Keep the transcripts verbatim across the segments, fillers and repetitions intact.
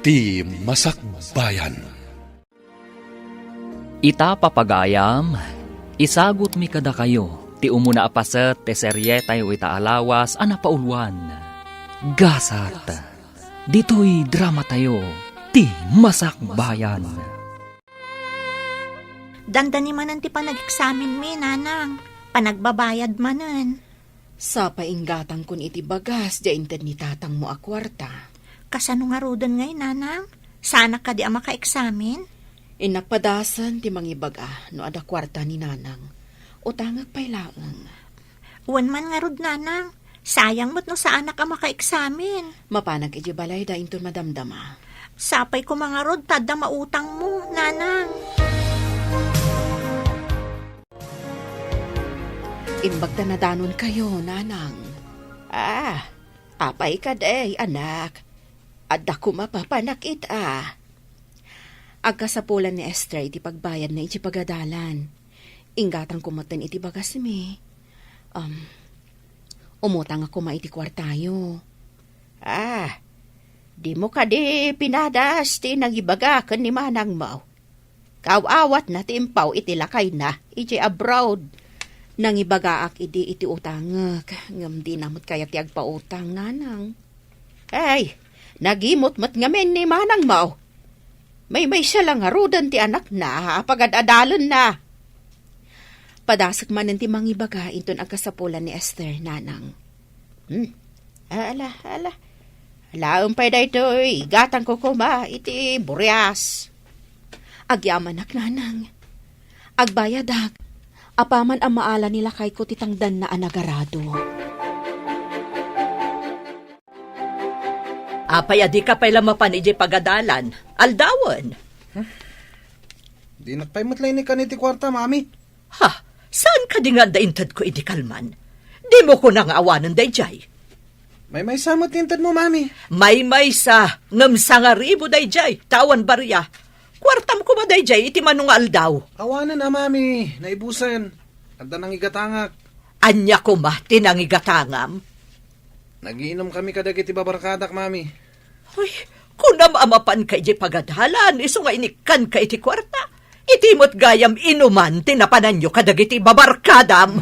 Ti Masakbayan. Ita, papagayam, isagutmi kadakayo ti umuna a paset ti serietayo ita a lawas a napauluan, Gasat. Ditoy dramatayo, Ti Masakbayan. Dandani manen ti panageksaminmi, nanang. Panagbabayad manen. Sapay inggatangkon iti bagas, diay inted ni tatangmo a kuarta. Kasano ngaruden ngay, nanang? Saanak kadi a makaeksamin? Innak padasen ti mangibaga no adda kuarta ni nanang. Utangek pay laeng. Wen man ngarud, nanang. Sayang met no saanak a makaeksamin. Mapanak idiay balayda inton madamdama. Sapay koma ngarud ta adda mautangmo, nanang. Imbag ta nadanonkayo, nanang. Ah, apay kadi, anak? Adda koma papanak ita. Agkasapulan ni Esther iti pagbayadna iti pagadalan. Inggatangko metten iti bagasmi. Um, umutangak koma iti kuartayo. Ah, dimo kadi pinadas ti nangibaga ken ni manangmo? Kaaw-awatna ti impaw iti lakayna idiay abroad. Nangibagaak idi iti utangek, ngem dina met kayat ti agpautang, nanang. Ay, nagimot met ngamin ni manangmo. Maymaysa la ngaruden ti anakna a pagad-adalenna. Padasek manen ti mangibaga inton agkasapulan ni Esther, nanang. Hmm. Ala, ala. Alaem pay daytoy, igatangko koma iti burias. Agyamanak, nanang. Agbayadak. Apaman a maala ni lakayko ti tangdanna a nagarado. Apay a dika pay la mapan idiay pagadalan? Aldawen. Dinak pay met la inikan iti kuarta, Mami. Ha? Saan kadi nga adda intedko idi kalman? Dimo kuna nga awanen daydiay? Maymaysa met ti intedmo, Mami. Maymaysa, ngem sangaribu daydiay, ta awan baria. Kuartam koma daydiay iti mano nga aldaw. Awanen a, Mami. Naibusen. Adda nangigatangak. Ania koma ti nangigatangam? Nagiinumkami kadagiti babarkadak, Mami. Ay, kunam a mapanka idiay pagadalan, isu nga inikkanka iti kuarta. Iti met gayam inuman ti napananyo kadagiti babarkadam.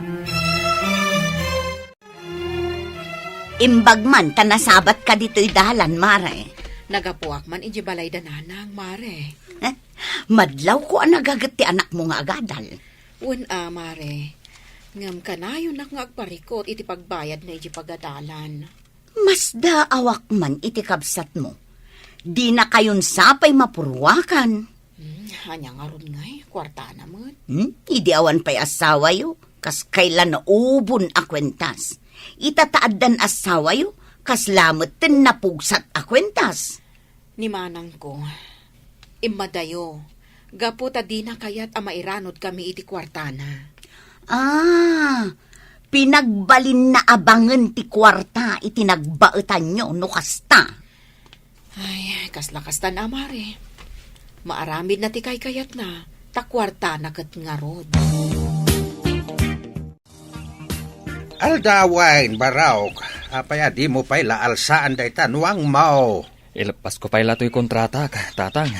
Imbag man ta nasabatka ditoy dalan, Mare. Nagapuak man idiay balayda nanang, Mare. Eh, madlawko a nagaget ti anakmo nga agadal. Wen a, Mare. Ngem kanayonak nga agparikut iti pagbayadna idiay pagadalan. Masdaawak man iti kabsatmo. Dinakayon sapay mapurruakan. Hmm, ania ngarud ngay, kuartana met? Hmm? Idi awan pay assawayo, kas kayla naubon a kuentas. Ita ta addan assawayo, kasla metten napugsat a kuentas. Ni manangko, immadayo, gapu ta dina kayat a mairanudkami iti kuartana. Ah, pinagbalinna a bangen ti kuarta iti nagbaetanyo no kasta. Ay, kasla kastan a, Mare. Maaramidna ti kaykayatna, ta kuartana ket ngarud. Aldawen, Barok, apay a dimo pay la alsaan dayta nuangmo? Ileppasko pay la toy kontratak, Tatang.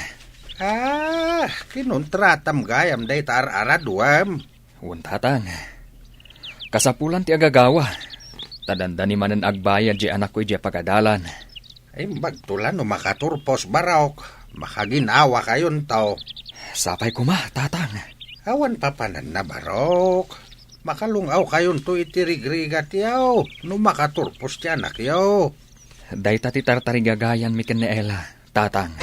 Ah, kinontratam gayam dayta ar-araduem? Wen, Tatang. Kasapulan ti agagawa, ta dandani manen agbayad diay anakko idiay pagadalan. Imbagto la no makaturpos, Barok. Makaginawakayonto. Sapay koma, Tatang. Awan papananna, Barok. Makalung-awkayonto iti rigrigatyo no makaturpos ti anakyo. Dayta ti tartarigagayanmi ken ni Ella, Tatang.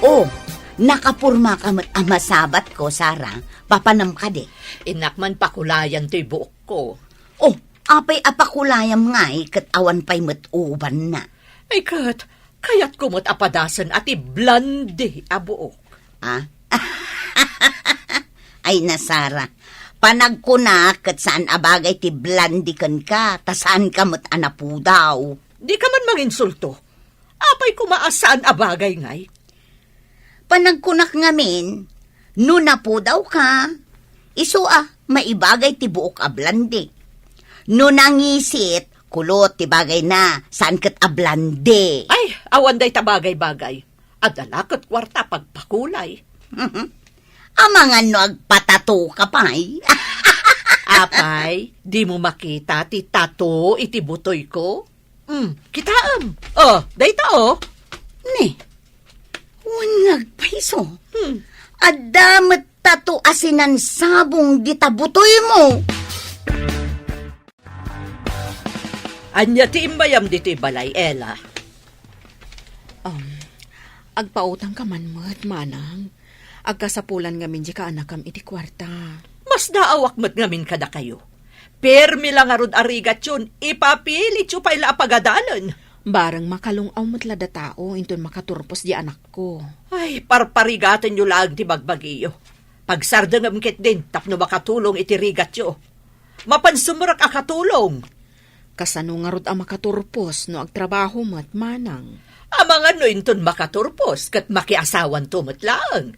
Oh, nakapurmaka met a masabatko, Sara. Papanam kadi? Innak man pakulayan toy buokko. Oh, apay a pakulayam ngay ket awan pay met ubanna? Ay ket, kayatko met a padasen a ti blonde a buok. Ah? Ay na, Sara. Panagkunak ket saan a bagay ti blonde kenka, ta saanka met a napudaw. Dika man manginsulto. Apay koma a saan a bagay ngay? Panagkunak ngamin, no napudawka, isu a maibagay ti buok a blonde. No nangisit, pulot ti bagayna, saan ket a blonde. Ay, awan dayta bagay-bagay. Adda la ket kuarta pagpakulay. Amangan no agpatato ka pay. Apay, dimo makita ti tato iti butoyko? Hmm, kitaem. Oh, dayta, oh. Ni, wen nga agpayso. Hmm. Adda met tato a sinansabong dita butoymo. Ania ti imbayam ditoy balay, Ella? Um, agpautangka man met, manang. Agkasapulan ngamin diay kaanakam iti kuarta. Masdaawak met ngamin kadakayo. Permi la ngarud a rigatyon, ipapilityo pay la a pagadalen. Bareng makalung-aw met la datao inton makaturpos diay anakko. Ay, parparigatenyo laeng ti bagbagiyo. Pagsardengem ketdin tapno makatulong iti rigatyo. Mapan sumrek a katulong. Kasano ngarud a makaturpos no agtrabaho met, manang? Amangan no inton makaturpos ket makiasawanto met laeng.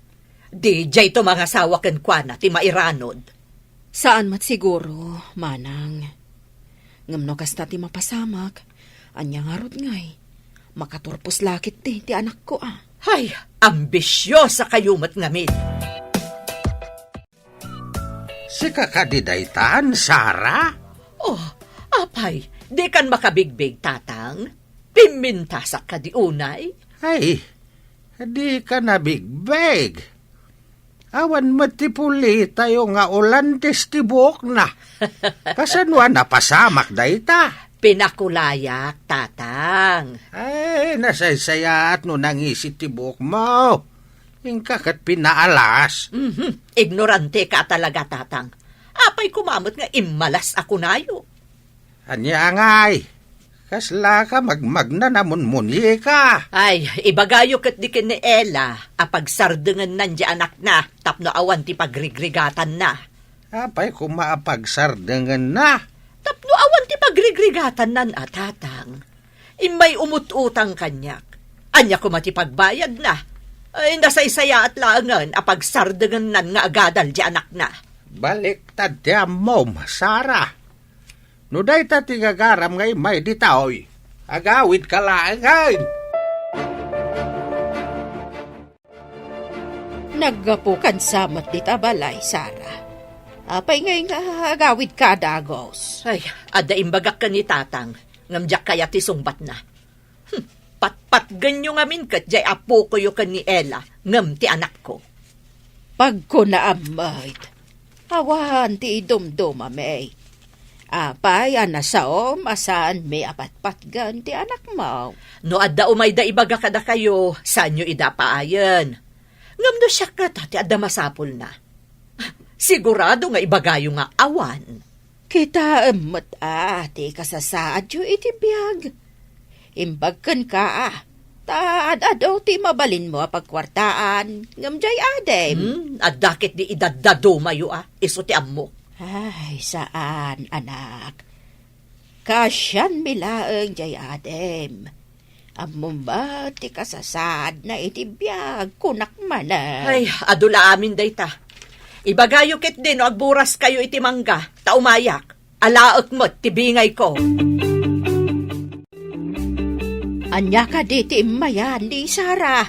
Di diayto mangasawa kenkuana ti mairanod. Saan met siguro, manang. Ngem no kasta ti mapasamak, ania ngarud ngay? Makaturpos la ketdi ti anakko a. Hay, ambisiosa kayo met ngamin. Sika kadi daytan, Sara? Oh, apay, dikan makabigbig, tatang? Pimmintasak kadi unay? Ay, dika nabigbig. Awan met ti pulitayo nga ulantes ti buokna. Kasano a napasamak dayta? Pinakulayak, tatang. Ay, nasaysayaat no nangisit ti buokmo. Inka ket pinaalas. Mhm. Ignorante ka talaga, tatang. Apay koma met nga immalas a kunayo? Ania ngay? Kasla ka magmagna a munmunika? Ay, ibagayo ketdi ken ni Ella a pagsardengennan diay anakna tapno awan ti pagrigrigatanna. Apay koma a pagsardengenna? Tapno awan ti pagrigrigatannan a, tatang. Immay umut-utang kaniak. Ania koma ti pagbayadna? Ay, nasaysayaat laengen a pagsardengennan nga agadal diay anakna. Baliktad ti ammom, Sara. No dayta ti gagaram nga immay ditoy, agawidka laengen. Naggapukan sa met dita balay, Sara. Apay ngay nga agawidka a dagus? Ay, adda imbagak ken ni tatang, ngem diak kayat ti sungbatna. Hmm, patpatgenyo ngamin ket diay apokoyo ken ni Ella, ngem ti anakko. Pagkunaam met, awan ti idumdumami. Apay a nasaom a saanmi a patpatgen ti anakmo? No adda umayda ibaga kadakayo, saanyo ida paayen. Ngem no siak ngata ti adda masapulna, sigurado nga ibagayo nga awan. Kitaem met a ti kasasaadyo iti biag. Imbag kenka a, ta ad-adu ti mabalinmo a pagkuartaan, ngem diay adim. Hmm, adda ketdi idaddadumayo a, isu ti ammok. Ay, saan, anak. Kaasianmi laeng diay adim. Ammom met ti kasasaadna iti biag, kunak manen. Ay, adu la amin dayta. Ibagayo ketdi no agburas kayo iti mangga, ta umayak. Alaek met ti bingayko. Ania kadi ti immayan ni Sara?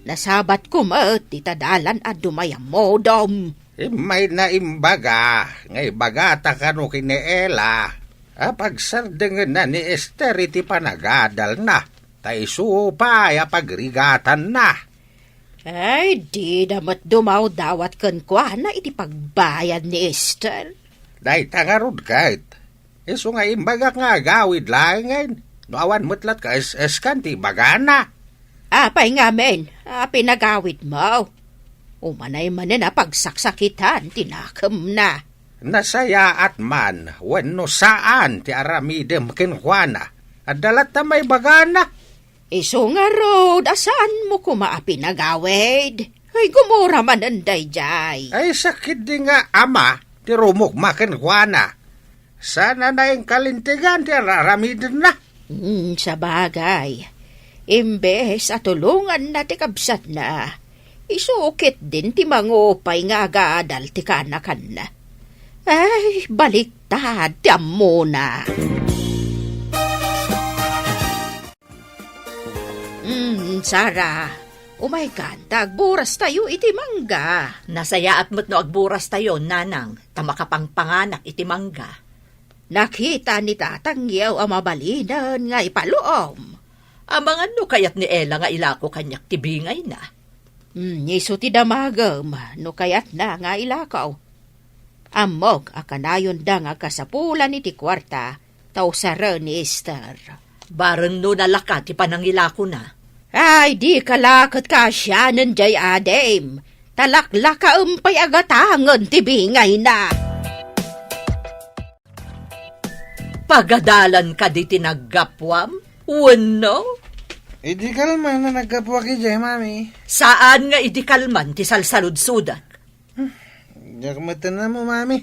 Nasabatko met dita dalan a dumay a modom. Immayna imbaga nga ibagata kano ken ni Ella a pagserdengenna ni Ester iti panagadalna, ta isu pay a pagrigatanna. Ay, dida met dumawdawat kenkuana iti pagbayad ni Ester. Dayta ngarud ket, isu nga imbagak nga agawid laengen, no awan met latta kaes-eskan ti ibagana. Apay ngamin a pinagawidmo? Umanay manen a pagsaksakitan ti nakemna. Nasayaat man wenno saan ti aramidem kenkuana, adda latta maibagana. Isu ngarud a saanmo koma a pinagawid. Ay, gumura manen daydiay. Ay, sakit di nga ama ti rumukma kenkuana. Sana na inkalintegan ti ar-aramidenna. Hmm, sabagay. Imbes a tulonganna ti kabsatna, isu ketdin ti mangupay nga agadal ti kaanakanna. Ay, baliktad ti ammona. Hmm, Sara, umaykan ta agburas tayo iti mangga. Nasayaat met no agburas tayo, nanang, ta makapangpanganak iti mangga. Nakita ni tatangyo a mabalinen nga ipaluom. Amangan no kayat ni Ella nga ilako kaniak ti bingayna. Hmm, isu ti damagem no kayatna nga ilako. Ammok a kanayonda nga agkasapulan iti kuarta ta usaren ni Esther. Bareng no nalaka ti panangilakona. Ay, dika la ket kaasianen jay adim. Talaklakaem pay a gatangen ti bingayna. Pagadalan kadi ti naggapuam? Wenno? Idi kalman a naggapuak idiay, Mami. Saan nga idi kalman ti salsaludsodak? Diak met ammo, Mami.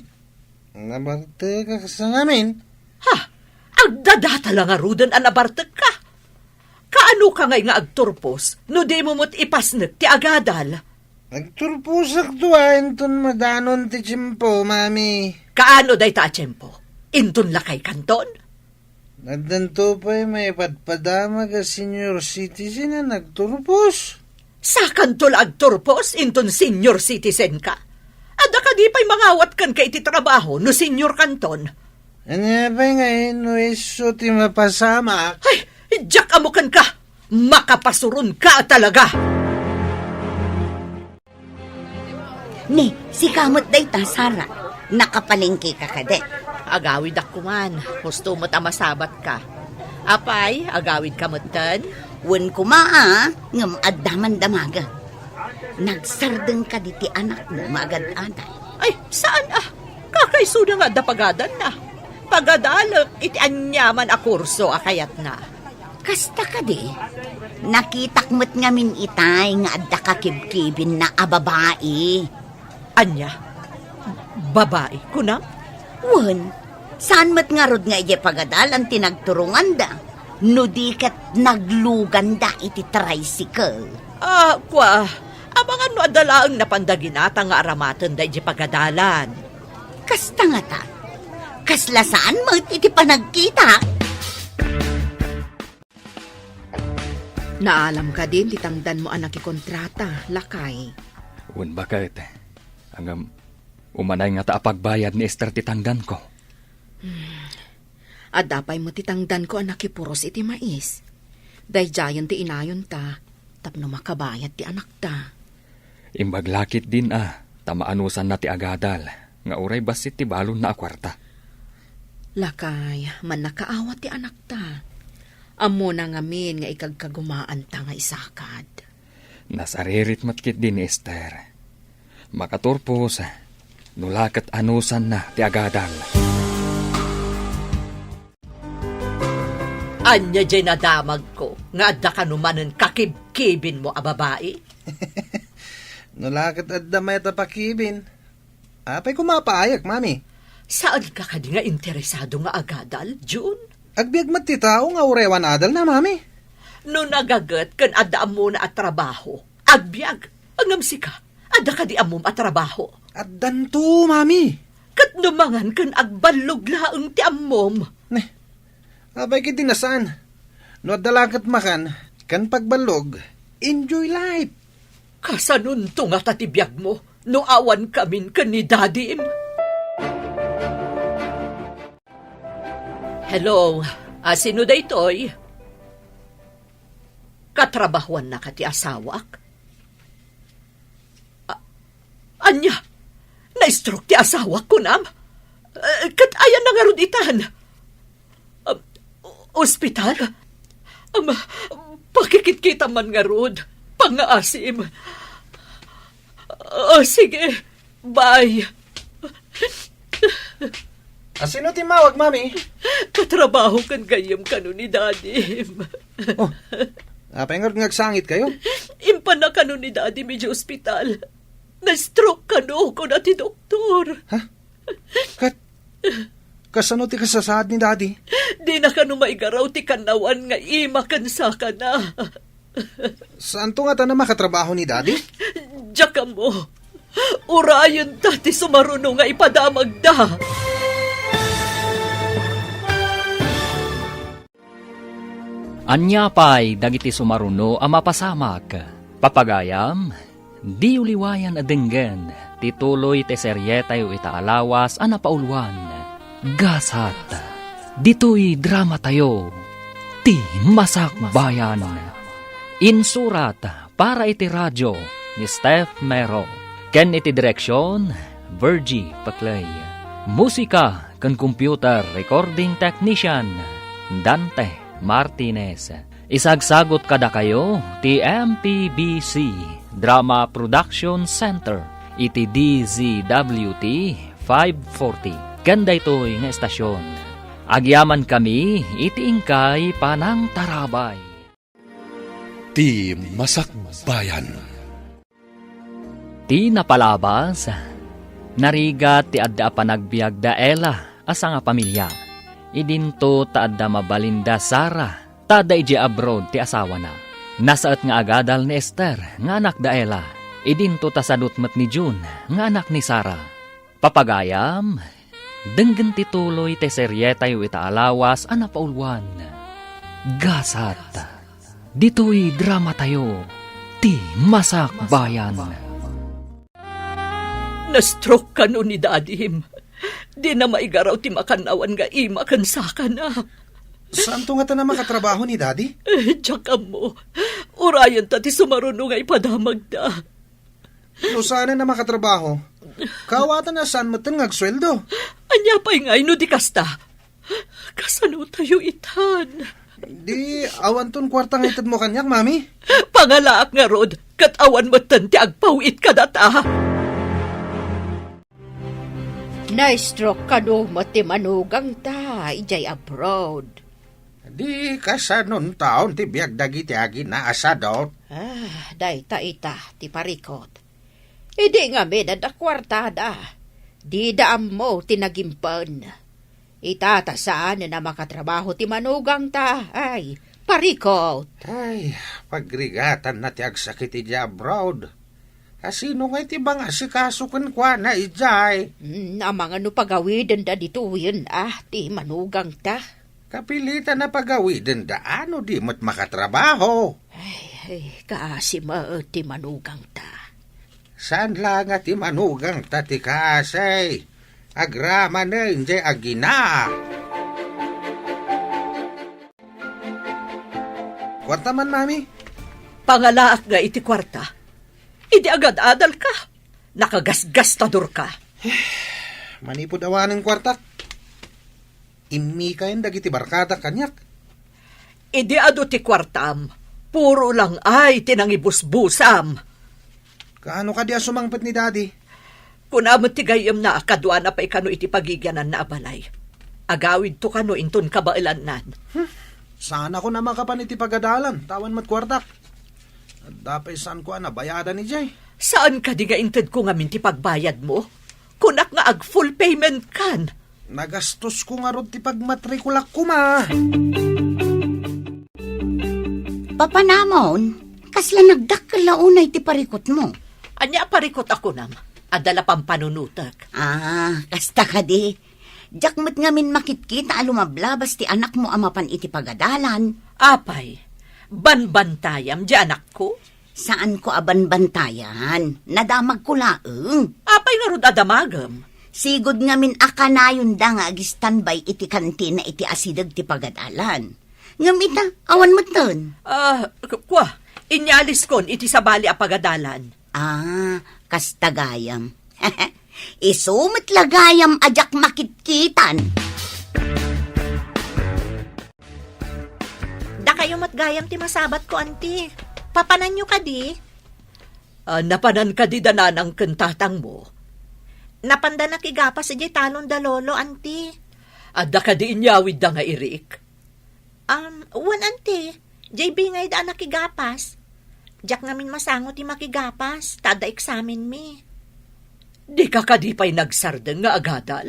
Nabartekak sa ngamin. Ha? Agdadata la ngaruden a nabartekka? Kaanoka ngay nga agturpos no dimo met ipasnek ti agadal? Agturposakto a inton madanon ti tiempo, Mami. Kaano dayta a tiempo? Inton lakay kanton? Addanto pay maipadpadamag a senior citizen a nagturpos. Sakanto la agturpos inton senior citizen ka? Adda kadi pay mangawat kenka iti trabaho no senior kanton? Ania pay ngay no isu ti mapasamak? Ay, diak ammo kenka! Makapasuron ka talaga! Ni, sika met dayta, Sara. Nakapalengke ka kadi? Agawidak kuman. Husto met a masabat ka. Apay, agawid ka metten? Wen kuma, a, ngem adda man damaga. Nagsardeng kadi ti anakmo nga agad-adal? Ay, saan a? Kakaisuna nga adda pagadanna. Pagadalek iti aniaman a kurso a kayatna. Kasta kadi, nakitak met ngamin itay nga adda kakibkibinna a babai. Ania? Babai, kunam? Wen, saan met ngarud nga idiay pagadalan ti nagturonganda, no di ket nagluganda iti tricycle. Ah, kua, amangan no adda laeng napanda ginatang nga aramatenda idiay pagadalan. Kasta ngata, kasla saan met iti panagkita? Naalam kadin ti tangdanmo a nakikontrata, lakay? Wen baket. Ngem, umanay ngata a pagbayad ni Esther ti tangdanko. Hmm. Adda pay met ti tangdanko a nakipuros iti mais. Daydiayen ti inayonta tapno makabayad ti anakta. Imbag la ketdin a, ta maanusanna ti agadal, nga uray bassit ti balonna a kuarta. Lakay, mannakaawat ti anakta. Ammona ngamin nga ikagkagumaanta nga isakad. Nasaririt met ketdi ni Esther. Makaturpos, no la ket anusanna ti agadal. Ania diay nadamagko nga adda kano manen kakibkibinmo a babai? No la ket adda mayat a pakibin, apay koma a paayek, Mami? Saanka kadi nga interesado nga agadal, Jun? Agbiag met ti tao nga uray awan adalna, Mami. No nagaget ken adda ammona a trabaho, agbiag. Ngem sika, adda kadi ammom a trabaho? Addanto, Mami. Ket no mangan ken agballog laeng ti ammom? Ne, apay ketdi a saan? No adda la ket makan ken pagballog, enjoy life. Kasanonto ngata ti biagmo no awan kamin ken ni Dadim? Hello, a, sino daytoy? Katrabahuannaka ti asawak? A-, ania? Na-stroke ti asawak, kunam? Eh, ket ayanna ngarud itan? Um, ospital? Um, pakikitkitam man ngarud. Pangngaasim. Ah, sige. Bye. A, sino ti immawag, Mami? Katrabaho ken gayyem kano ni Dadim. Oh, apay ngarud nga agsangitkayo? Impanna kano ni Dadim idiay ospital. Na-stroke kano, kuna ti doktor. Ha? Ket, kasano ti kasasaad ni Dadi? Dina kano maigaraw ti kannawan nga ima ken sakana. Saanto ngata a makatrabaho ni Dadi? Diak ammo. Urayenta ti sumaruno nga ipadamagda. Ania pay dagiti sumaruno a mapasamak? Papagayam, diyo liwayan a denggen ti tuloy ti serietayo ita a lawas a napauluan, Gasat. Ditoy dramatayo, Ti Masakbayan. Insurat para iti radio ni Steph Mero, ken iti direksion, Virgie Paclay. Musika ken computer recording technician, Dante Martinez. Isagsagot kadakayo ti M P B C Drama Production Center iti D Z W T five forty ken daytoy nga estasyon. Agyamankami iti inkay panangtarabay. Ti Masakbayan. Ti napalabas, narigat ti adda a panagbiag da Ella a sangapamilia. Idinto ta adda mabalin da Sara, ta adda idiay abroad ti asawana. Nasaet nga agadal ni Esther nga anak da Ella. Idinto ta sadut met ni June nga anak ni Sara. Papagayam, denggen ti tuloy ti serietayo ita a lawas a napauluan, Gasat. Ditoy dramatayo, Ti Masakbayan. Na-stroke kano ni Dadim. Dina maigaraw ti makannawan nga ima ken sakana. Saanto ngata a makatrabaho ni Daddy? Eh, diak ammo. Urayenta ti sumaruno nga ipadamagda. No saanen a makatrabaho, kawatan a saan metten nga agsueldo. Ania pay ngay no di kasta? Kasano tayo itan? Di, awanton kuarta nga itedmo kaniak, Mami? Pangalaak ngarud, ket awan metten ti agpaw-it kadata. Na-stroke kano met ti manugangta idiay abroad. Di kasanontaon ti biag dagiti agina a sadot? Ah, dayta ita ti parikut. Idi ngamin adda kuartada, dida ammo ti nagimpen. Ita ta saanen a makatrabaho ti manugangta, ay, parikut. Ay, pagrigatanna ti agsakit idiay abroad. Kasino ngay ti mangasikaso kenkuana idiay? Mm, amangan no pagawidenda ditoyen, ah, ti manugangta. Kapilitan a pagawidenda no di met makatrabaho. Ay, ay, kaasi met ti manugangta. Saan la nga ti manugangta ti kaasi? Agramanen jay agina. Kuarta man, Mami? Pangalaak nga iti kuarta. Idi agad-adalka, nakagasgastadorka. Manipud awanen kuartak, immikayen dagiti barkadak kaniak. Idi adu ti kuartam, puro lang ay ti nangibusbusam. Kaano kadi a sumangpet ni Daddy? Kuna met ti gayyemna a kaduana pay kano iti pagigiananna a balay. Agawidto kano inton kabaelannan. Hmm. Saan ako a makapan iti pagadalan, ta awan met kuartak. Adda pay saanko a nabayadan idiay. Saan kadi nga intedko ngamin ti pagbayadmo? Kunak nga ag-full payment kan. Nagastosko ngarud ti pagmatrikulak koma. Papanamon, kasla nagdakkel la unay ti parikutmo? Ania a parikut a kunam? Adda la pampanunotek. Ah, kasta kadi. Diak met ngamin makitkita a lumablabas ti anakmo a mapan iti pagadalan. Apay, banbantayam di anakko? Saanko a banbantayan. Nadamagko laeng. Apay ngarud a damagem? Sigud ngamin a kanayonda nga agistambay iti kantina iti asideg ti pagadalan. Ngem ita, awan metten. Ah, k-, kua, inyaliskon iti sabali a pagadalan. Ah, kasta gayam. Isu met la gayam a diak makitkitan. Dakayo met gayam ti masabatko, anti. Papananyo kadi? Ah, napanan kadi da nanang ken tatangmo? Napanda nakigapas idiay talon da lolo, anti. Adda kadi inyawidda nga irik? Um, wen, anti. Jay bingayda a nakigapas. Diak ngamin masango ti makigapas, ta adda eksamenmi. Dika kadi pay nagsardeng nga agadal?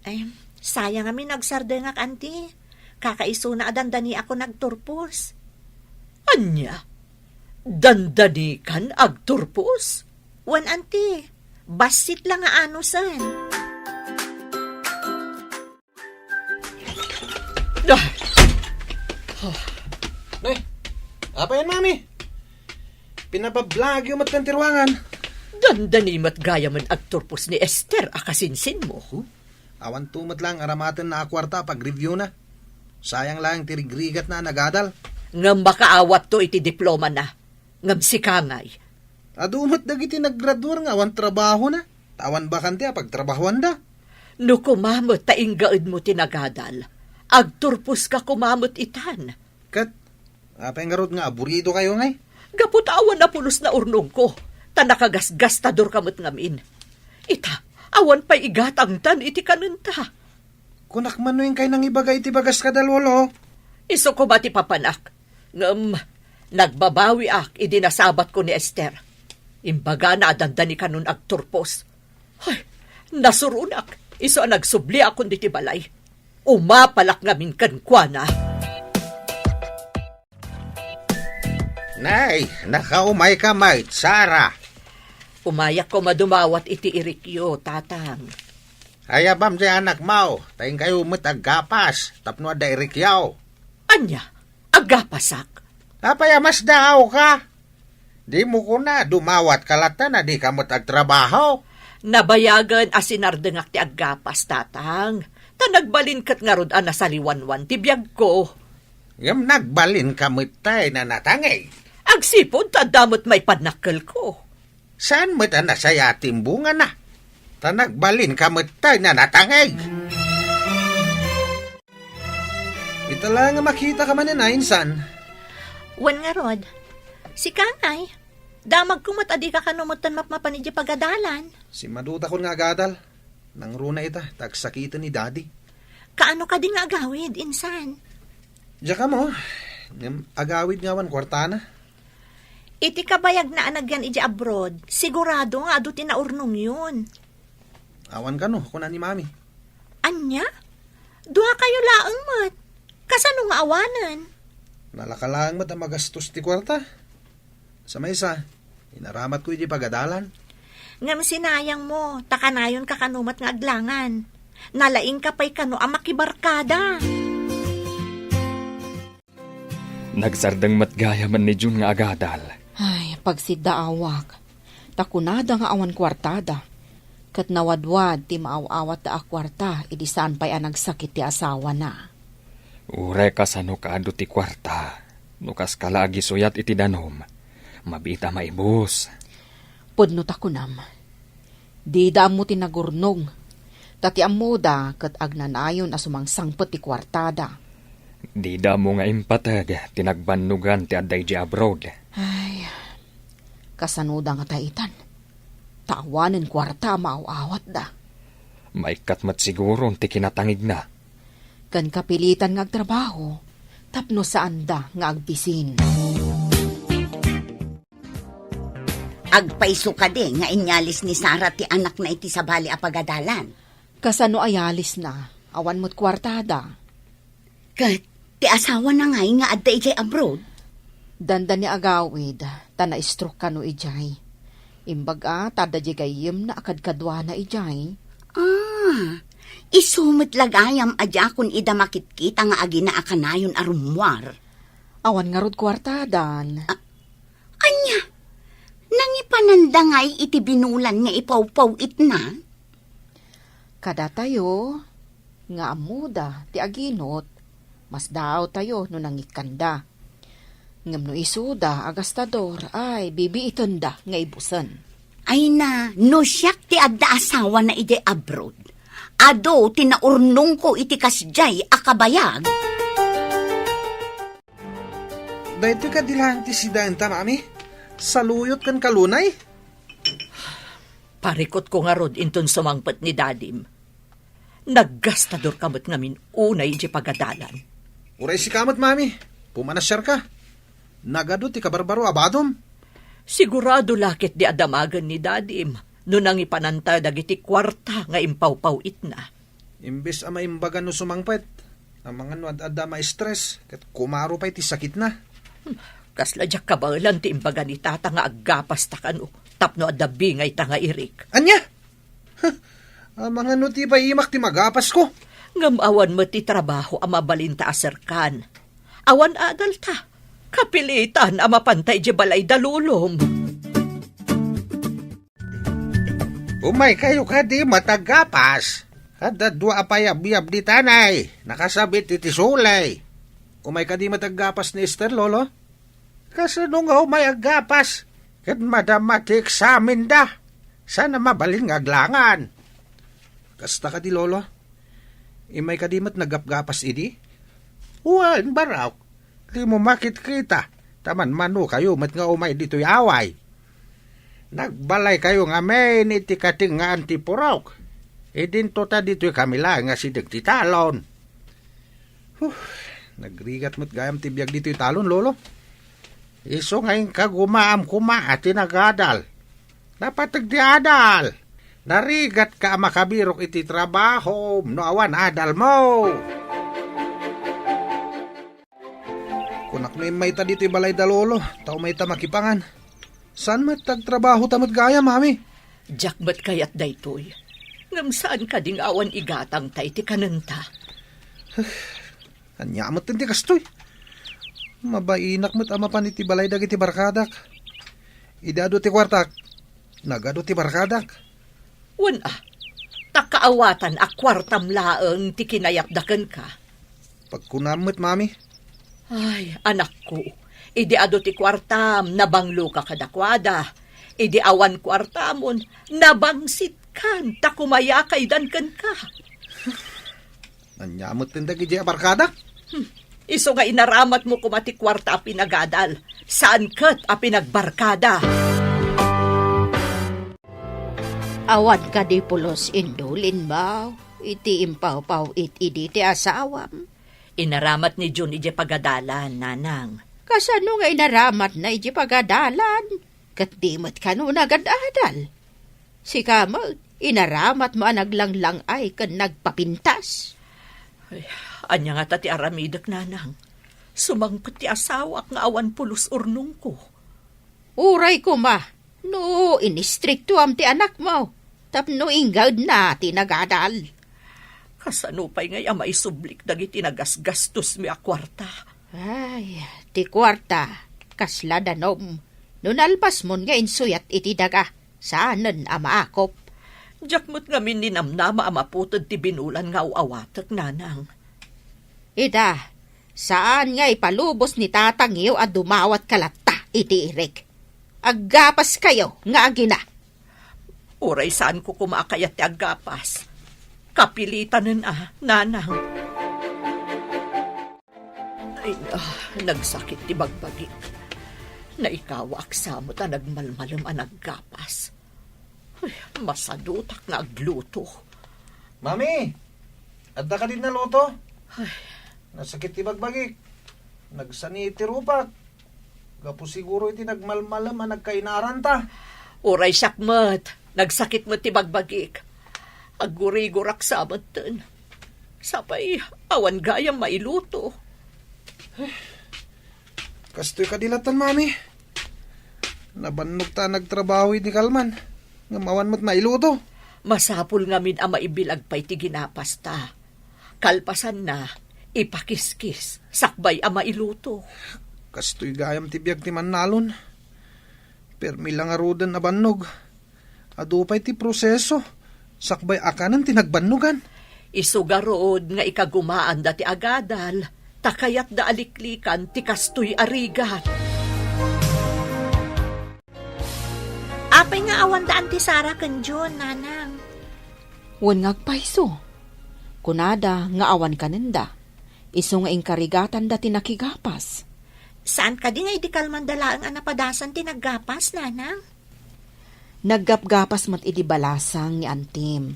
Ay, sayang a minagsardengak, anti. Kakaisuna a dandaniakon agturpos. Ania? Dandanikan agturpos? Wen, anti. Bassit la nga anusen. Ah! Oh. Nay, apay, Mami? Pinabablagyo met kan ti ruangan. Dandani met gayamen agturpos ni Esther a kasinsinmo. Huh? Awanto met laeng aramatenna a kuarta a pagreviewna. Sayang laeng ti rigrigatna a nagadal. Ngem makaawatto iti diplomana. Ngem sika ngay? Adu met dagiti naggraduar nga awan trabahona, ta awan bakante a pagtrabahoanda. No koma met ta inggaedmo ti nagadal, agturposka koma met itan. Ket apay ngarud nga aburidokayo ngay? Gapu ta awan a pulos naurnongko, ta nakagasgastadorka met ngamin. Ita, awan pay igatangtan iti kanenta. Kunak man no inkay nangibaga iti bagaska da Lolo. Isu koma ti papanak. Ngem, nagbabawiak idi nasabatko ni Esther. Imbagana a dandani kanon agturpos. Ay, nasuronak. Isu a nagsubliakon diti balay. Umapalak ngamin kenkuana. Nay, nakaumayka met, Sara. Umayak koma dumawat iti irikyo, Tatang. Ayabam ti anakmo, ta inkayo met aggapas tapno adda irikyo. Ania? Aggapasak? Apay a masdaawka? Dimo kuna dumawatka latta no dika met agtrabaho? Nabayagen a sinardengak ti aggapas, Tatang. Ta nagbalin ket ngarud a nasaliwanwan ti biagko. Ngem nagbalinka met tay nanatangig. Agsipud ta adda met maipannakkelko. Saan met a nasaya ti imbungana? Ta nagbalinka met tay nanatangig. Ita la nga makitaka manen a, insan. Wen ngarud, sika ngay, damagko met a dika kano metten mapmapan idiay pagadalan. Simmadutakon nga agadal. Nangruna ita, ta agsakiten ni Daddy. Kaano kadi nga agawid, insan? Diak ammo, ngem agawid nga awan kuartana. Iti kabayagna a nagyan idiay abroad, sigurado nga adu ti naurnongyon. Awan kano, kuna ni Mami. Ania? Duakayo laeng met. Kasano nga awanen? Nalaka laeng met a magastos ti kuarta. Sa maysa, inaramatko idiay pagadalan. Ngem sinayangmo, ta kanayonka kano met nga aglangan. Nalaingka pay kano a makibarkada. Nagsardeng met gayamen ni June nga agadal. Ay, pagsiddaawak. Ta kunada nga awan kuartada. Ket nawadwad ti maaw-awatda a kuarta idi saan pay a nagsakit ti asawana. Uray kasano kaadu ti kuarta, no kaska la agisuyat iti danum, mabiit a maibus. Pudno ta kunam, dida ammo ti nagurnong, ta ti ammoda ket agnanayon a sumangsangpet ti kuartada. Dida ammo nga impateg ti nagbannogan ti adda idiay abroad. Ay, kasanoda ngata itan? Ta awanen kuarta a maaw-awatda. Maikkat met siguron ti kinatangigna. Ken kapilitan nga agtrabaho tapno saanda nga agbisin. Agpayso kadi nga inyalis ni Sara ti anakna iti sabali a pagadalan? Kasano a yalisna? Awan met kuartada. Ket ti asawana ngay nga adda idiay abroad? Dandani agawid, ta na-stroke kano idiay. Imbag a, ta adda diay gayyemna a kadkaduana idiay. Ah, isu met la gayam a diakon ida makitkita nga agina a kanayon a rummuar. Awan ngarud kuartadan. Ah, ania? Nangipananda ngay iti binulan nga ipawpaw-itna? Kadatayo, nga ammoda ti aginot, masdaawtayo no nangikkanda. Ngem no isuda a gastador, ay, bibiitenda nga ibusen. Ay na, no siak ti adda asawana idiay abroad, adu ti naurnongko iti kasdiay a kabayag. Daytoy kadi laeng ti sidaenta, Mami? Saluyot ken kalunay? Parikutko ngarud inton sumangpet ni Dadim. Naggastadorka met ngamin unay idiay pagadalan. Uray sika met, Mami. Pumanasiarka. Nagadu ti kabarbaro a badom. Sigurado la ketdi a damagen ni Dadim no nangipananta dagiti kuarta nga impawpaw-itna. Imbes a maimbaga no sumangpet, amangan no ad-adda ma-stress, ket kumaro pay ti sakitna. Hmm, kasla diak kabaelan ti imbaga ni Tata nga aggapasta kano tapno adda bingayta nga irik. Ania? Huh, amangan no ti paimak ti magapasko. Ngem awan met ti trabaho a mabalinta a serkan. Awan adalta. Kapilitan a mapanta idiay balay da lolom. Umaykayo kadi met aggapas. Adda dua a payabyab ditan ay nakasabit iti suley. Umay kadi met aggapas ni Esther, Lolo? Kasano nga umay aggapas? Ket madama ti eksamenda. Saan a mabalin nga aglangan. Kasta kadi, Lolo? Imay kadi met naggapgapas idi? Wen, barok. Dimo makitkita, ta manmanokayo met nga umay ditoy away. Nagbalaykayo ngamin iti katengngaan ti purok. Idinto ta ditoy kami laeng nga asideg ti talon. Huh, nagrigat met gayam ti biag ditoy talon, Lolo. Isu nga inkagumaam koma a ti nagadal. Napateg ti adal. Narigatka a makabirok iti trabahom no awan adalmo. Kunak no immayta ditoy balay da Lolo, ta umayta makipangan. Saan met ti agtrabahota met gayam, Mami? Diak met kayat daytoy. Ngem saan kadi nga awan igatangta iti kanenta? Ania met ti kastoy? Mabainak met a mapan iti balay dagiti barkadak. Idi adu ti kuartak, nagadu ti barkadak. Wen a, ta kaawatan a kuartam laeng ti kinayatda kenka. Pagkunam met, Mami. Ay, anakko, idi adu ti kuartam, nabangloka kadakuada. Idi awan kuartamon, nabangsitkan ta kumayakaydan kenka. Ania met ti dagiti a barkada? Hmm. Isu nga inaramatmo koma ti kuarta a pinagadal, saan ket a pinagbarkada. Awan kadi pulos indulinmo iti impawpaw-it idi ti asawam? Inaramat ni Jun idiay pagadalan, Nanang. Kasano nga inaramatna idiay pagadalan? Ket di met kano nagad-adal? Sika met, inaramatmo a naglanglang-ay ken nagpapintas. Ay, ania ngata ti aramidek, Nanang? Sumangpet ti asawak nga awan pulos urnongko. Uray koma, no inistriktuam ti anakmo, tapno inggedna ti nagadal. Kasano pay ngay a maisublik dagiti nagasgastosmi a kuarta? Ay, ti kuarta, kasla danom. No nalpasmon nga insuyat iti daga, saanen a maakop. Diak met ngamin ninamnama a maputed ti binulan nga aw-awatek, Nanang. Ita, saan nga ipalubos ni tatangyo a dumawat ka latta iti irik. Aggapaskayo nga agina. Uray saanko koma a kayat ti aggapas. Kapilitanen a, Nanang. Ay, ah, nagsakit ti bagbagik. Naikawaak sa met a nagmalmalem a naggapas. Ay, masadutak nga agluto. Mami, adda kadi naluto? Ay. Nasakit ti bagbagik. Nagsani ti rupak. Gapu siguro iti nagmalmalem a nagkainaranta. Uray siak met. Nagsakit met ti bagbagik. Aggurigurak sa metten. Sapay, awan gayam mailuto. Kastoy kadi lattan, Mami. Nabannog ta nagtrabaho idi kalman, ngem awan met mailuto. Masapul ngamin a maibilag pay ti ginapasta. Kalpasanna, ipakiskis, sakbay a mailuto. Kastoy gayam ti biag ti mannalon. Permi la ngaruden a bannog. Adu pay ti proseso, sakbay a kanen ti nagbannogan. Isu garud nga ikagumaanda ti agadal, ta kayatda a liklikan ti kastoy a rigat. Apay nga awanda Anti Sara ken Jun, Nanang? Wen nga agpayso. Kunada nga awan kanenda. Isu nga inkarigatanda ti nakigapas. Saan kadi nga idi kalmanda laeng a napadasan ti naggapas, Nanang? Naggapgapas met idi balasang ni Antim.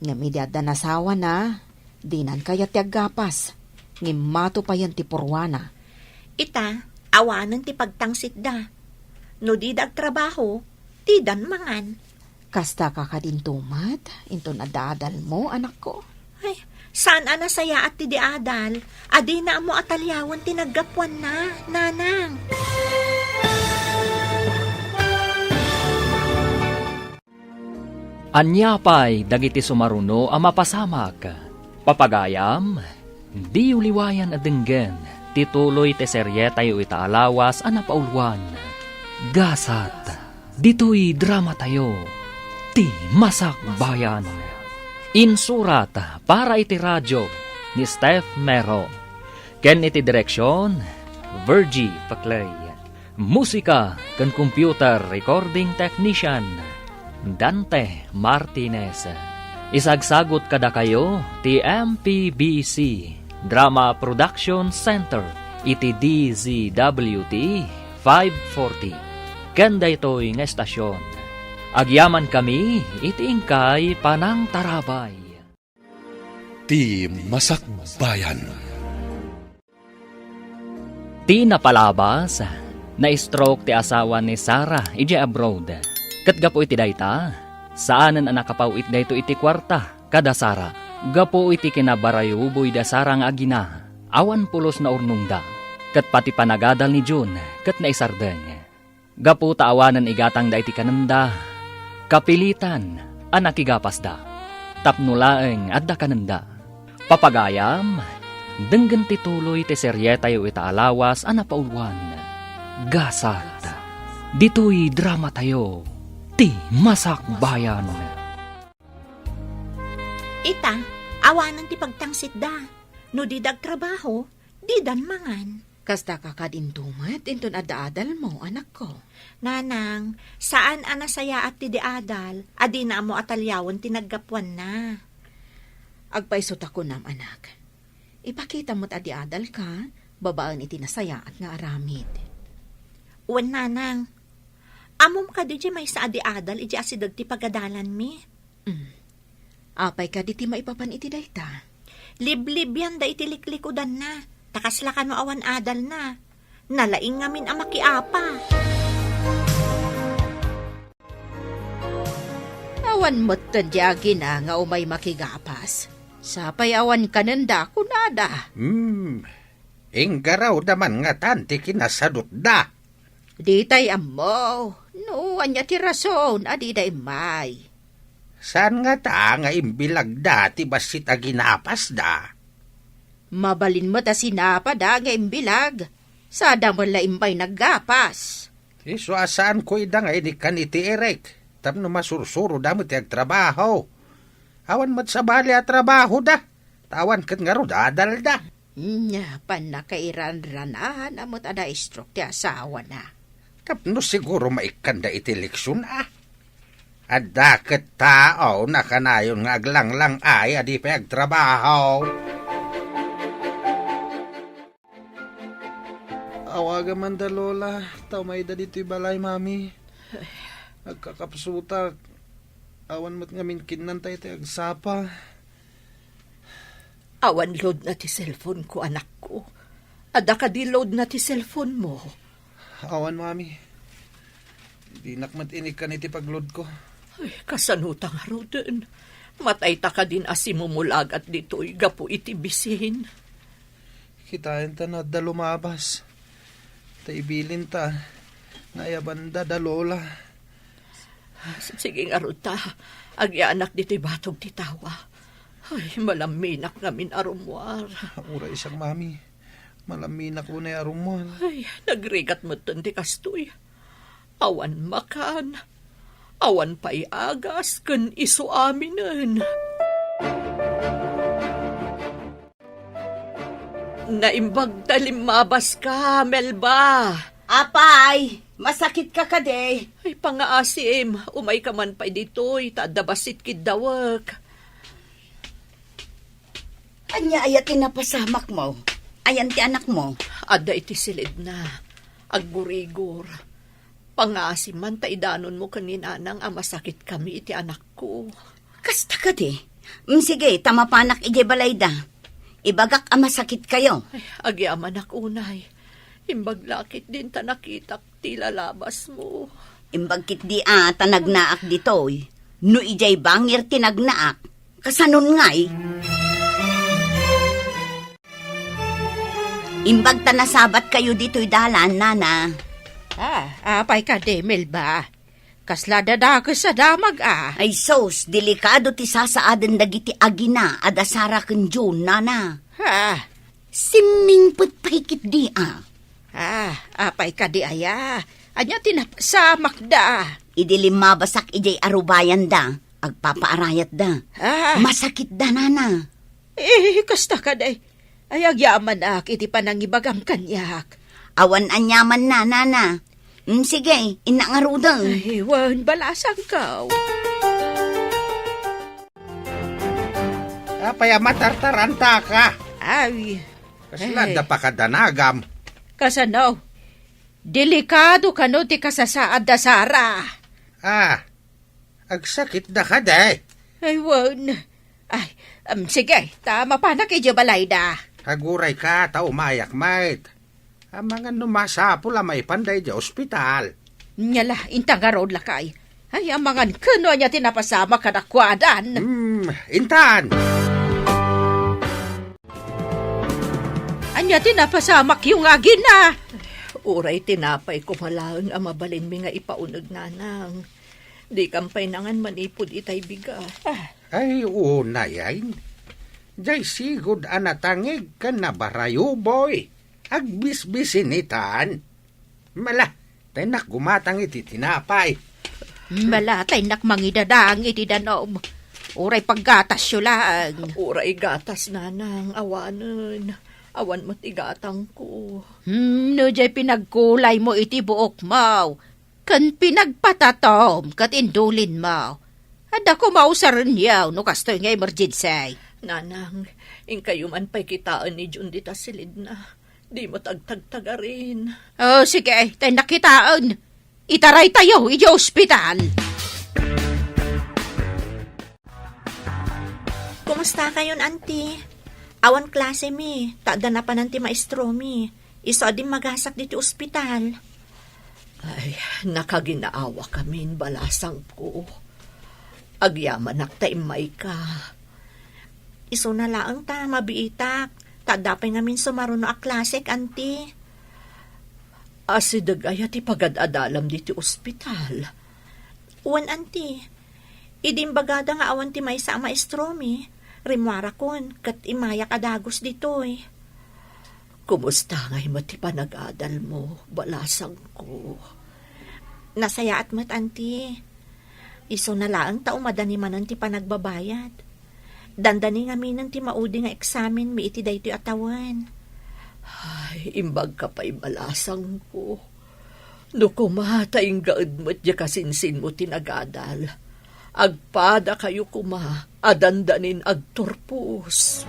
Ngem idi adda nasawana, dinan kayat ti aggapas. Ngem mato payen ti purwana. Ita, awanen ti pagtangsitda. No dida agtrabaho, didan mangan. Kasta ka kadinto met, inton adda adalmo, anakko? Ay, saan a nasayaat ti di adal, a dina ammo a taliawen ti naggapuanna, Nanang. Ania pay dagiti sumaruno a mapasamak? Papagayam, diyo liwayan a denggen. ti tuloy ti serietayo ita a lawas a napauluan, Gasat. Ditoy dramatayo, Ti Masakbayan. Insurat para iti radio ni Steph Mero. Ken iti direksion, Virgie Paclay. Musika ken computer recording technician, Dante Martinez. Isagsagut kadakayo ti M P B C Drama Production Center iti D Z W T five forty. Ken daytoy nga estasion, agyamankami iti inkay panangtarabay. Ti Masakbayan. Ti napalabas, na-stroke ti asawa ni Sarah idiay abroad. Ket gapu iti dayta, saanen a nakapaw-it daytoy iti kuarta kada Sarah. Gapu iti kinabarayuboy da Sarah nga agina, awan pulos naurnongda, ket pati panagadal ni June ket naisardeng. Gapu ta awanen igatangda iti kanenda, kapilitan a nakigapasda. Tapno laeng adda kanenda. Papagayam, denggen ti tuloy ti serietayo ita a lawas a napauluan, Gasat. Ditoy dramatayo, Ti Masakbayan. Ita, awanen ti pagtangsitda. No dida agtrabaho, didan mangan. Kasta ka kadinto met inton adda adalmo, anakko. Nanang, saan a nasayaat ti di adal, a dina ammo a taliawen ti naggapuanna. Agpayso ta kunam, anak. Ipakita met a di adalka, babaen iti nasayaat nga aramid. Wen, nanang. Ammom kadi diay maysa a di adal idiay asideg ti pagadalanmi? Mm. Apay kadi ti maipapan iti dayta? Liblibianda iti liklikudanna, ta kasla kano awan adalna. Nalaing ngamin a makiapa. Awan metten diay agina nga umay makigapas. Sapay awan kanenda, kunada. Hmm, inggarawda man ngatan ti kinasadutda. Ditay ammo no ania ti rason a dida immay. Saan ngata nga imbilagda ti bassit a ginapasda? Mabalin met a sinapada nga imbilag, sada met la immay naggapas. Isu a saanko ida nga inikkan iti irek, tapno masursuroda met ti agtrabaho. Awan met sabali a trabahoda, ta awan ket ngarud adalda. Nya, pannakairanranahanna met a na-stroke ti asawana. Tapno siguro maikkanda iti leksion, a. Adda ket tao nakanayon nga aglanglang-ay a di pay agtrabaho. Awagam man da Lola, ta umayda ditoy balay, Mami. Agkakapsutak. Awan met ngamin kinnanta iti agsapa. Awan load na ti cellphone ko, anakko. Adda kadi load na ti cellphone mo? Awan, Mami. Dinak met inikkan iti pagload ko. Ay, kasano ta ngaruden? Matay ta kadin a simumulagat ditoy gapu iti bisin. Kitaen ta no adda lumabas. Ta ibilin ta, naayabanda da Lola. Sige ngarud ta, agyanak ditoy batog ti tawa. Ay, malaminak ngamin a rummuar. Uray siak, Mami. Malaminak unay a rummuar. Ay, nagrigat metten ti kastoy. Awan makan, awan pay agas ken isu aminen. Naimbag ta limmabaska, Melba. Apay, masakitka kadi? Ay, pangaasim, umayka man pay ditoy, ta adda bassit kiddawek. Ania aya ti napasamakmo? Ayan ti anakmo? Adda iti silidna. Aggurigor. Pangaasim man ta idanonmo ken ni Nanang a masakitkami iti anakko. Kasta kadi? Mm, sige, ta mapanak idiay balayda. Ibagak a masakitkayo. Ay, agyamanak unay. Imbag la ketdin ta nakitak ti lalabasmo. Imbag ketdi a ta nagnaak ditoy. No idiay bangir ti nagnaak, kasanon ngay? Imbag ta nasabatkayo ditoy dalan, Nana. Ah, apay kadi, Melba? Kasla dadakes a damag, a. Ay sus, delikado ti sasaaden dagiti agina a da Sarah ken June, Nana. Ah. Simming Ipet pay ketdi a. Ah, apay kadi aya? Ania ti napasamakda? Idi limmabasak idiay arubayanda, agpapaarayatda. Ah. Masakitda, nana. Eh, kasta kadi. Ay, agyamanak iti panangibagam kaniak. Awan aniamanna, nana. Mm, sige, innak ngaruden. Ay, wen, balasangko. Apay a matartarantaka? Ay. Kasla eh. Adda pakadanagam? Kasano? Delikado kano ti kasasaad da Sara? Ah, agsakitda kadi? Ay, wen. Ay, em, sige, ta mapanak idiay balayda. Agurayka, ta umayak met. Amangan no masapul a maipanda idiay ospital. Nia la, inta ngarud, lakay. Ay, amangan ken no ania ti napasamak kadakuadan. Hmm, intan! Ania ti napasamakyo nga agina? Uray tinapay koma laeng a mabalinmi nga ipauneg, nanang. Dikam pay nangan manipud itay bigas. Ah. Ay, unay, ay. Jay sigud a natangig ken nabarayuboy. Agbisbisinitan. Mala, ta innak gumatang iti tinapay. Mala, ta innak mangidadang iti danum. Uray paggatasyo laeng. Uray gatas, nanang, awanen. Awan met igatangko. Hmm, no jay pinagkulaymo iti buokmo, ken pinagpatatom ket indulinmo. Adda koma usarenyo no kastoy nga emergency. Nanang, inkayo man pay kitaen ni Jun dita silidna. Di met agtagtagarin. Oh, sige, ta innak kitaen. Itaraytayo idiay ospital. Kumusta kayon, Auntie? Awan klase mi, ta adda napanan ti maestro mi. Isu a dimmagasak ditoy ospital. Ay, nakaginaawa kamin, balasangko. Agyamanak ta immayka. Isuna laeng ta mabiitak, ta adda pay ngamin sumaruno a klasek, Auntie. Asideg aya ti pagad-adalam ditoy ospital? Wen, Auntie. Idi imbagada nga awan ti maysa a maestromi, rimmuarakon ket immayak a dagus ditoy. Kumusta ngay met ti panagadalmo, balasangko? Nasayaat met, Auntie. Isuna laeng ta umadani manen ti panagbabayad. Dandani ngaminen ti maudi nga eksamenmi iti daytoy a tawen. Ay, imbagka pay, balasangko. No koma ta inggaed met diay kasinsinmo ti nagadal, agpadakayo koma a dandanin agturpos.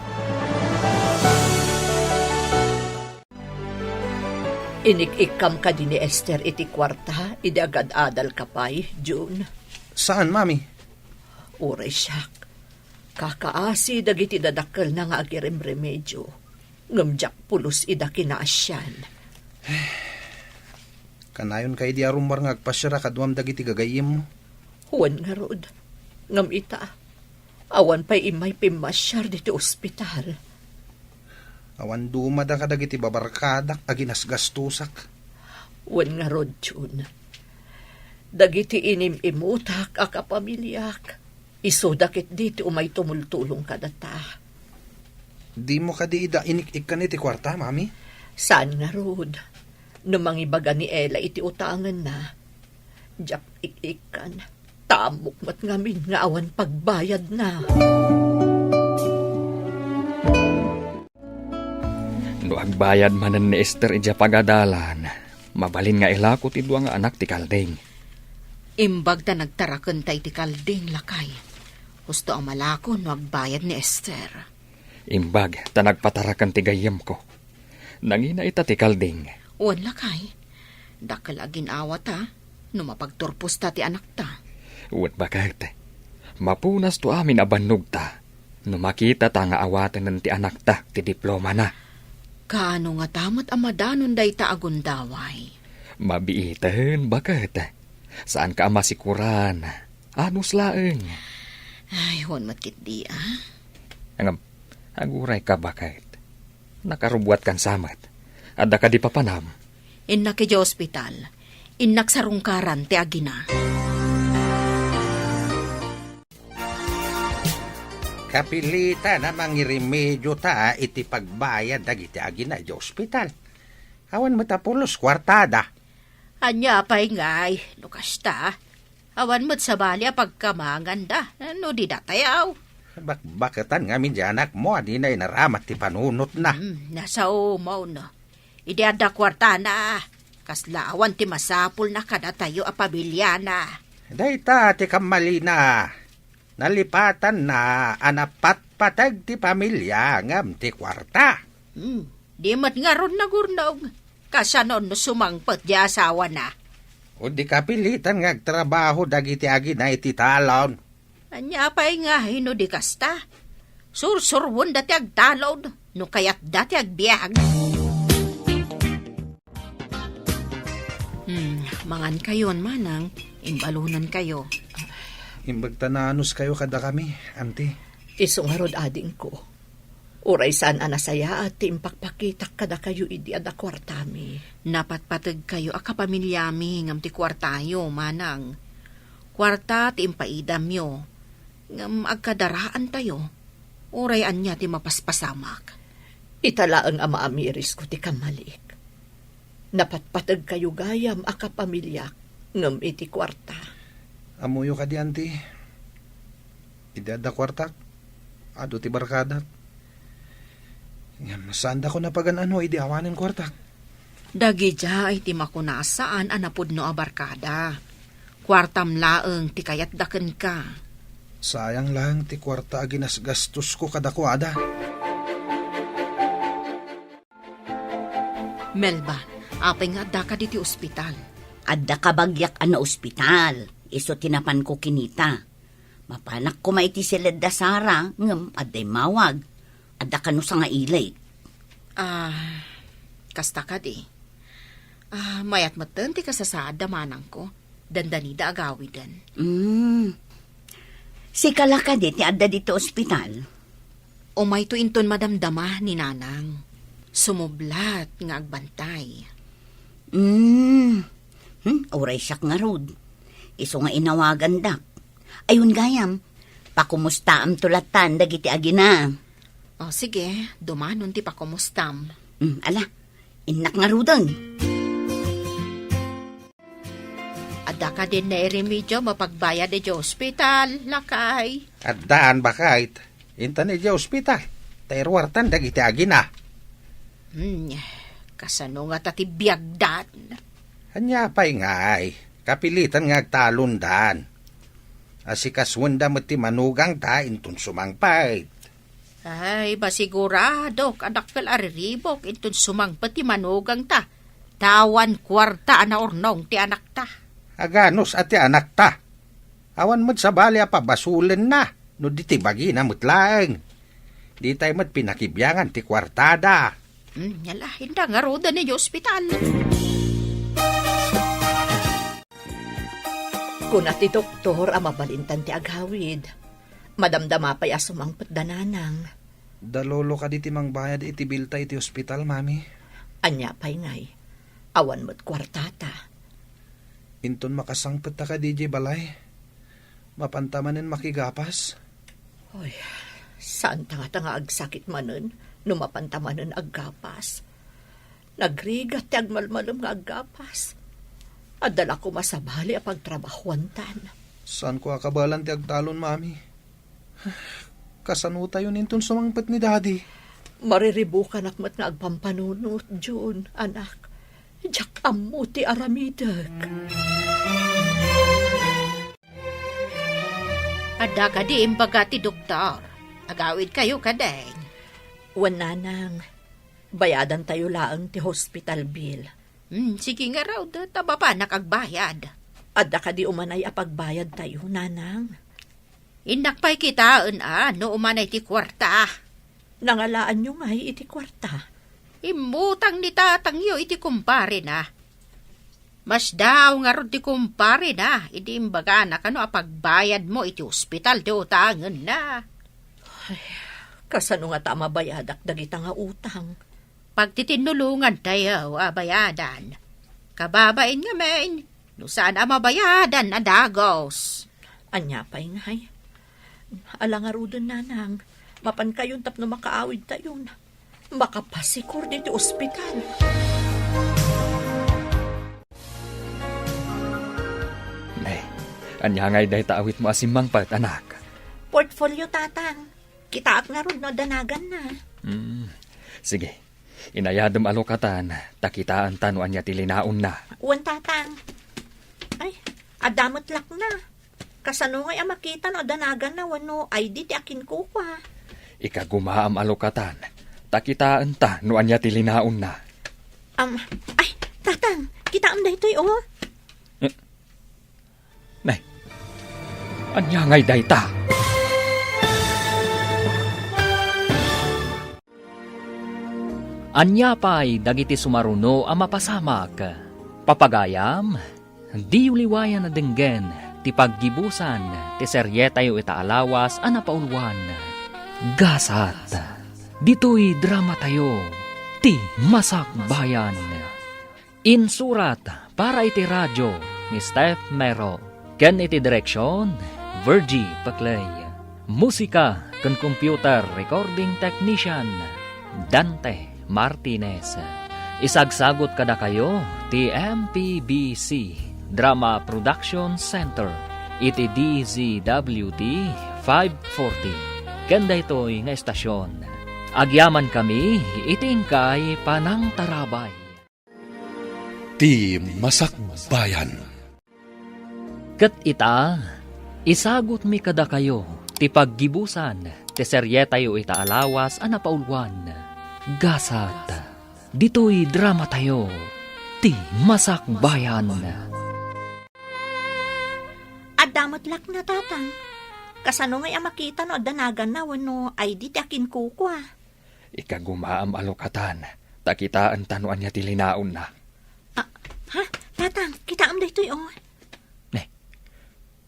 Inik-ikkam kadi ni Esther iti kuarta idi agad-adalka pay, Jun? Saan, Mami. Uray siak. Kakaasi dagiti dadakkelna nga agiremremedio, ngem diak pulos ida kinaasian. Kanayonka idi a rummuar nga agpasiar a kaduam dagiti gagayyemmo? Wen ngarud. Ngem ita, awan pay immay pimmasiar ditoy ospital. Awan dumada kadagiti babarkadak a ginasgastosak. Wen ngarud, Jun. Dagiti inim-imutak a kapamiliak, isuda ketdi ti umay tumultulong kadata. Dimo kadi ida inik-ikkan iti kuarta, Mami? Saan ngarud. No mangibaga ni Ella iti utangenna, diak ik-ikkan. Ta ammok met ngamin nga awan pagbayadna. No agbayad manen ni Esther idiay pagadalan, mabalin nga ilako ti dua nga anak ti kalding. Imbag ta nagtarakenta iti kalding, lakay. Husto a malako no agbayad ni Esther. Imbag ta nagpataraken ti gayyemko. Nangina ita ti kalding. Wen, lakay. Dakkel a gin-awata no mapagturposta ti anakta. Wen, baket. Mapunasto amin a bannogta no makitata nga awatenen ti anakta ti diplomana. Kaano ngata met a madanon dayta a gundaway? Mabiiten, baket. Saanka a masikuran. Anus laeng. Ay, wen met ketdi, a. Ngem, agurayka, baket. Nakarubuatkan sa met. Adda kadi papanam? Innak idiay ospital. Innak sarungkaran ti agina. Kapilitan a mangiremedio ta iti pagbayad dagiti agina idiay ospital. Awan met a pulos kuartada. Ania pay ngay, no kasta? Awan met sabali a pagkamanganda, no di datayaw. Bakbaketan ngamin di anakmo a dina inaramat ti panunotna. Hmm, nasaomon. Idi adda kuartana, kasla awan ti masapulna kadatayo a pamiliana. Dayta ti kammalina. Nalipatanna a napatpateg ti pamilia ngem ti kuarta. Hmm, di met ngarud nagurnong. Kasano no sumangpet di asawana? O di kapilitan nga agtrabaho dagiti agina iti talon. Ania pay nga no di kasta? Sursurwenda ti agtalon no kayatda ti agbiag. Hmm, mangan kayon, manang. Imbalunan kayo. Imbag ta naanus kayo kada kami, anti. Isu ngarud, adingko. Uray saan a nasayaat ti impakpakitak kadakayo idi adda kuartami. Napatpateg kayo a kapamilyami ngem ti kuartayo, manang. Kuarta ti impaidamyo, ngem agkadaraantayo. Uray ania ti mapaspasamak. Ita laeng a maamirisko ti kammaliek. Napatpateg kayo gayam a kapamiliak ngem iti kuarta. Ammoyo kadi, anti? Idi adda kuartak, adu ti barkadak. Ngem saandako napagan-ano idi awanen kuartak. Dagidiay ti makuna a saan a napudno a barkada. Kuartam laeng ti kayatda kenka. Sayang laeng ti kuarta a ginasgastosko kadakuada. Melba, apay nga addaka diti ospital? Adda kabagiak a naospital, isu ti napanko kinita. Mapanak koma iti siled da Sara, ngem adda immawag. Adda kano sangailik. Ah, kasta kadi. Ah, mayat metten ti kasasaad da manangko. Dandanida agawiden. Mm. Sika la kadi ti adda dito ospital? Umayto inton madamdama ni Nanang. Sumublat nga agbantay. Mm. Hmm, uray siak ngarud. Isu nga inawagandak. Ayun gayam, pakumustaamto latan dagiti agina. O, sige, dumanon ti pakumustam. Mm, ala, innak ngaruden. Adda kadin nairemedio mapagbayad idiay ospital, lakay? Addaan, baket. Intan idiay ospital, ta iruartan dagiti agina. Hmm, kasano ngata ti biagdan? Ania pay ngay, kapilitan nga agtalondan. Asikasuenda met ti manugangta inton sumangpet. Ay, masiguradok a dakkel a riribuk inton sumangpet ti manugangta, ta awan kuarta a naurnong ti anakta. Aganus a ti anakta. Awan met sabali a pabasolenna no di ti bagina met laeng. Ditay met pinakibiangan ti kuartada. Hmm, ala, inda ngaruden idiay ospital. Kuna ti doktor a mabalintan ti agawid. Madamdama pay a sumangpet da Nanang. Da Lolo kadi ti mangbayad iti bilta iti ospital, Mami. Ania pay ngay? Awan met kuartata. Inton makasangpet ta kadi idiay balay, mapanta manen makigapas? Oy, saanta ngata nga agsakit manen no mapanta manen aggapas. Nagrigat ti agmalmalem nga aggapas. Adda la koma sabali a pagtrabahuantan. Saanko a kabaelan ti agtalon, Mami. Kasanotayon inton sumangpet ni Daddy? Mariribukanak met nga agpampanunot, Jun, anak. Diak ammo ti aramidek. Adda kadi imbaga ti doktor? Agawidkayo kadin? Wen, Nanang. Bayadantayo laeng ti hospital bill. Hmm, sige ngarud, ta mapanak agbayad. Adda kadi umanay a pagbayadtayo, Nanang? Innak pay kitaen a no umanay ti kuarta. Nangalaanyo ngay iti kuarta? Immutang ni tatangyo iti kumparena. Masdaaw ngarud ti kumparena idi imbagana kano a pagbayadmo iti ospital ti utangenna. Ay, kasano ngata a mabayadak dagita nga utang? Pagtitinnulongantayo a bayadan. Kababain ngamin, no saan a mabayadan a dagus. Ania pay ngay? Ala ngaruden, nanang, mapankayon tapno makaawidtayon. Makapasikor ditoy ospital. Ne, ania ngay dayta awitmo a simmangpet, anak? Portfolio, tatang. Kitaak ngarud no adda naganna. Hmm, sige. Inayadem a lukatan, ta kitaenta no ania ti linaonna. Wen, tatang. Ay, adda met lakna. Kasano ngay a makita no adda naganna wenno I D ti akinkukua? Ikagumaam a lukatan, ta kitaenta no ania ti linaonna. Am, ay, tatang, kitaem daytoy, oh. Eh, nay, ania ngay dayta? Ania pay dagiti sumaruno a mapasamak? Papagayam, diyo liwayan a denggen ti paggibusan ti serietayo ita a lawas a napauluan. Gasat, ditoy dramatayo, ti Masakbayan. Insurat para iti radio ni Steph Mero, ken iti direksion, Virgie Paclay. Musika ken computer recording technician, Dante Martinez. Isagsagut kadakayo ti M P B C Drama Production Center iti D Z W T five forty, ken daytoy nga estasyon. Agyamankami iti inkay panangtarabay. Ti Masakbayan. Ket ita, isagutmi kadakayo ti paggibusan ti serietayo ita a lawas a napauluan. Gasat, ditoy dramatayo, ti Masakbayan. Adda met lakna, tatang. Kasano ngay a makita no adda naganna wenno I D ti akinkukua? Ikagumaam a lukatan, ta kitaenta no ania ti linaonna. Ah, ha? Tatang, kitaem daytoy, oh. Ne,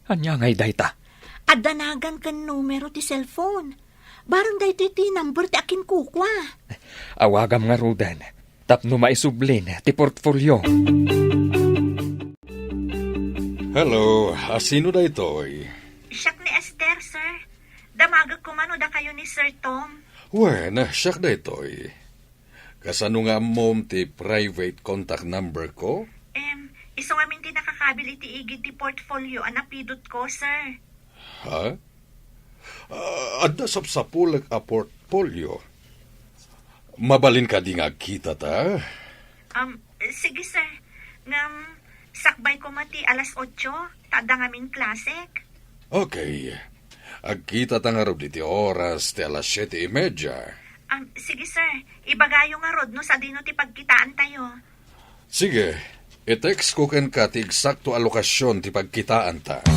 ania ngay dayta? Adda nagan ken numero ti cellphone. Bareng daytoy ti number ti akinkukua. Awagam ngaruden, tapno maisublin ti portfolio. Hello, a sino daytoy? Siak ni Esther, sir. Damagek koma no dakayo ni Sir Tom. Wen, siak daytoy. Kasano nga ammom ti private contact number ko? Em, isu ngamin ti nakakabil iti igid ti portfolio a napidot ko, sir. Ha? Ah, adda sapsapulek a portfolio. Mabalin kadi nga agkitata? Um, sige, sir. Ngem, sakbay koma ti alas otso, ta adda ngamin klasek. Okay. Agkitata ngarud iti oras ti alas siete y media. Um, sige, sir. Ibagayo ngarud no sadino ti pagkitaantayo. Sige, i-text ko kenka ti eksakto a lokasyon ti pagkitaanta.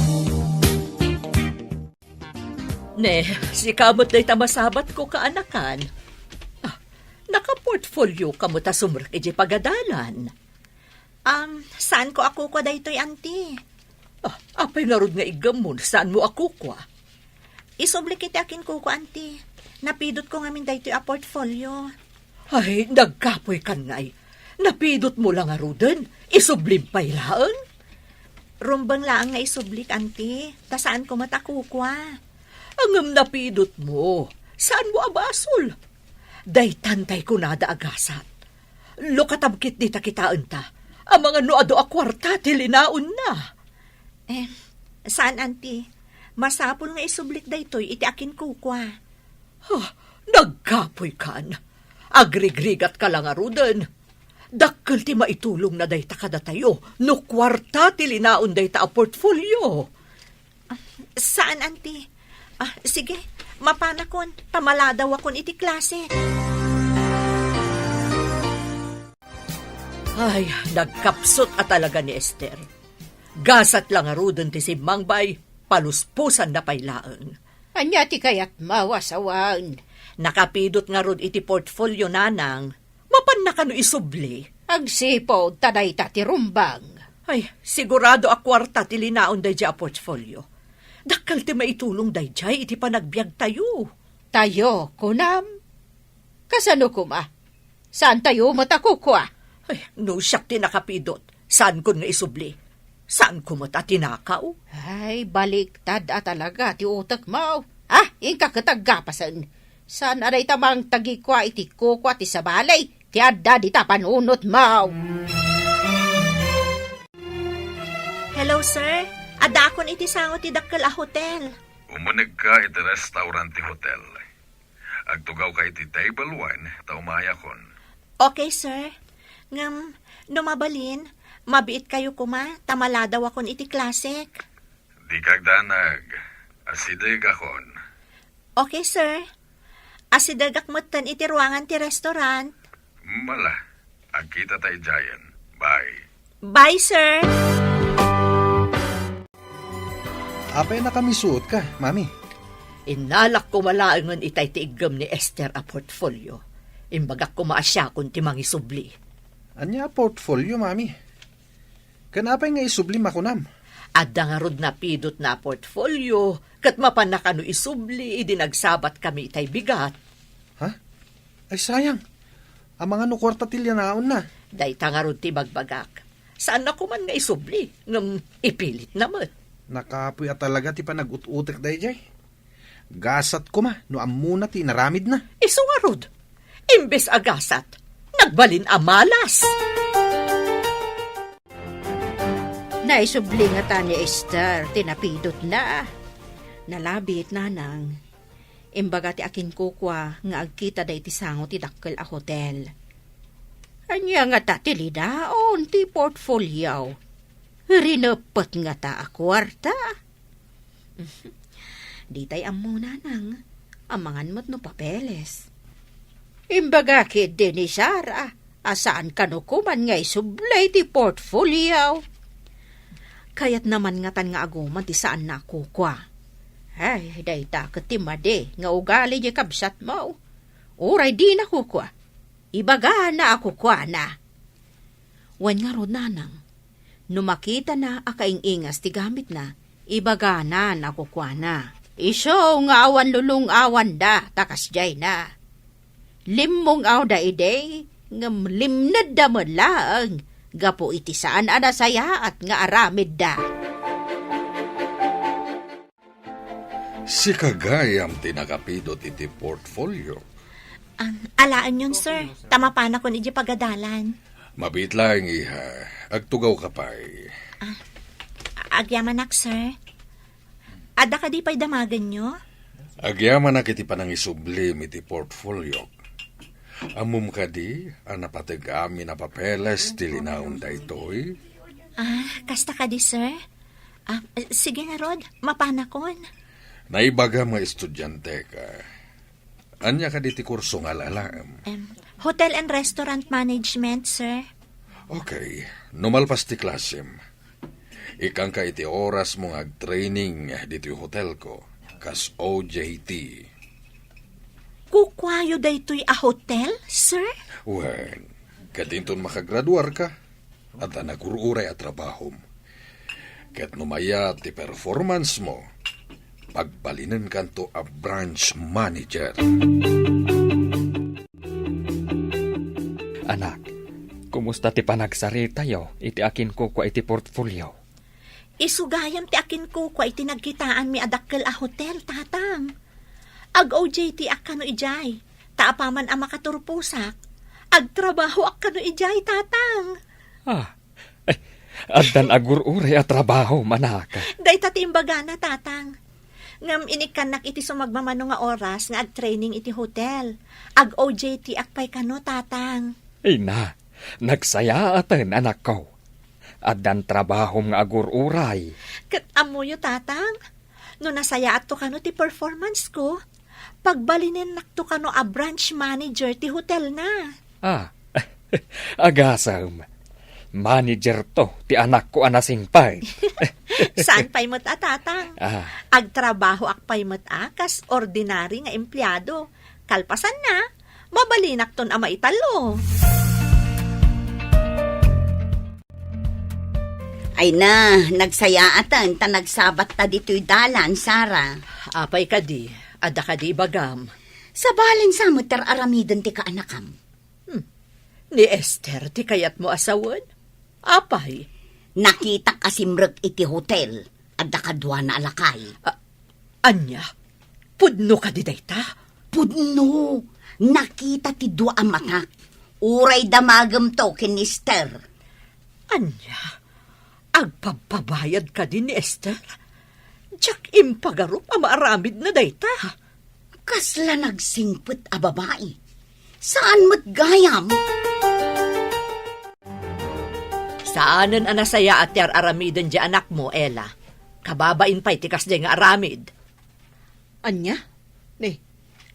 Ne, sika met dayta masabatko, kaanakan. Ah, nakaportfolioka met a sumrek idiay pagadalan. Um, saanko a kukua daytoy, anti. Ah, apay ngarud nga iggammon, saanmo a kukua? Isublik iti akinkukua, anti. Napidotko ngamin daytoy a portfolio. Ay, nagkapuykan ngay. Napidotmo la ngaruden, isublim pay laeng? Rumbeng laeng nga isublik, anti, ta saanko met a kukua. Ngem napidotmo, saanmo a basol? Daytan tay kunada a gasat. Lukatam ketdi ta kitaenta, amangan no adu a kuarta ti linaonna. Eh, saan, anti. Masapul nga isublik daytoy iti akinkukua. Ah, nagkapuykan. Agrigrigatka la ngaruden. Dakkel ti maitulongna dayta kadatayo no kuarta ti linaon dayta a portfolio. Saan, anti. Ah, sige, mapanakon, ta maladawakon iti klase. Ay, nagkapsut a talaga ni Esther. Gasat la ngaruden ti simmangbay, palusposanna pay laeng. Ania ti kayatmo a sawen? Nakapidot ngarud iti portfolio, nanang. Mapanna kano isubli? Agsipud ta dayta ti rumbeng. Ay, sigurado a kuarta ti linaon daydiay a portfolio. Dakkel ti maitulong daydiay iti panagbiagtayo. Tayo, kunam? Kasano koma? Saantayo met a kukua? Ay, no siak ti nakapidot, saankon nga isubli. Saanko met a tinakaw. Ay, baliktad a talaga ti utekmo. Ah, inka ket aggapasen. Saan a dayta mangtagikua iti kukua ti sabali ti adda dita panunotmo? Hello, sir. Addaakon iti sango ti dakkel a hotel. Umunegka iti restaurant ti hotel. Agtugawka iti table one ta umayakon. Okay, sir. Ngem, no mabalin, mabiitkayo koma ta maladawakon iti klasek. Dika agdanag. Asidegakon. Okay, sir. Asidegak metten iti ruangan ti restaurant. Mala, agkitata idiayen. Bye. Bye, sir. Apay nakamisuotka, Mami? Innalak koma laengen itay ti iggem ni Esther a portfolio. Imbagak koma a siakon ti mangisubli. Ania a portfolio, Mami? Ken apay nga isublim a kunam? Adda ngarud napidotna a portfolio, ket mapanna kano isubli idi nagsabatkami itay bigat. Ha? Ay, sayang. Amangan no kuarta ti lianaonna. Dayta ngarud ti ibagbagak. Saanna koman nga isubli, ngem ipilitna met. Nakapuy a talaga ti panag-ut-utek daydiay. Gasat koma no ammona ti inaramidna. Isu ngarud, imbes a gasat, nagbalin a malas. Naisubli ngata ni Esther ti napidotna. Nalabit, nanang. Imbaga ti akinkukua nga agkitada iti sango ti dakkel a hotel. Ania ngata ti linaon ti portfolio? Rineppet ngata a kuarta? Ditay ammo, nanang. Amangan met no papeles. Imbaga ketdi ni Sara a saan kano koman nga isubli ti portfolio. Kayatna man ngatan nga aguman ti saanna a kukua. Ay, dayta ket ti madi nga ugali diay kabsatmo. Uray dina kukua, ibagana a kukuana. Wen ngarud, nanang, no makitana a kaing-ingas ti gamitna, ibagana a kukuana. Isu nga awan lulong-awanda ta kasdiayna. Limmong-awda idi, ngem limnedda met laeng gapu iti saan a nasayaat nga aramidda. Sika gayam ti nakapidot iti portfolio. Ang alaenyon, sir, ta mapanakon idiay pagadalan. Mabiit laeng, iha. Agtugawka pay. Ah, agyamanak, sir. Adda kadi pay damagenyo? Agyamanak iti panangisublim iti portfoliok. Ammom kadi a napateg amin a papeles ti linaon daytoy? Ah, kasta kadi, sir? Ah, sige ngarud, mapanakon. Naibagam nga estudiante ka. Ania kadi ti kurso nga alaem? Em, Hotel and Restaurant Management, sir. Okay. No malpas ti klasem, ikkanka iti orasmo nga agtraining ditoy hotelko, kas O J T. Kukuayo daytoy a hotel, sir? Wen, ket inton makagraduarka, adda nagur-uray a trabahom. Ket no mayat ti performance mo, pagbalinenkanto a branch manager. Anak, kumusta ti panagsaritayo iti akinkukua iti portfolio? Isu gayam ti akinkukua iti nagkitaanmi a dakkel a hotel, Tatang. Ag-O J T ak kano idiay, ta apaman a makaturposak, agtrabahoak kano idiay, Tatang. Ah, eh, addan agur-uray a trabaho, anak. Dayta ti imbagana, Tatang. Ngem inikkannak iti sumagmamano nga oras nga agtraining iti hotel. Ag-O J T ak pay kano, Tatang. Ina, nagsayaaten, anakko. Addan trabahom nga agur-uray. Ket ammoyo, Tatang, no nasayaatto kano ti performance ko, pagbalinennakto kano a branch manager ti hotel na. Ah, agasem. Manager to ti anakko a nasingpet. Saan pay met a, Tatang? Ah. Agtrabahoak pay met a kas ordinary nga empleado. Kalpasanna, mabalinakton a maitallo. Ay na, nagsayaaten ta nagsabatta ditoy dalan, Sara. Apay kadi, adda kadi ibagam? Sabalen sa met ti ar-aramiden ti kaanakam. Hmm. Ni Esther ti kayatmo a sawen? Apay? Nakitak a simrek iti hotel. Adda kaduana a lakay. A-, ania? Pudno kadi dayta? Pudno. Nakita ti dua a matak. Uray damagemto ken ni Esther. Ania? Agpabpabayad kadi ni Esther? Diak impagarup a maaramidna dayta. Kasla nagsingpet a babai. Saan met gayam? Saanen a nasayaat ti ar-aramiden ti anakmo, Ella. Kababain pay ti kasdiay nga aramid. Ania? Ni,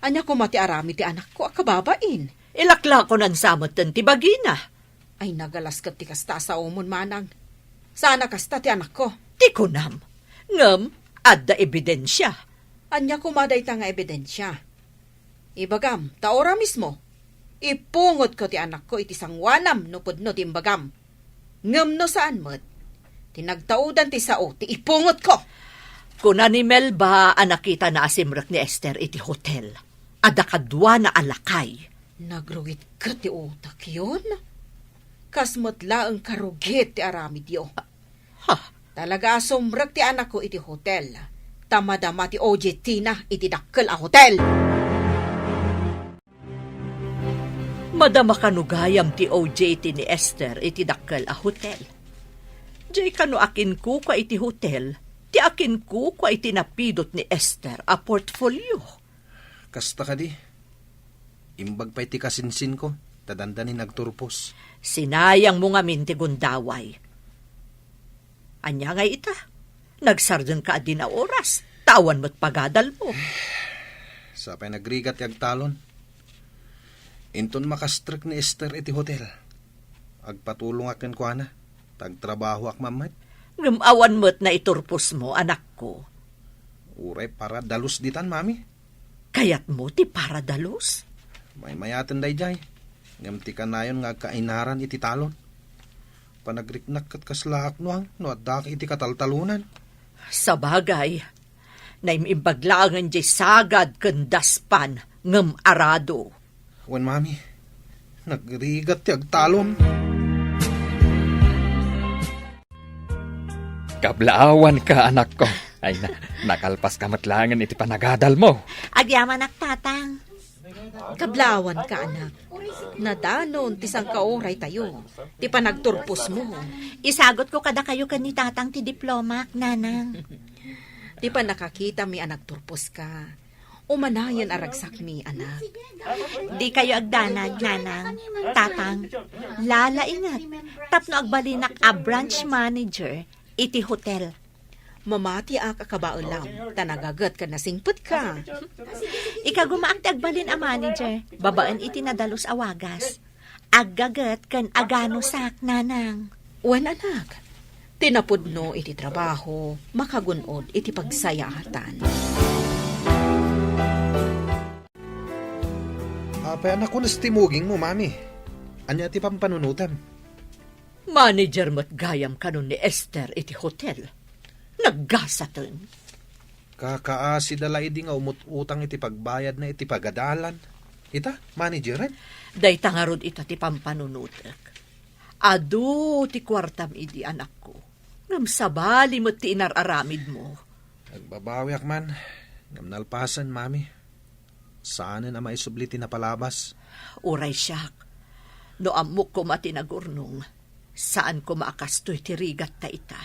ania koma ti aramid ti anakko a kababain? Ilaklakonan sa metten ti bagina. Ay, nagalas ket ti kasta a saomon, manang. Saan a kasta ti anakko. Ti kunam. Ngem, adda ebidensia. Ania koma dayta nga ebidensia? Ibagam, ta ora mismo, ipungotko ti anakko iti sangoanam no pudno ti imbagam. Ngem no saan met, ti nagtaudan ti sao ti ipungotko. Kuna ni Melba a nakitana a simrek ni Esther iti hotel. Adda kaduana a lakay. Nagrugit ket ti utakyon? Kas met laeng karugit ti aramidyo. Ha? Talaga a sumrek ti anakko iti hotel. Ta madama ti O J T na iti dakkel a hotel. Madama kano gayam ti O J T ni Esther iti dakkel a hotel. Diay kano akinkukua iti hotel, ti akinkukua iti napidot ni Esther a portfolio. Kasta kadi, imbag pay ti kasinsinko, ta dandani nagturpos. Sinayangmo ngamin ti gundaway. Ania ngay ita? Nagsardengka a dina oras, ta awan met pagadalmo. Sapay nagrigat ti agtalon. Inton makastrek ni Esther iti hotel, agpatulongak kenkuana, ta agtrabahoak met. Ngem awan met naiturposmo, anakko. Uray para dalus ditan, Mami. Kayatmo ti para dalus? Maymayaten daydiay, ngem ti kanayon nga agkainaran iti talon. Panagriknak ket kaslaak nuang no addaak iti kataltalonan. Sabagay, naim-imbag laengen diay sagad ken daspan ngem arado. Wen, Mami, nagrigat ti agtalon. Kablaawanka, anakko. Ay, na, nakalpaska met laengen iti panagadalmo. Agyamanak, Tatang. Kablaawanka, anak. Nadanon ti sangkauray tayo, ti panagturposmo. Isagutko kadakayo ken ni Tatang ti diplomak, Nanang. Ti pannakakitami a nagturposka, umanayen a ragsakmi, anak. Dikayo agdanag, Nanang, Tatang. Lalainget tapno agbalinak a branch manager iti hotel. Mamatiak a kabaelam, ta nagaget ken nasingpetka. Ikagumaak ti agbalin a manager, babaen iti nadalus a wagas. Aggaget ken aganusak, Nanang. Wen, anak, ti napudno iti trabaho, makagun-od iti pagsayaatan. Apay a nakunas ti mugingmo, Mami? Ania ti pampanunotem? Manager met gayam kanon ni Esther iti hotel. Naggasaten. Kakaasida la idi nga umut-utang iti pagbayadna iti pagadalan. Ita, manageren? Dayta ngarud ita ti pampanunotek. Adu ti kuartam idi, anakko. Ngem sabali met ti inar-aramidmo. Agbabawiak man, ngem nalpasen, Mami. Saanen a maisubli ti napalabas. Uray siak, no ammok koma ti nagurnong, saan koma a kastoy ti rigatta ita.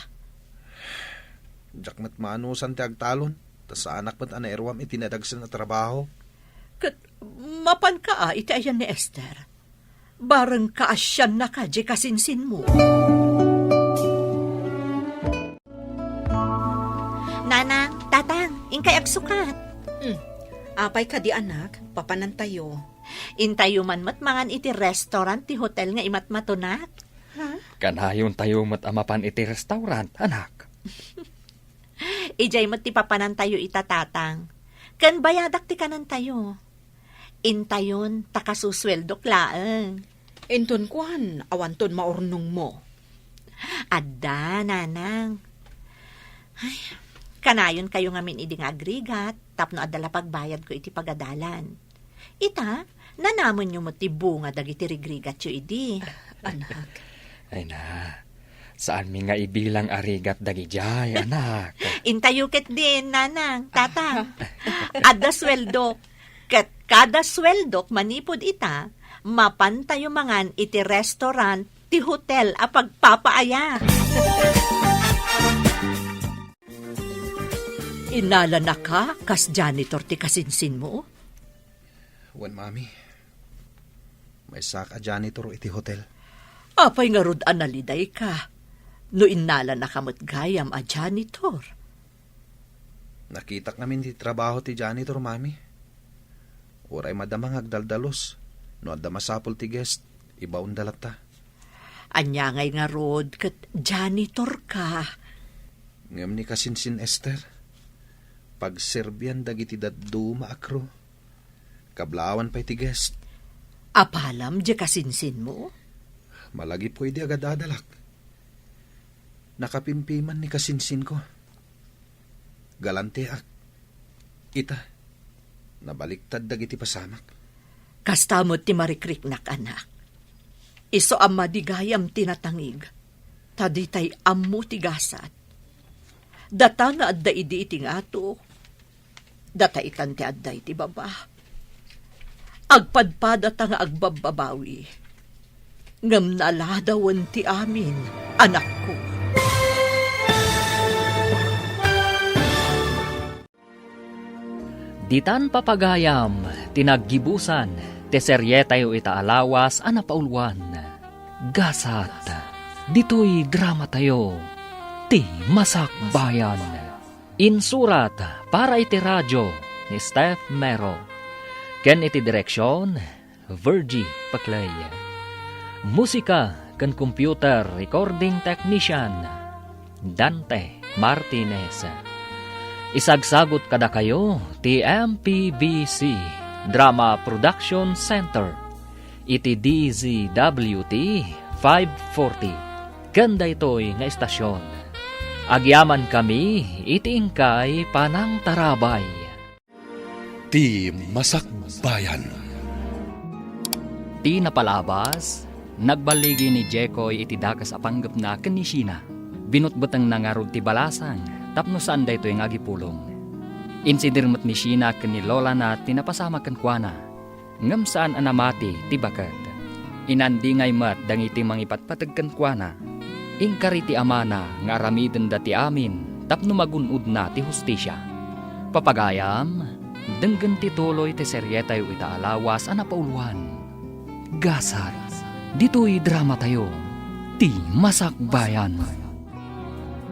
Diak met maanusan ti agtalon, ta saanak met a nairuam iti nadagsen a trabaho. Ket mapanka a iti ayan ni Esther? Bareng kaasiannaka diay kasinsinmo. Nanang, Tatang, inkay agsukat. Hmm. Apay kadi, anak, papanantayo. Intayo man met mangan iti restaurant ti hotel nga imatmatonak. Ha? Kanayontayo met a mapan iti restaurant, anak. Idiay met ti papanantayo ita, Tatang. Ken bayadak ti kanentayo. Intayon, ta kasusueldok laeng. Inton kuan, awanton maurnongmo. Adda, Nanang. Ay, kanayonkayo ngamin idi nga agrigat, tapno adda la pagbayadko iti pagadalan. Ita, nanamenyo met ti bunga dagiti rigrigatyo idi. Anak. Ay na, saanmi nga ibilang a rigat dagidiay, anak. Intayo ketdin, nanang, tatang. Adda sueldok. Ket kada sueldok manipud ita, mapantayo mangan iti restaurant ti hotel a pagpapaayat. Innalanaka kas janitor ti kasinsinmo? Wen, Mami. Maysak a janitor iti hotel. Apay ngarud a nalidayka no innalanaka met gayam a janitor? Nakitak ngamin ti trabaho ti janitor, Mami. Uray madama nga agdaldalus, no adda masapul ti guest, ibaonda latta. Ania ngay ngarud ket janitor ka? Ngem ni kasinsin Esther, pagserbian dagiti dadduma a crew. Kablawan pay ti guest. Apalam diay kasinsinmo? Malagip ko idi agadadalak. Nakapimpiman ni kasinsinko. Galanteak. Ita, nabaliktad dagiti pasamak. Kasta met ti marikriknak, anak. Isu a madi gayam ti natangig, ta ditay ammo ti gasat. Data nga adda idi iti ngato, data itan ti adda iti baba. Agpadpadata nga agbabbabawi, ngem naladawen ti amin, anakko. Ditan papagayam ti naggibusan ti serietayo ita a lawas a napauluan, Gasat. Ditoy dramatayo, Ti Masakbayan. Insurat para iti radio ni Steph Mero, ken iti direksion, Virgie Paclay. Musika ken computer recording technician, Dante Martinez. Isagsagut kadakayo ti M P B C Drama Production Center iti D Z W T five forty ken daytoy nga estasion. Agyamankami iti inkay panangtarabay. Ti Masakbayan. Ti napalabas, nagballigi ni Jekoy iti dakes a panggepna ken ni Sheena. Binutbutengna ngarud ti balasang tapno saan daytoy nga agipulong. Insidir met ni Sheena ken ni lolana ti napasamak kenkuana, ngem saan a namati ti baket. Inandingay met dagiti mangipatpateg kenkuana. Inkari ti amana nga aramidenda ti amin tapno magun-odna ti hustisia. Papagayam, denggen ti tuloy ti serietayo ita a lawas a napauluan, Gasat. Ditoy dramatayo, Ti Masakbayan.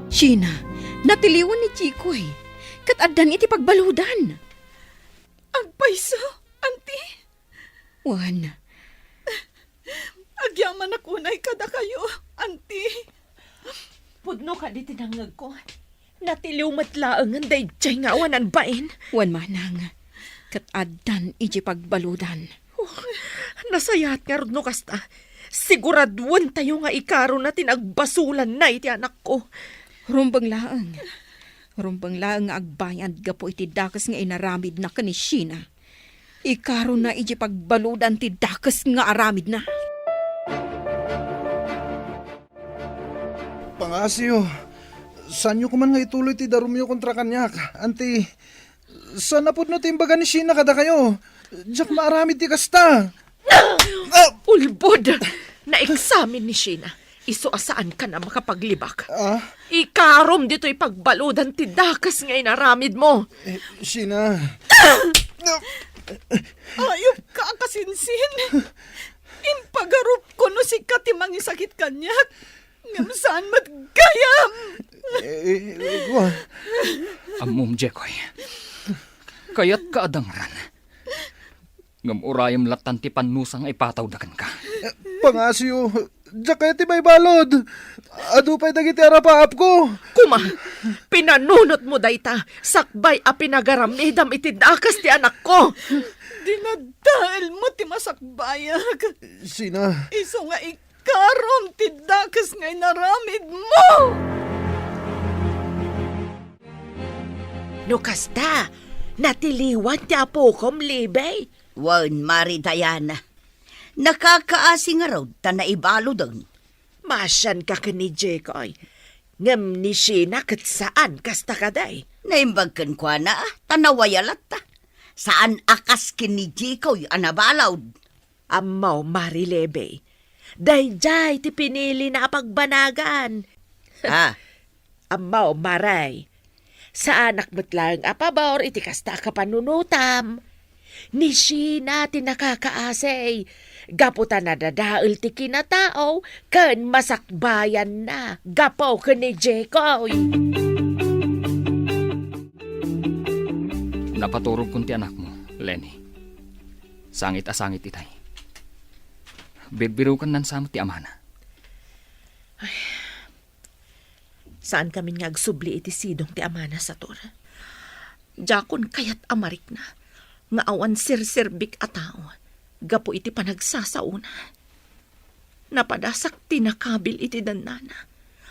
Sheena, natiliwan ni Jekoy, ket addan iti pagbaludan. Agpayso, Auntie. Wen. Agyamanak unay kadakayo, Auntie. Pudno kadi ti nangngegko. Natiliw met laengen daydiay nga awanan bain. Wen manang, ket addan iti pagbaludan. Oh, nasayaat ngarud no kasta. Siguraduentayo nga ikarona ti nagbasolanna iti anakko. Rumbeng laeng. Rumbeng laeng nga agbayad gapu iti dakes nga inaramidna ken ni Sheena. Ikarona iti pagbaludan ti dakes nga aramidna. Pangasiyo, saanyo koman nga ituloy ti darumyo kontra kaniak, Auntie. Saan a pudno ti imbaga ni Sheena kadakayo. Diak maaramid ti kasta. Ah! Ulbod! Naeksamin ni Sheena. Isu a saankan a makapaglibak. Ah? Ikarom ditoy pagbaludan ti dakes nga inaramidmo. Eh, Sheena. Ayupka a kasinsin. Impagarupko no sika ti mangisakit kaniak. Ngem saan met gayam. Eh, eh, wa- Ammom, Jekoy. Kayatka a dangran. Ngem urayem lattan ti pannusa nga ipatawda kenka. Pangasiyo, diak kayat ti maibalud. Adu pay dagiti arapaapko. Kuma, pinanunotmo dayta, sakbay a pinagaramidam iti dakes ti anakko. Dinadaelmo ti masakbayak. Sheena. Isu nga ikarom ti dakes nga inaramidmo. No kasta, natiliwan ti apokom, Libby? Wen, Mari Diana. Nakakaasi ngarud ta naibaluden. Maasianka ken ni Jekoy. Ngem ni Sheena ket saan kasta kadi. Naimbag kenkuana, ta nawaya latta. Saan a kas ken ni Jikoy a nabalud. Ammo, Mari Lebe, daydiay ti pinilina a pagbanagan. Ah. Ammo, Mari, saanak met laeng a pabor iti kasta a kapanunotam. Ni Sheena ti nakakaasi, gapu ta nadadael ti kinatao ken masakbayanna gapu ken ni Jikoy. Napaturogkon ti anakmo, Leni. Sangit a sangit itay. Birbirukan nan sa met ti amana. Ay, saan kamin nga agsubli iti sidong ti amana, Sator. Diakon kayat a marikna nga awan serserbik a tao gapu iti panagsasaona. Napadasak ti nakabil iti dannana.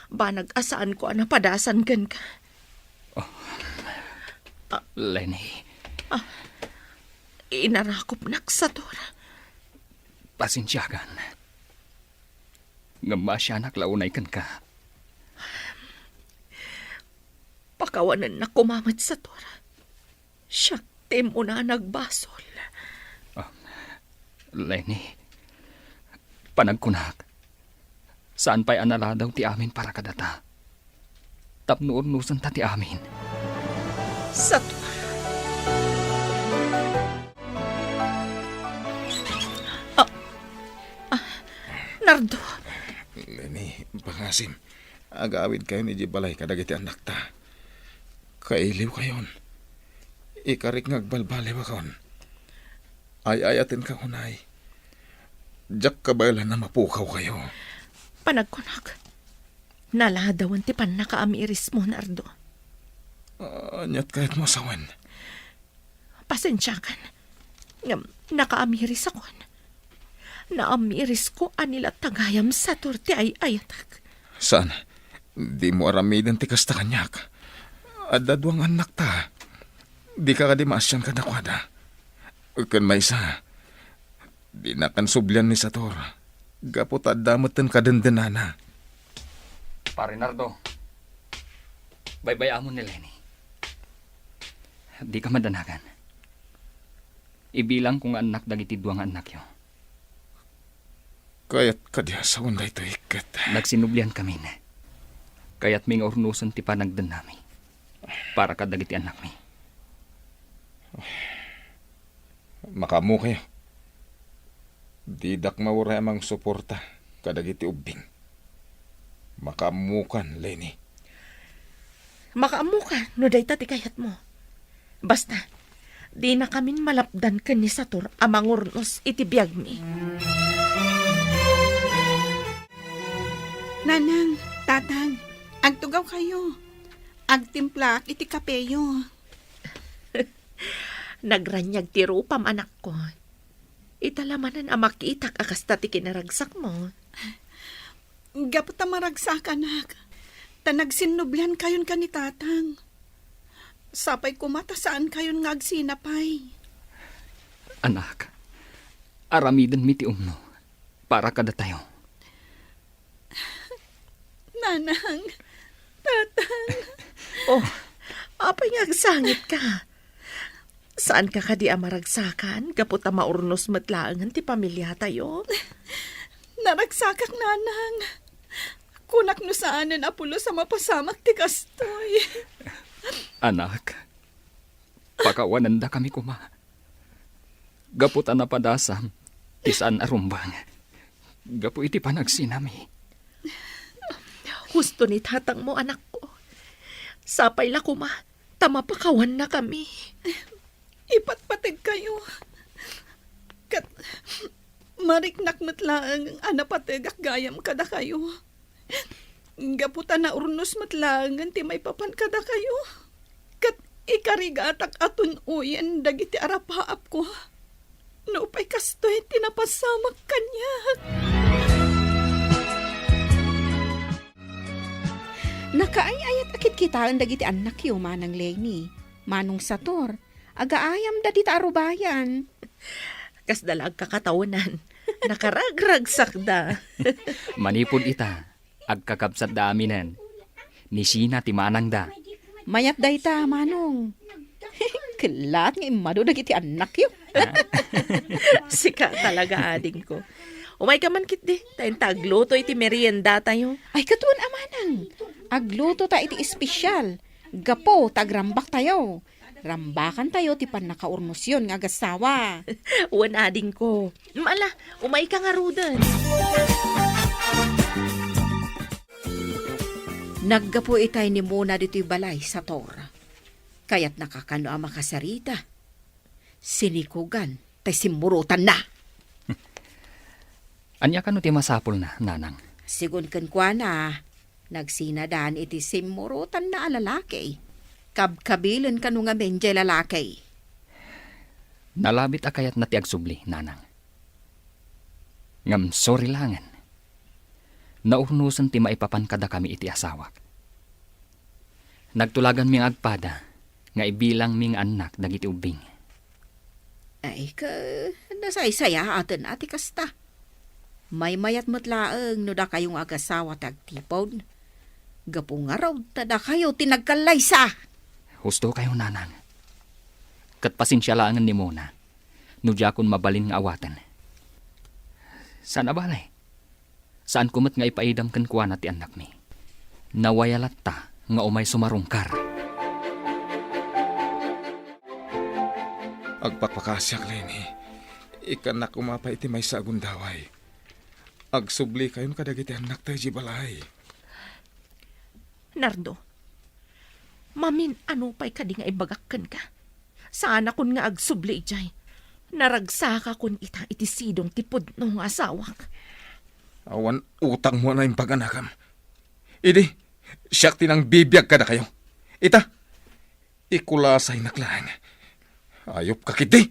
Banag a saanko a napadasan kenka. Oh. Ah. Leni. Ah. Inarakopnak, Sator. Pasensiakan. Ngem maasianak la unay kenka. Pakawanennak koma met, Sator. Siak ti immuna a nagbasol. Ah, Leni, panagkunak, saan pay a naladaw ti amin para kadata. Tapno urnosenta ti amin. Sat-, Ah, ah, Nardo. Leni, pangasim. Agawidkayon idiay balay kadagiti annakta. Kailiwkayon. Ikarik nga agbalbaliwakon. Ay-ayatenka unay. Diak kabaelan a mapukawkayo. Panagkunak, naladawan ti pannakaamirismo, Nardo. Aniat kayatmo a sawen? Pasensiakan. Ngem nakaamirisakon. Naamirisko a ni latta gayam Sator ti ay-ayatek. Saan, dimo aramiden ti kasta kaniak. Adda dua nga annakta. Dika kadi maasian kadakuada. Ken maysa, dinakan sublian ni Sator. Gapu ta adda metten kadendenana. Pare Nardo, baybay-amon ni Leni. Dika madanagan. Ibilangko nga annak dagiti dua nga annakyo. Kayat kadi a sawen daytoy ket? Nagsinubliankamin. Kayatmi nga urnosen ti panagdennami para kadagiti annakmi. Makaammokayo. Didak mauray a mangsuporta kadagiti ubbing. Makaammokan, Leni. Makaammokan no dayta ti kayatmo. Basta, dinakamin malapdan ken ni Sator a mangurnos iti biagmi. Nanang, Tatang, agtugawkayo. Agtimplaak iti kapeyo. Nagraniag ti rupam, anakko. Ita la manen a makitak a kasta ti kinaragsakmo. Gapu ta maragsakanak, ta nagsinnubliankayon ken ni Tatang. Sapay koma ta saankayon nga agsinapay. Anak, aramidenmi ti umno para kadatayo. Nanang, Tatang. Oh, apay nga agsangitka? Saanka kadi a maragsakan gapu ta maurnos met laengen ti pamiliatayo? Naragsakak, Nanang. Kunak no saanen a pulos a mapasamak ti kastoy. Anak, pakawanendakami koma. Gapu ta napadasam ti saan a rumbeng gapu iti panagsinami. Husto ni tatangmo, anakko. Sapay la koma ta mapakawannakami. Ipatpategkayo. Ket mariknak met laeng a napategak gayam kadakayo. Gapu ta naurnos met laengen ti maipapan kadakayo, ket ikarigatak a tun-oyen dagiti arapaapko. Nupay kastoy ti napasamak kaniak. Nakaay-ayat a kitkitaen dagiti annakyo, Manang Leni, Manong Sator, agaayamda dita arubayan. Kasda la agkakataonan. Nakaragragsakda. Manipud ita, agkakabsatda aminen. Ni Sheena ti manangda. Mayat dayta, Manong. Kellat nga immadu dagiti annakyo. Ah. Sika talaga, adingko. Umayka man ketdi, ta inta agluto iti meriendatayo. Ay, ket wen a, Manang. Agluto ta iti espesyal. Gapu ta agrambaktayo. Rambakantayo ti pannakaurnosyon nga agassawa. Wen, adingko. Ala, umayka ngaruden. Naggapu itay ni Mona ditoy balay, Sator. Kayatnaka kano a makasarita. Sinikugan tay simmurotanna. Ania kano ti masapulna, Nanang? Sigun kenkuana, nagsinadan iti simmurotanna a lalaki. Kabkabilen kano ngamin jay lalaki. Nalabit a kayatna ti agsubli, Nanang. Ngem sorry laengen. Naurnosen ti maipapan kadakami iti asawak. Nagtulaganmi nga agpada nga ibilangmi nga annak dagiti ubbing. Ay, ka, nasaysayaaten a ti kasta. Maymayat met laeng no dakayo nga agasawa ti agtipon. Gapu ngarud ta dakayo ti nagkallaysa. Husto kayo, Nanang. Ket pasensia laengen ni Mona no diakon mabalin nga awaten. Saan a bale, saanko met nga ipaidam kenkuana ti annakmi. Nawaya latta nga umay sumarungkar. Agpakpakasiak, Leni. Ikkannak koma pay iti maysa a gundaway. Agsubli kayon kadagiti annakta idiay balay. Nardo, mamin-ano pay kadi nga ibagak kenka? Saanakon nga agsubli idiay. Naragsakakon ita iti sidong ti pudno nga asawak. Awan utangmo a naimbag, anakam. Idi, siak ti nangbibiag kadakayo. Ita, ikulasaynak laeng. Ayupka ketdi.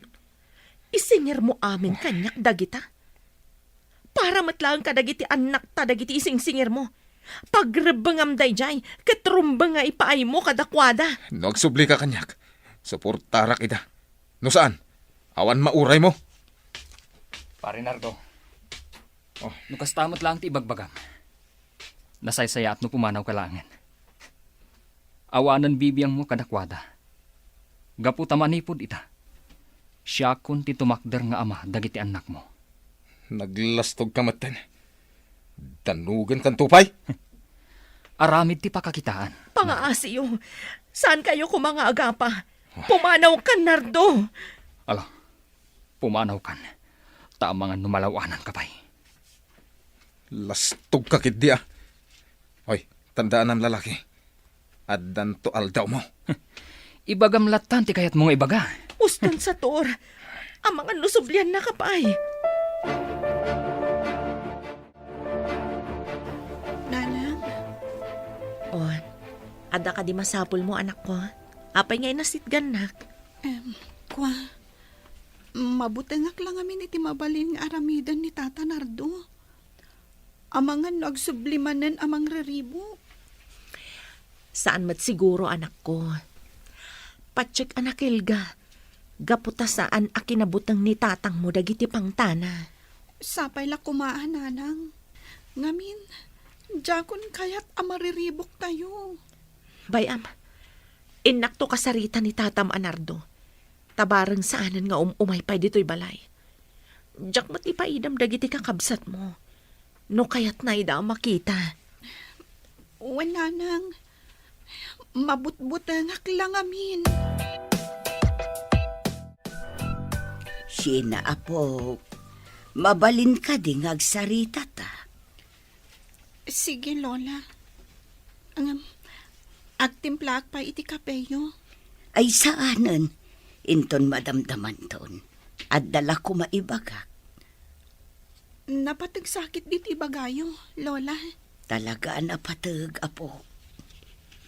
Isingirmo amin kaniak dagita. Para met laeng kadagiti annakta dagiti isingsingirmo. Pagrebbengam daydiay, ket rumbeng nga ipaaymo kadakuada. No agsublika kaniak, suportarak ida. No saan, awan mauraymo. Pare Nardo, oh, no kasta met laeng ti ibagbagam, nasaysayaat no pumanawka laengen. Awanen bibiangmo kadakuada. Gapu ta manipud ita, siakon ti tumakder nga ama dagiti annakmo. Naglastogka metten. Dannugenkanto pay? Aramid ti pakakitaan. Pangaasiyo. Saankayo koma nga agapa? Pumanawkan, Nardo. Ala, pumanawkan. Ta amangan no malaw-ananka pay. Lastogka ketdi, a. Oy, tandaanam, lalaki. Addanto aldawmo. Ibagam lattan ti kayatmo nga ibaga. Uston, Sator. Amangan no subliannaka pay. Nanang? Oh, adda kadi masapulmo, anakko? Apay nga inasitgannak? Em, kua, mabutengak la ngamin iti mabalin nga aramiden ni Tata Nardo. Amangan no agsubli manen a mangriribuk. Saan met siguro, anakko. Patiek a nakelga, gapu ta saan a kinabuteng ni tatangmo dagiti pangtana. Sapay la koma a, Nanang. Ngamin, diakon kayat a mariribuktayo. Bay-am, innakto kasarita ni tatam a Nardo. Ta bareng saanen nga um-umay pay ditoy balay. Diak met ipaidam dagiti kakabsatmo no kayatna ida a makita. Wen, Nanang. Mabutbutengak la ngamin. Sheena, apok, mabalin kadi nga agsaritata? Sige, Lola. Ngem, agtimplaak pay iti kapeyo. Ay, saanen. Inton madamdamanton, adda la koma ibagak. Napateg sakit ditoy ibagayo, Lola. Talaga a napateg, apo.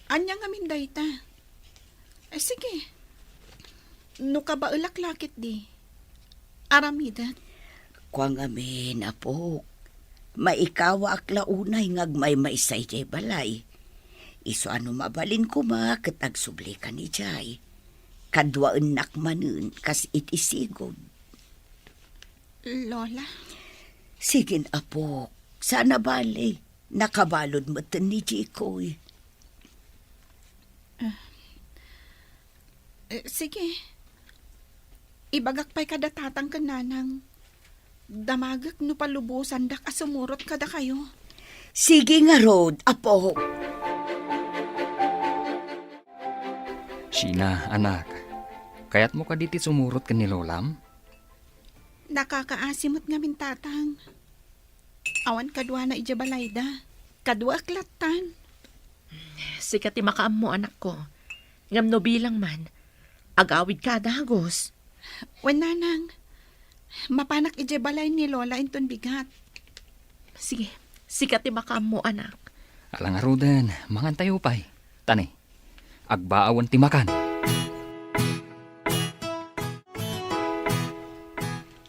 Ania ngamin dayta? Eh, sige. No kabaelak la ketdi, aramidek. Kua ngamin, apok. Maikawaak la unay nga agmaymaysa idiay balay. Isu a no mabalin koma ket agsublikan idiay. Kaduaennak manen kas iti sigud. Lola? Sige, apok. Saan a bale. Nakabalud metten ni Jikoy. Eh, sige. Ibagak pay kada tatang ken nanang. Damagek no palubosandak a sumurot kadakayo. Sige ngarud, apo. Sheena, anak, kayatmo kadi ti sumurot ken ni lolam? Nakakaasi met ngamin, tatang. Awan kaduana idiay balayda. Kaduaek lattan. Sika ti makaammo, anakko. Ngem no bilang man, agawidka a dagus. Wen, nanang, mapanak idiay balay ni Lola inton bigat. Sige, sika ti makaammo, anak. Ala ngaruden, mangantayo pay. Tani, agbaawen ti makan.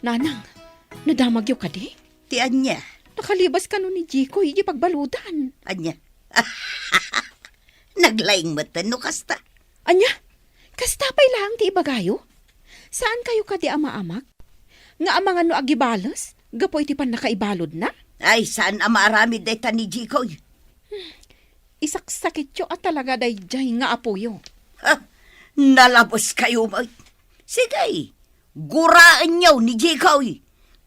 Nanang, nadamagyo kadi? Ti ania? Nakalibas kano ni Jikoy iti pagbaludan. Ania? Naglaing metten no kasta. Ania? Kasta pay laeng ti ibagayo? Saan kayo kadi a maamak? Nga amangan no agibales gapu iti pannakaibaludna? Ay, saan a maaramid dayta ni Jikoy. Isaksakityo a talaga daydiay nga apoyo. Ha? Nalabes kayo met. Sige, guraenyo ni Jikoy.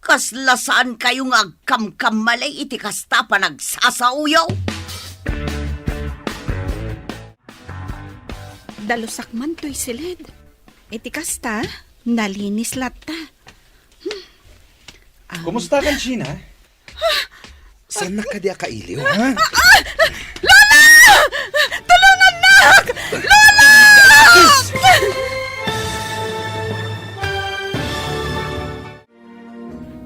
Kasla saan kayo nga agkamkammalay iti kasta panagsasaoyo. Dalusak man toy siled. Iti kasta, nalinis latta. Hmm. Ang Kumusta kan, Sheena? Saan na kadi a kailiw, ha? Lola! Tulungannak! Lola!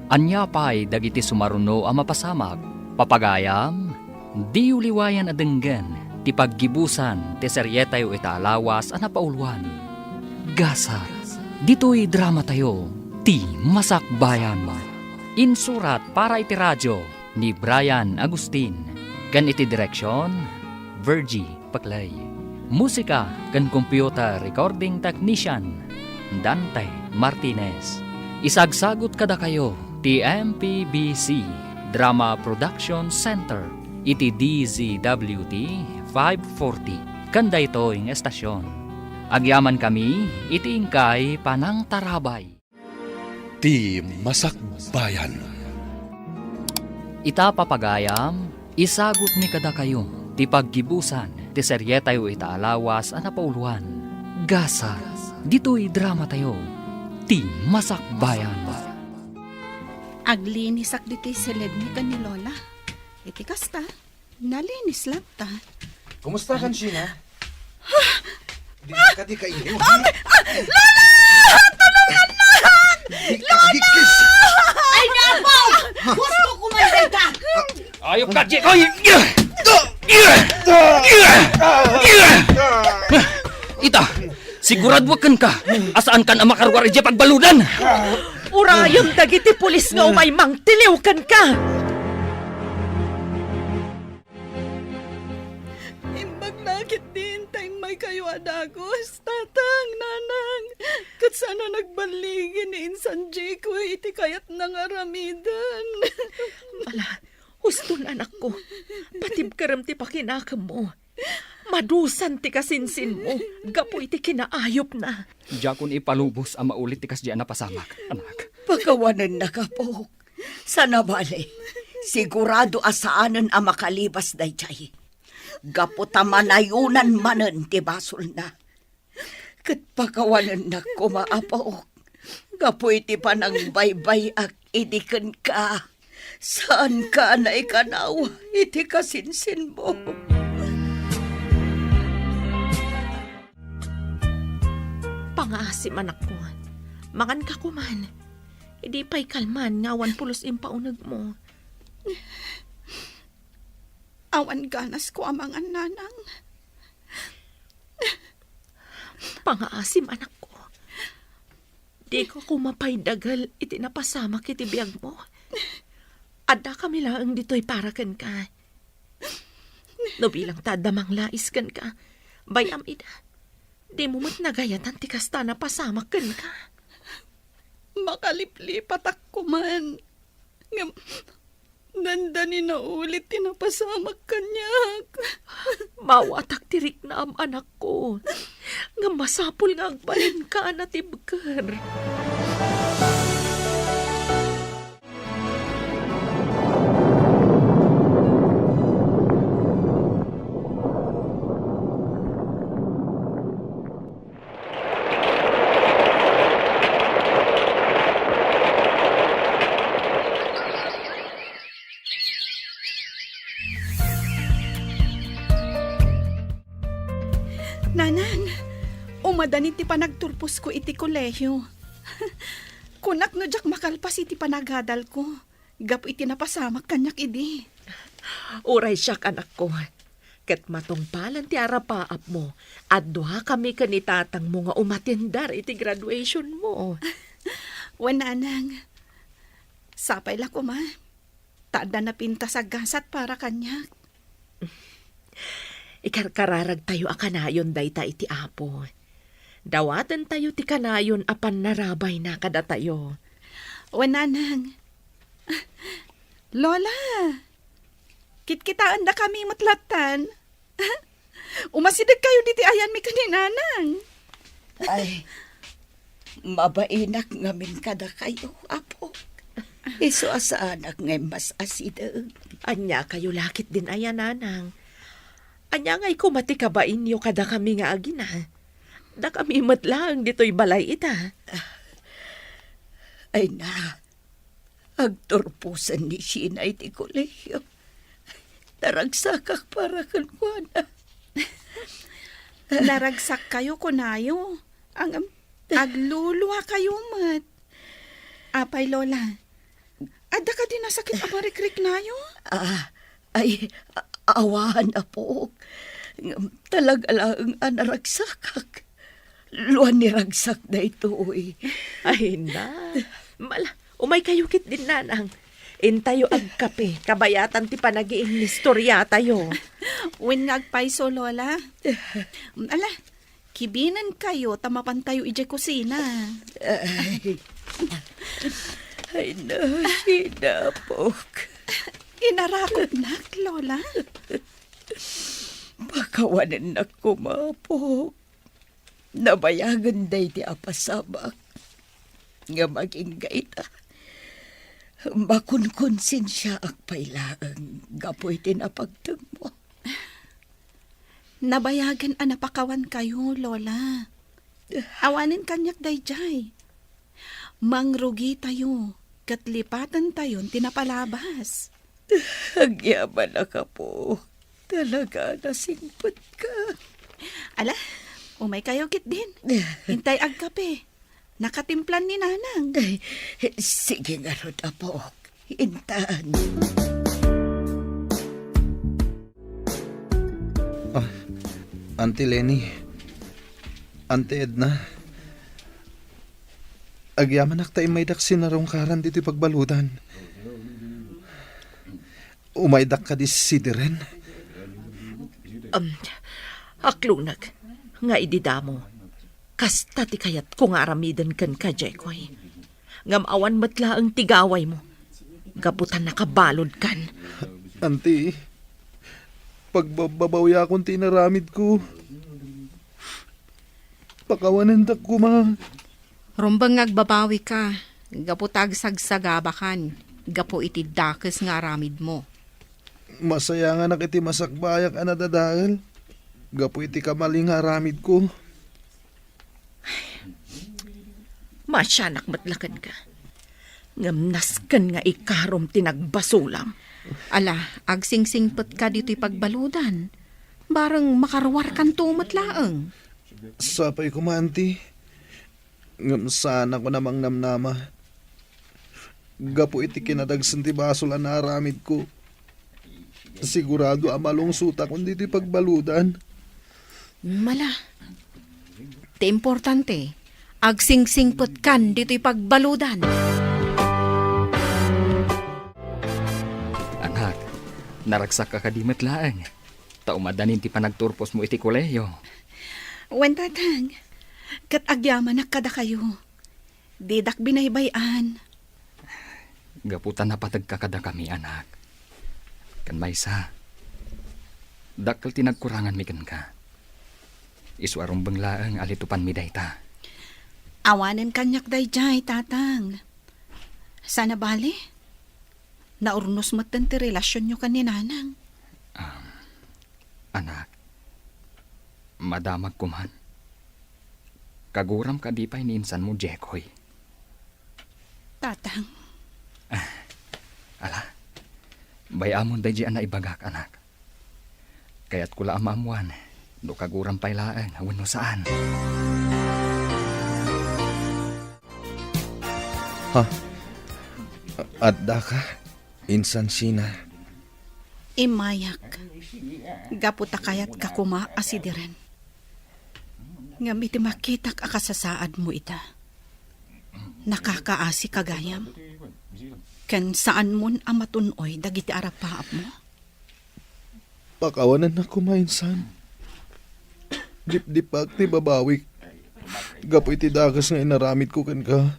Ania pay dagiti sumaruno a mapasamak? Papagayam, diyo liwayan a denggen ti paggibusan ti serietayo ita a lawas a napauloan, Gasat. Ditoy dramatayo, Ti Masakbayan. Insurat para iti radio ni Brian Agustin, ken iti direksion, Virgie Paclay. Musika ken computer recording technician, Dante Martinez. Isagsagut kadakayo ti M P B C Drama Production Center iti D Z W T five forty ken daytoy nga estasion. Agyamankami iti inkay panangtarabay. Ti Masakbayan. Ita, papagayam, isagutmi kadakayo ti paggibusan ti serietayo ita a lawas a napauloan, Gasat, ditoy dramatayo, Ti Masakbayan. Aglinisak ditoy siledmi ken ni Lola. Iti kasta, nalinis latta. Kumusta kan, Sheena? Di ka di kailiw, ha? Ay, Lola! Tulungan na! Di ka di kis- Ay, napo! Gusto ko man ka! Ayok ka, Jikoy! Ita, sigurado kenka, a saankan a makaruar idiay pagbaludan. Urayon dagiti pulis nga umay mangtiliw kenka. Imbag la ketdi ta immaykayo a dagus, tatang, nanang, ket saan a nagballigi ni insan Jikoy iti kayatna nga aramiden. Ala, huston, anakko, patibkerem ti pakinakemmo. Madusan ti kasinsinmo gapu iti kinaayupna. Diakon ipalubos a maulit ti kasdi a napasamak, anak. Pakawanennak, apok. Sana bale, sigurado a saanen a makalibas daydiay. Gapu ta manayonan manen ti basolna. Ket pakawanennak koma, apok, gapu iti panangbaybay-ak idi kenka. Saanka a naikanaw iti kasinsinmo. Pangaasim, anakko. Manganka koman. Idi pay kalman nga awan pulos impaunegmo. Awan ganasko a mangan, nanang. Pangaasim, anakko. Dika koma pay dagel iti napasamak iti biagmo. Addakami laeng ditoy para kenka. No bilang ta adda manglais kenka, bay-am ida. Dimo met nagayatan ti kasta a napasamak kenka. Makaliplipatak koman. Ngem, dandani naulit ti napasamak kaniak. Maawatak ti riknam, anakko. Ngem masapul nga agbalinka a natibker. Nanang, umadanin ti panagturposko iti kolehio. Kunak no diak makalpas iti panagadalko, gapu iti napasamak kaniak idi. Uray siak, anakko. Ket matungpalan ti arapaapmo, adda kami ken ni tatangmo nga umatindar iti graduationmo. Wen, nanang. Sapay la koma. Ta adda napintas a gasat para kaniak. Ikarkararagtayo a kanayon dayta iti Apo. Dawatentayo ti kanayon a pannarabayna kadatayo. Wen, nanang. Lola, kitkitaendakami met lattan. Umasidegkayo ditoy ayanmi ken ni nanang. Ay, mabainak ngamin kadakayo, Apo. Isu a saanak nga immas-asideg. Ania kayo lakit din aya, nanang? Ania ngay koma ti kabainyo kadakami nga agina? Dakami met laeng ditoy balay ita. Ay na, agturposen ni Sheena iti kolehio. Naragsakak para kenkuana. Naragsakkayo, kunayo. Ang, agluluakayo met. Apay, Lola, adda kadi nasakit a marikriknayo? Ah, ay, a-, awan, Apok. Ngem talaga laeng a naragsakak. Luan ni ragsak daytoy. Ay na. Mala, umaykayo ketdin, nanang. Intayo agkape, kabayatan ti panagiinnistoriatayo. Wen nga agpayso, Lola. Ala, kibinenkayo ta mapantayo idiay kusina. Ay. Ay na, Sheena, Apok. Inarakopnak, Lola. Pakawanennak koma, Apok. Nabayagen daydi a pasamak nga agingga ita. Makonkonsensiaak pay laeng gapu iti napagtengmo. Nabayagen a napakawankayo, Lola. Awanen kaniak daydiay. Mangrugitayo ket lipatentayon ti napalabas. Agyamanak, Apo. Talaga, nasingpetka. Ala, umaykayo ketdin. Intay agkape. Nakatimplan ni Nanang. Ay, sige ngarud, Apo. Intan. Ah, Auntie Leni, Auntie Edna, agyamanak ta immaydak sinarungkaran ditoy pagbaludan. Umaydak kadi sidiren? Um, akluneg, nga idi damo, kasta ti kayatko nga aramiden kenka, Jekoy. Ngem awan met laeng ti gawaymo, gapu ta nakabaludkan. Anti, pagbababawiakon ti inaramidko. Pakawanendak koma. Rumbeng nga agbabawika, gapu ta agsagsagabakan, gapu iti dakes nga aramidmo. Masayanganak iti masakbayak a nadadael, gapu iti kamalin nga aramidko. Maasianak met la kenka. Ngem nasken nga ikarom ti nagbasolam. Ala, agsingsingpetka ditoy pagbaludan. Bareng makaruarkanto met laeng. Sapay koma, Auntie. Ngem saanakon a mangnamnama. Gapu iti kinadagsen ti basol a naaramidko, sigurado a malungsotakon ditoy pagbaludan. Mala. Ti importante, agsingsingpetkan ditoy pagbaludan. Anak, naragsakka kadi met laeng, ta umadanin ti panagturposmo iti kolehio. Wen, Tatang, ket agyamanak kadakayo. Didak binaybay-an. Gapu ta napategka kadakami, anak. Ken maysa, Dakkel ti nagkuranganmi kenka. Isu a rumbeng laeng a litupanmi dayta. Awanen kaniak daydiay, Tatang. Saan a bale, naurnos metten ti relasionyo ken ni Nanang. Um, anak, madamagko man. Kaguram kadi pay ni insanmo, Jekoy? Tatang. Ah, ala, bay-amon daydiay a naibagak, anak. Kayatko la a maammuan no kaguram pay laeng wenno saan. Ha? Addaka, Insan Sina? Immayak. Gapu ta kayatka koma a sidiren. Ngem iti makitak a kasasaadmo ita, nakakaasi ka gayam, ken saanmon a matun-oy dagiti arapaapmo. Pakawanennak koma, insan. Dipdipak ti babawik gapu iti dakes nga inaramidko kenka.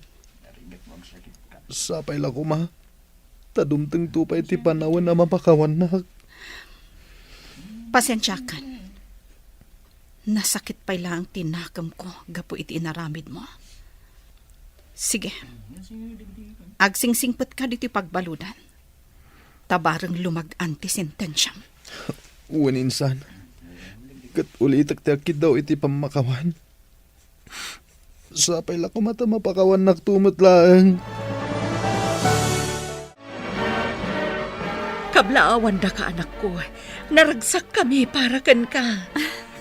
Sapay la koma ta dumtengto pay ti panawen a mapakawannak. Pasensiakan. Nasakit pay laeng ti nakemko gapu iti inaramidmo. Sige, agsingsingpetka ditoy pagbaludan. Ta bareng lumag-an ti sentensiam. Wen, insan. Ket ulitek ti agkiddaw iti pammakawan. Sapay la koma ta mapakawannakto met laeng. Kablaawandaka, anakko. Naragsakkami para kenka.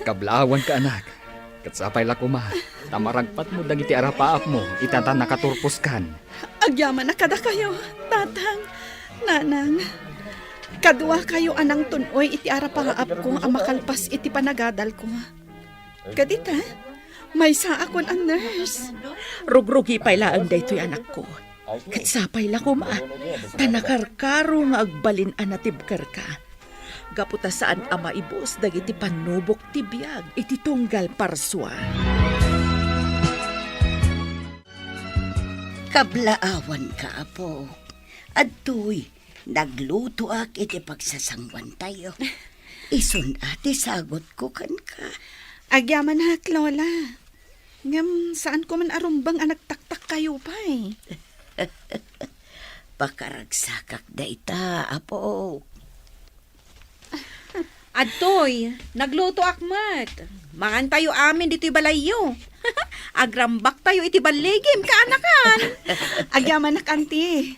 Kablaawanka, anak. Ket sapay la koma ta maragpatmo dagiti arapaapmo ita ta nakaturposkan. Agyamanak kadakayo, Tatang, Nanang. Kaduakayo a nangtun-oy iti arapaapko a makalpas iti panagadalko. Ket ita, maysaakon a nurse. Rugrugi pay laeng daytoy, anakko. Ket sapay la koma ta nakarkaro nga agbalin a natibkerka. Gapu ta saan a maibus dagiti pannubok ti biag iti tunggal parsua. Kablaawanka, Apo. Adtoy, naglutoak iti pagsasanguantayo. Isun a ti sagutko kenka. Agyamanak, Lola. Ngem saanko man a rumbeng a nagtaktakkayo pay. Pakaragsakak dayta, Apo. Adtoy, naglutoak met. Mangantayo amin ditoy balayyo. Agrambaktayo iti balligim, kaanakan. Agyamanak, Auntie.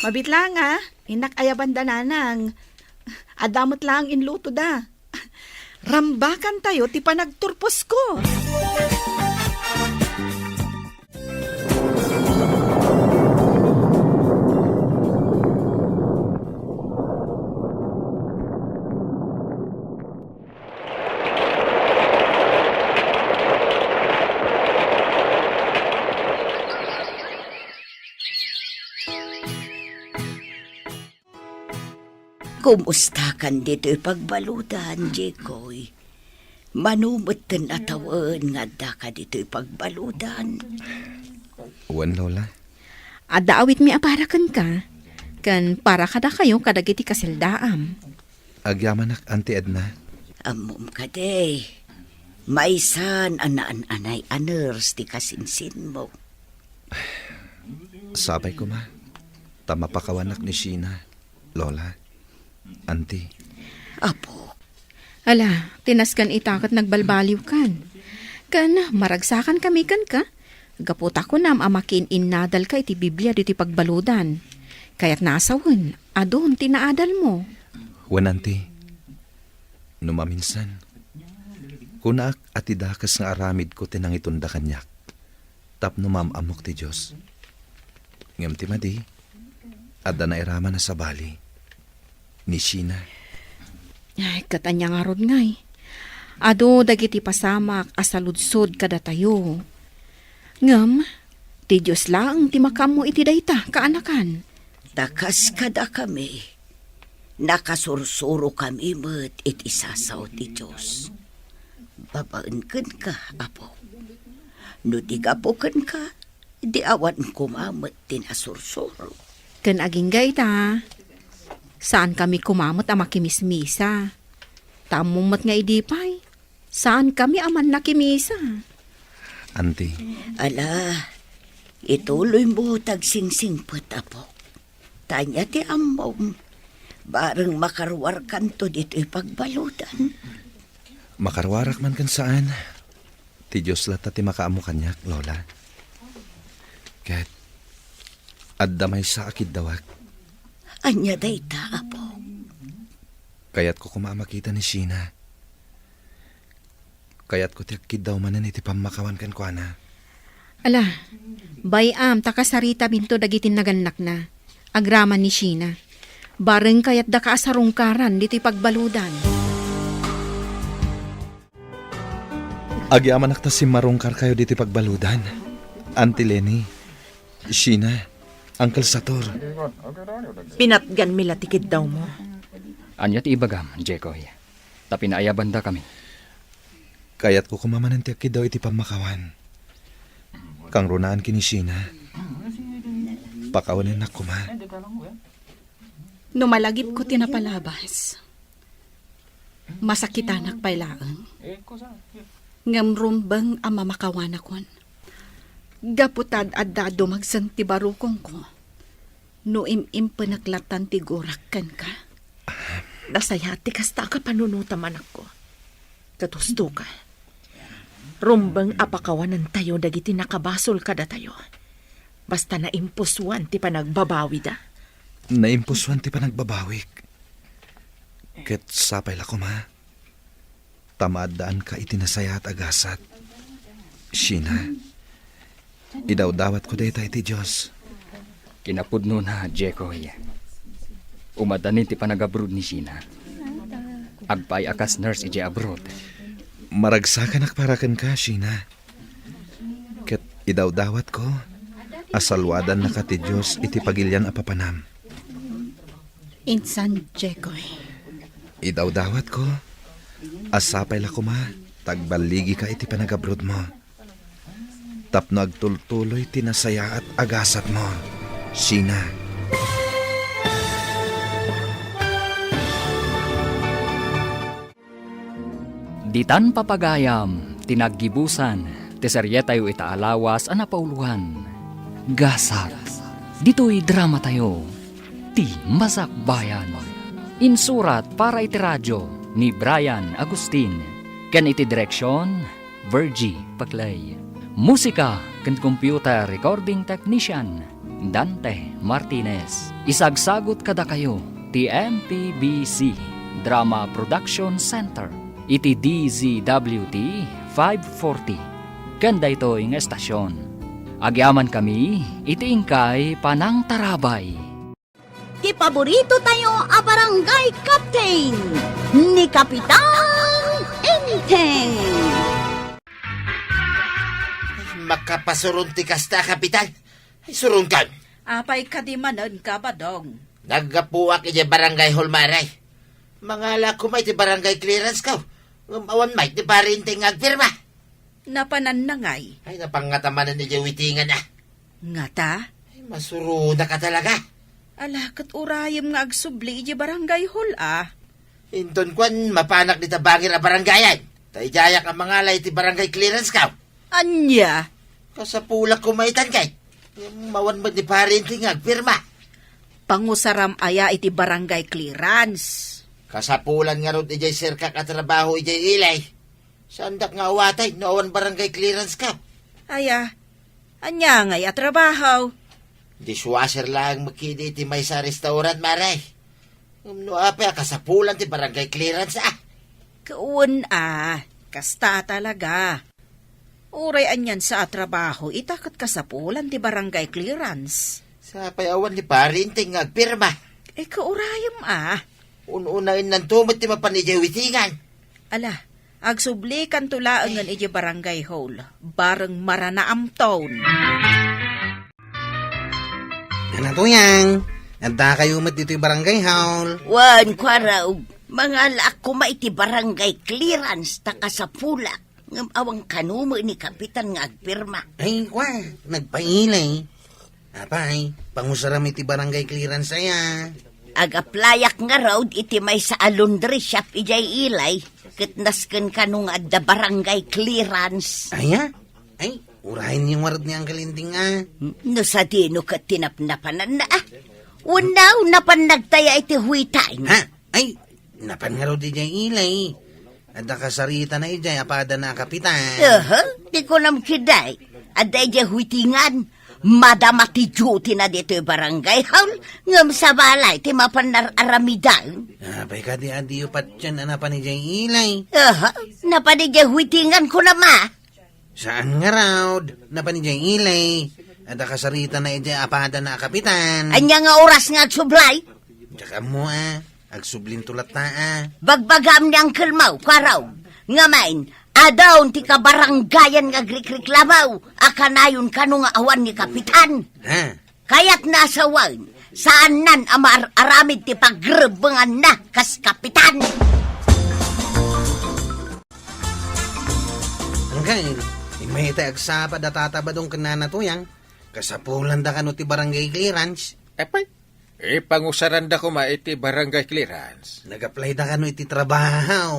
Mabiit laeng, a. Innak ayaban da Nanang. Adda met laeng inlutoda. Rambakantayo ti panagturposko. Kumustakan ditoy pagbaludan, Jekoy? Mano metten a tawen nga addaka ditoy pagbaludan? Wen, Lola. Adda awitmi a para kenka, ken para kadakayo kadagiti kaseldaam. Agyamanak, Auntie Edna. Ammom kadi, maysan a naan-anay a nurse ti kasinsinmo. Sapay koma ta mapakawanak ni Sheena, Lola, Auntie. Apo. Ala, ti nasken ita ket nagbalbaliwkan. Ken maragsakankami kenka, gapu ta kunam a makiin-innadalka iti Biblia ditoy pagbaludan. Kayatna a sawen, adun ti naadalmo. Wen, Auntie, no maminsan, kunak a ti dakes nga aramidko ti nangitunda kaniak tapno maam-ammok ti Dios. Ngem ti madi, adda nairaman a sabali ni Sheena. Ay, ket ania ngarud ngay? Adu dagiti pasamak a saludsod kadatayo. Ngem, ti Dios laeng ti makaammo iti dayta, kaanakan. Ta kas kadakami, nakasursurokami met iti sasao ti Dios. Babaen kenka, Apo. No di gapu kenka, di awan koma met ti nasursuro. Ken agingga ita, saankami koma met a makimismisa. Ta ammom met nga idi pay, saankami a mannakimisa. Anti. Ala, ituloymo ta agsingsingpet, Apo. Ta ania ti ammom, bareng makaruarkanto ditoy pagbaludan. Makaruarak man ken saan, ti Dios latta ti makaammo kaniak, Lola. Ket adda maysa a kiddawak. Ania dayta, Apo? Kayatko koma a makita ni Sheena. Kayatko ti agkiddaw manen iti pammakawan kenkuana. Ala, bay-am ta kasaritaminto dagiti nagannakna, agraman ni Sheena. Bareng kayatdaka a sarungkaran ditoy pagbaludan. Agyamanak ta simmarungkarkayo ditoy pagbaludan. Auntie Leni, Sheena, Uncle Sator. Pinatganmi la ti kiddawmo. Ania ti ibagam, Jekoy? Ta pinaayabandakami. Kayatko koma manen ti agkiddaw iti pammakawan. Kangrunaan ken ni Sheena. Pakawanennak koma. No malagipko ti napalabas, masakitanak pay laeng. Ngem rumbeng a mamakawanakon. Gapu ta ad-adda a dumagsen ti barukongko. No im-impenek latan ti gurak kenka. Nasayaat ti kasta a kapanunotam, anakko. Ket husto ka. Rumbeng a pakawanentayo dagiti nakabasol kadatayo. Basta naimpusuan ti panagbabawida. Naimpusuan ti panagbabawik. Ket sapay la koma ta maaddaanka iti nasayaat a gasat. Sheena, idawdawatko dayta iti Dios. Kinapudnona, Jekoy. Umadani ti panagabroad ni Sheena. Agpaay a kas nurse idiay abroad. Maragsakanak para kenka, Sheena. Ket idawdawatko a saluadannaka ti Dios iti pagilian a papanam. Insan, Jekoy. Idawdawatko a sapay la koma ta agballigika iti panagabrodmo tapno agtultuloy ti nasayaat a gasatmo, Sheena. Ditan papagayam ti naggibusan ti serietayo ita a lawas a napauloan, Gasat. Ditoy dramatayo, Ti Masakbayan. Insurat para iti radio ni Brian Agustin, ken iti direksion, Virgie Paclay. Musika ken computer recording technician, Dante Martinez. Isagsagut kadakayo ti M P B C Drama Production Center iti D Z W T five forty. Ken daytoy nga estasion, agyamankami iti inkay panangtarabay. Ti paborito tayo a barangay captain, ni Kapitan Enteng. Ay, makapasuron ti kasta, Kapitan. Ay, suronkan. Apay kadi manen ka, Badong? Naggapuak idiay barangay hall, Mare. Mangala koma iti barangay clearance ko. Ngem awan met ni Pare Enteng nga agpirma. Napananna ngay? Ay, napangngata manen idiay witingan, a. Ngata? Ay, masuronaka talaga. Ala, ket urayem nga agsubli idiay barangay hall, a. Inton kuan, mapanak dita bangir a barangayan. Ta idiayak a mangala iti barangay clearance ko. Ania? Kasapulak koma itan, kay. Ngem awan met ni Pare Enteng nga agpirma. Pangusaram aya iti barangay clearance? Kasapulan ngarud idiay serkak a trabaho idiay Ilay. Saandak nga awatay no awan barangay clearance ka. Aya, ania ngay a trabaho? Dishwasher laeng met kidi iti maysa a restaurant, Mare. Ngem no apay a kasapulan ti barangay clearance, a? Wen a, kasta talaga. Uray aniansa a trabaho ita ket kasapulan ti barangay clearance. Sapay awan ni Pare Enteng nga agpirma. E, kaurayem a. Un-unaennanto met ti mapan idiay witingan. Ala, agsublikanto laengen idiay barangay hall, bareng maranaamton. Nana, Tuyang, addakayo met ditoy barangay hall. Wen, Kuarog, mangalaak koma iti barangay clearance ta kasapulak. Ngem awan kano met ni Kapitan nga agpirma. Ay, kua, nagpailay. Apay, pangusaram iti barangay clearance aya. Ag-applyak ngarud iti maysa a laundry shop idiay Ilay, ket nasken kano nga adda barangay clearance. Aya? Ay, urayenyo ngarud ni Uncle Inding, a. No sadino ket ti napnapananna, a. Wenno, napan nagtaya iti huiteng. Ha? Ay, napan ngarud idiay Ilay. Adda kasaritana idiay a padana a kapitan. Aha, ti kunam ketdi. Adda idiay huitengan. Madama ti duty-na ditoy barangay hall, ngem sabali ti mapan ar-aramiden. Apay kadi a diyo patien a napan idiay Ilay? Aha, napan idiay huitengan kunam a. Saan ngarud, napan idiay Ilay. Adda kasaritana idiay a padana a kapitan. Ania nga oras nga agsubli? Diak ammo a, agsublinto latta a. Bagbagam ni Uncle Mau, Kwarong. Ngamin, adun ti kabarangayan nga agrikriklamo a kanayon kano nga awan ni kapitan. Ha? Kayatna a sawen, saannan a maar-aramid ti pagrebbenganna kas kapitan. Uncle, immay iti agsapa da Tata Badong ken Nana Tuyang, kasapulanda kano ti barangay clearance? Apay, ipangusaranda koma iti barangay clearance. Nag-apply da kano iti trabaho?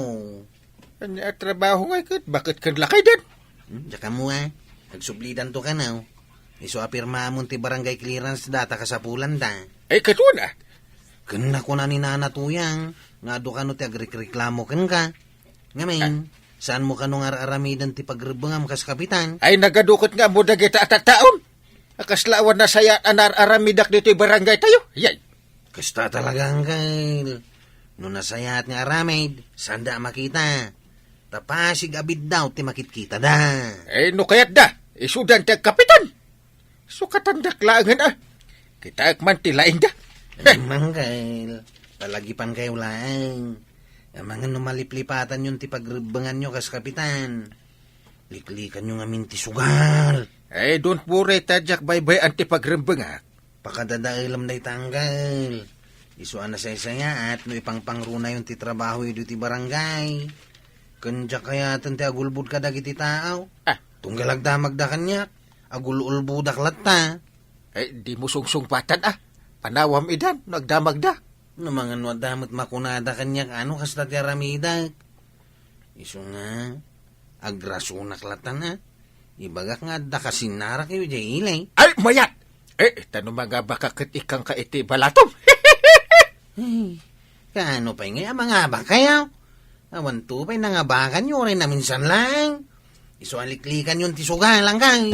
Ania a trabaho ngay ket? Baket ken lakaydan? Hmm, diak ammo a. Agsublidanto kano. Isu a pirmamon ti barangay clearance da ta kasapulanda. Ay, ket wen a. Ken nakuna ni Nana Tuyang nga adu kano ti agrikriklamo kenka. Ngamin, ah, saanmo kano nga ar-aramiden ti pagrebbengam kas kapitan? Ay, nagadu ket nga ammo dagita a tattaon. A kasla awan nasayaat a naar-aramidak ditoy barangay tayo. Yay. Kasta talaga, Uncle. No nasayaat nga aramid, saanda a makita. Ta pasig a biddaw ti makitkitada. Eh, no kayatda, isudan ti agkapitan. Sukatandak laengen a. Kitaek man ti laingda. Uncle, palagipankayo laeng. Amangan no maliplipatanyon ti pagrebbenganyo kas kapitan. Liklikanyo ngamin ti sugal. Eh, don't worry, ta diak baybay-an ti pagrebbengak. Pakadadaelem dayta, Uncle. Isu a nasaysayaat no ipangpangrunayon ti trabaho idi ti barangay. Ken diak kayaten ti agulbod kadagiti tao. Ah. Tunggal agdamagda kaniak, agul-ulbodak latta. Eh, dimo sungsungpatan a. Panawam idan no agdamagda. No mangan no adda met makunada kaniak, ano kasta ti aramidek? Isu nga, agrasunak latta a. Ibagak nga adda kasinnarak idiay Ilay. Ay, mayat! Eh, ta no mangabakak ket ikkanka iti balatom. Ay, kaano pay ngay a mangabakkayo? Awan to pay nangabakanyo uray naminsan laeng. Isu a liklikanyon ti sugal, Uncle.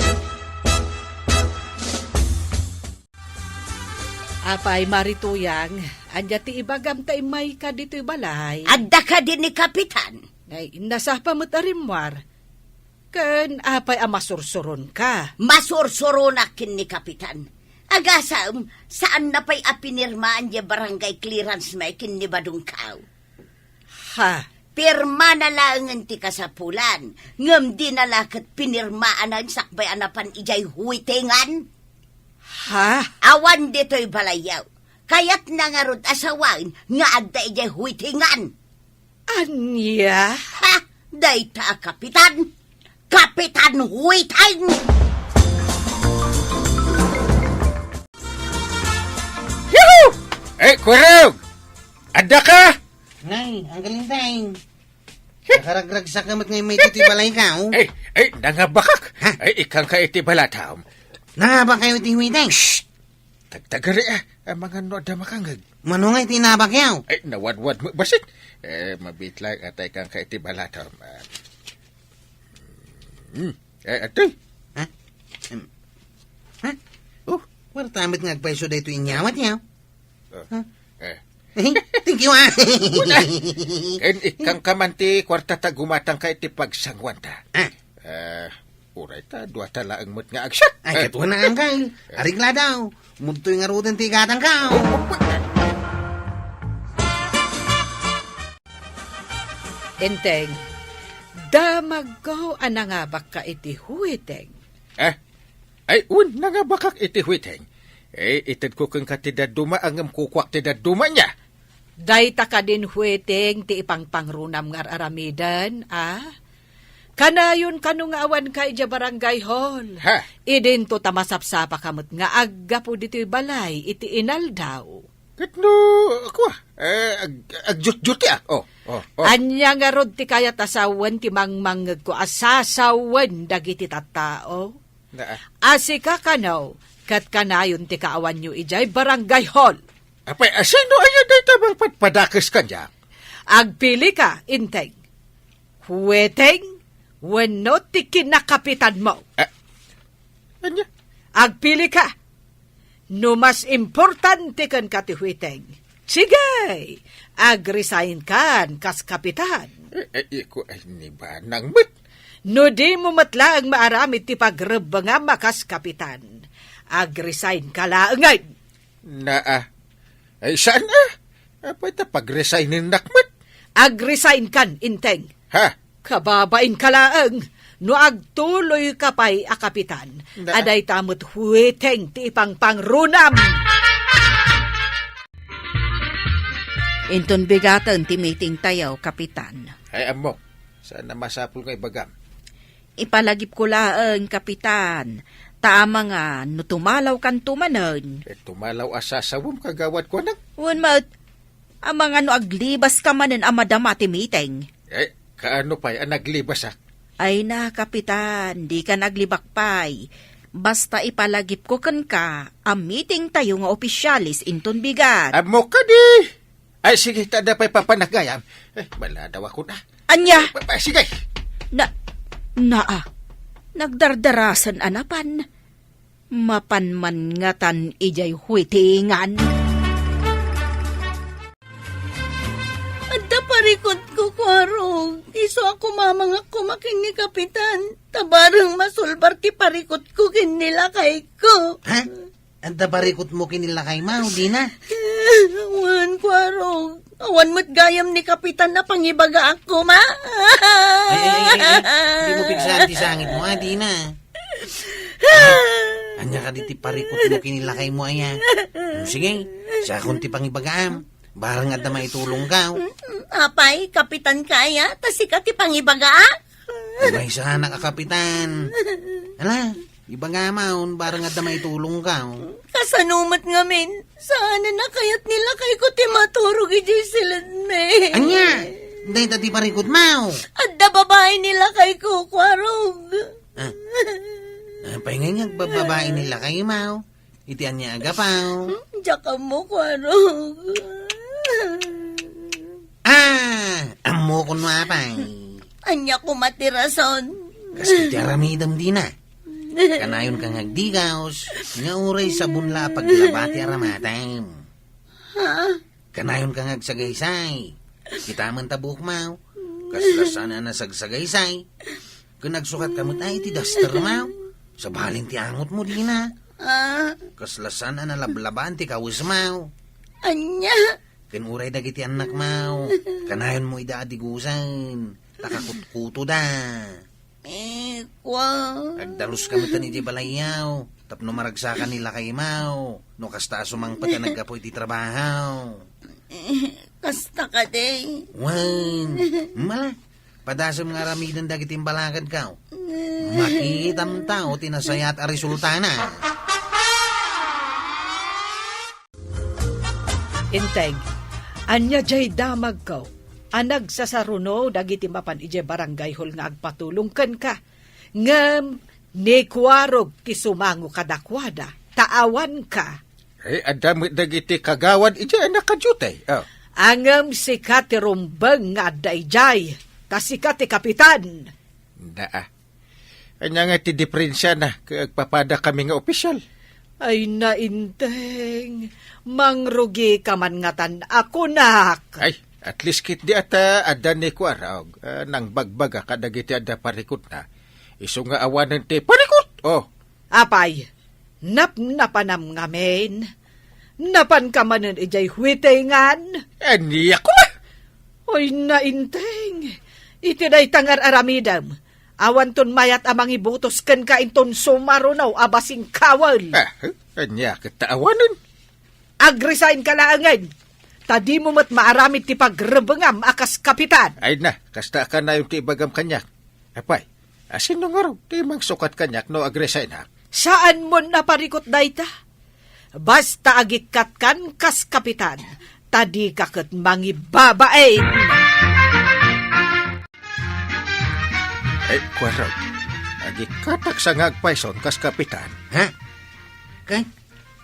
Apay, Mari Tuyang, ania ti ibagam ta immayka ditoy balay? Adda kadi ni Kapitan? Ay, nasapa met a rimmuar. Ken apay a masursuronka? Masursuronak ken ni Kapitan. Agasem, saanna pay a pinirmaan diay barangay clearance mi ken ni Badong Kao. Ha? Pirmana laengen ti kasapulan, ngem dina la ket pinirmaanan sakbay a napan idiay huwitengan. Ha? Awan ditoy balayyo. Kayatna ngarud a sawen nga adda idiay huwitengan. Ania? Ha? Dayta a kapitan? Kapitan Huwiteng! Yuhu! Eh, Kurog! Adda ka? Nay, Uncle Indeng. Nakaragragsak ka met nga imay iti balayko, oh. Eh, eh, nangabakak. Ha? Eh, ikkanka iti balatom. Nangabakkayo iti huwiteng? Shh! Tagtagari, ah. Amangan no adda makangeg. Mano nga iti nabakyo? Ay, nawadwad mo, basit. Eh, mabitlag, atay kang ka iti balatom. Ah. Hmm. Eh, atoy. Ha? Em. Ha? Oh. Kwarta met nga agpayso daytoy inyawat, yaw. Oh. Ha? Eh. Thank you, ah. Una. Ken ikkanka man ti kwarta ta gumatangka iti pagsanguanta. Ah. Eh, Uray ta, dua ta laeng met nga agsat. Ay, eh, katuan na, Uncle. Arigla daw. Mudtoy ngaruden ti igatangko. Enteng, damagko a nangabakka iti huwiteng. Eh? Ay, un, nangabakak iti huwiteng. Eh, itedko kenka ti dadduma, ngem kukuak ti dadduma nia. Dayta kadin huwiteng ti ipangpangrunam nga ar-aramiden, a? Kanayon kano nga awanka idiay barangay hall. Ha? Idinto ta masapsapaka met nga aggapu ditoy balay iti inaldaw. Ket no, kua, eh, ag-, agjutjutiak. Oh, oh, oh. Ania ngarud ti kayat a sawen ti mangmangngegko a sasawen dagiti tattao? Naa. A sika kano, ket kanayon ti kaawanyo idiay barangay hall. Apay, a sino aya dayta mangpadpadakes kaniak? Agpilika, Inteng. Hueteng wenno ti kinakapitanmo? Ah, ania? Agpilika. No mas importante kenka ti hueteng, sige, agresign kan kas kapitan. Eh, eh, iku, ay, ni banang met. No dimo met laeng maaramid ti pagrebbengam a kas kapitan, agresign ka laengen. Naa. Ay, saan a? Apay ta pagresigninnak met? Agresign kan, Inteng. Ha? Kababain ka laeng no agtuloy ka pay a kapitan. Na- a dayta met hueteng ti ipangpangrunam. Inton bigaten ti meeting tayo, Kapitan. Ay, ammo. Saan a masapul nga ibagam? Ipalagipko laeng, Kapitan. Ta amangan no tumalawkanto manen. Eh, tumalaw a sasawem, kagawad, kunak. Wen met, amangan no aglibaska manen a madama ti meeting. Eh, kaano pay a naglibasak? Ay na, Kapitan, dikan aglibak pay. Basta ipalagipko kenka a meeting tayo nga opisyales inton bigat. Ammo kadi! Ay, sige, ta adda pay papanagayam. Eh, maladaw ako na. Ania? Pa, pa, sige. Na, naa. Nagdardarasan a napan. Mapan man ngatan idiay huetengan. Adda parikutko, Kuarog. Isu a kumamangak koma ken ni Kapitan. Ta bareng masulbar ti parikutko ken ni lakayko. Ha? Adda parikutmo ken ni lakaymo, dina? Wen, Kuarog. Awan met gayam ni Kapitan a pangibagaak koma. Ay, ay, ay, ay, ay. Di mo pigsaan ti sangitmo, a, dina? Ania kadi ti parikutmo ken ni lakaymo, aya? Hmm, sige, siakon ti pangibagaam. Bareng adda maitulongko. Apay, kapitanka aya, ta sika ti pangibagaak? Maysanak a kapitan. Ala, ibagam, bareng adda maitulongko. Kasano met ngamin? Saanen a kayat ni lakayko ti maturog idiay siledmi. Ania? Dayta ti parikutmo. Adda babai ni lakayko, Kuarog. Ah. Apay ngay nga agbababai ni lakaymo? Iti ania a gapu? Hmm, diak ammo, Kuarog. Ah, ammokon no apay. Ania koma ti rason? Kas iti aramidem dina. Kanayonka nga agdigaus, nga uray sabon la a paglaba ti aramatem. Ha? Kanayonka nga agsagaysay. Kitaem ta buokmo. Kasla saan a nasagsagaysay. Ken agsukatka met iti dastermo. Sabali ti angotmo dina. Ah. Kasla saan a nalablabaan ti kawesmo. Ania? Ken uray dagiti annakmo. Kanayonmo ida a digusen. Ta kakutkutoda. Eh, kua. Agdaluska met idiay balayyo, tapno maragsakan ni lakaymo, no kasta a sumangpet a naggapu iti trabaho. Eh, kasta kadi? Wen, mala, padasem nga aramiden dagiti imbalakedko. Makitam tao ti nasayaat a resultana. Integ, ania jay damagko a nagsasaruno dagiti mapan idiay barangay hall nga agpatulong kenka, ngem ni Kuarog ti sumango kadakuada, ta awanka. Eh, adda met dagiti kagawad idiay a nakadiute. Oh. Ngem sika ti rumbeng nga adda idiay, ta sika ti kapitan. Naa. Ania nga ti diperensiana ket agpapadakami nga opisyal? Ay, nainteng, mangrugika man ngatan a kunak. Ay, at least ketdi a ta adda ni Kuarog, ah, nangbagbaga kadagiti adda parikutna. Isu nga awanen ti parikut! Oh. Apay, napnapanam ngamin? Napanka manen idiay huetengan? Ania koma? Oy, nainteng. Iti dayta nga ar-aramidem, awanton mayat a mangibutos kenka inton sumaruno a basingkawan. Ah, ania ket ta awanen? Agresign ka laengen, ta dimo met maaramid ti pagrebengam a kas kapitan. Ay na, kasta a kanayon ti ibagam kaniak. Apay, a sino ngarud ti mangsukat kaniak no agresignak? Saanmon a parikut dayta? Basta agikkatkan kas kapitan, ta dika ket mangibabain. Ay, kuarog. Agikkatak sa nga agpayson kas kapitan. Ha? Ket,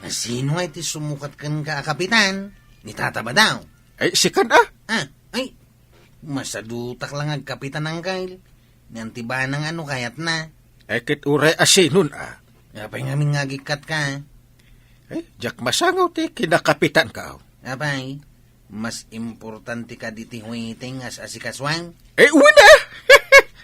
asino ngay ti sumukat kenka a kapitan? Ni Tata Badaw? Ay, sikan a? Ah, ay, masadutak lang agkapitan, Angkel. Ni Auntie Banang ano kayatna? Ay, ket uray asinon a? Apay ngamin nga agikkatka? Ay, diak masangaw ti kinakapitanka. Apay, mas importante kadi ti huiting as asikasuan? Ay, wen a!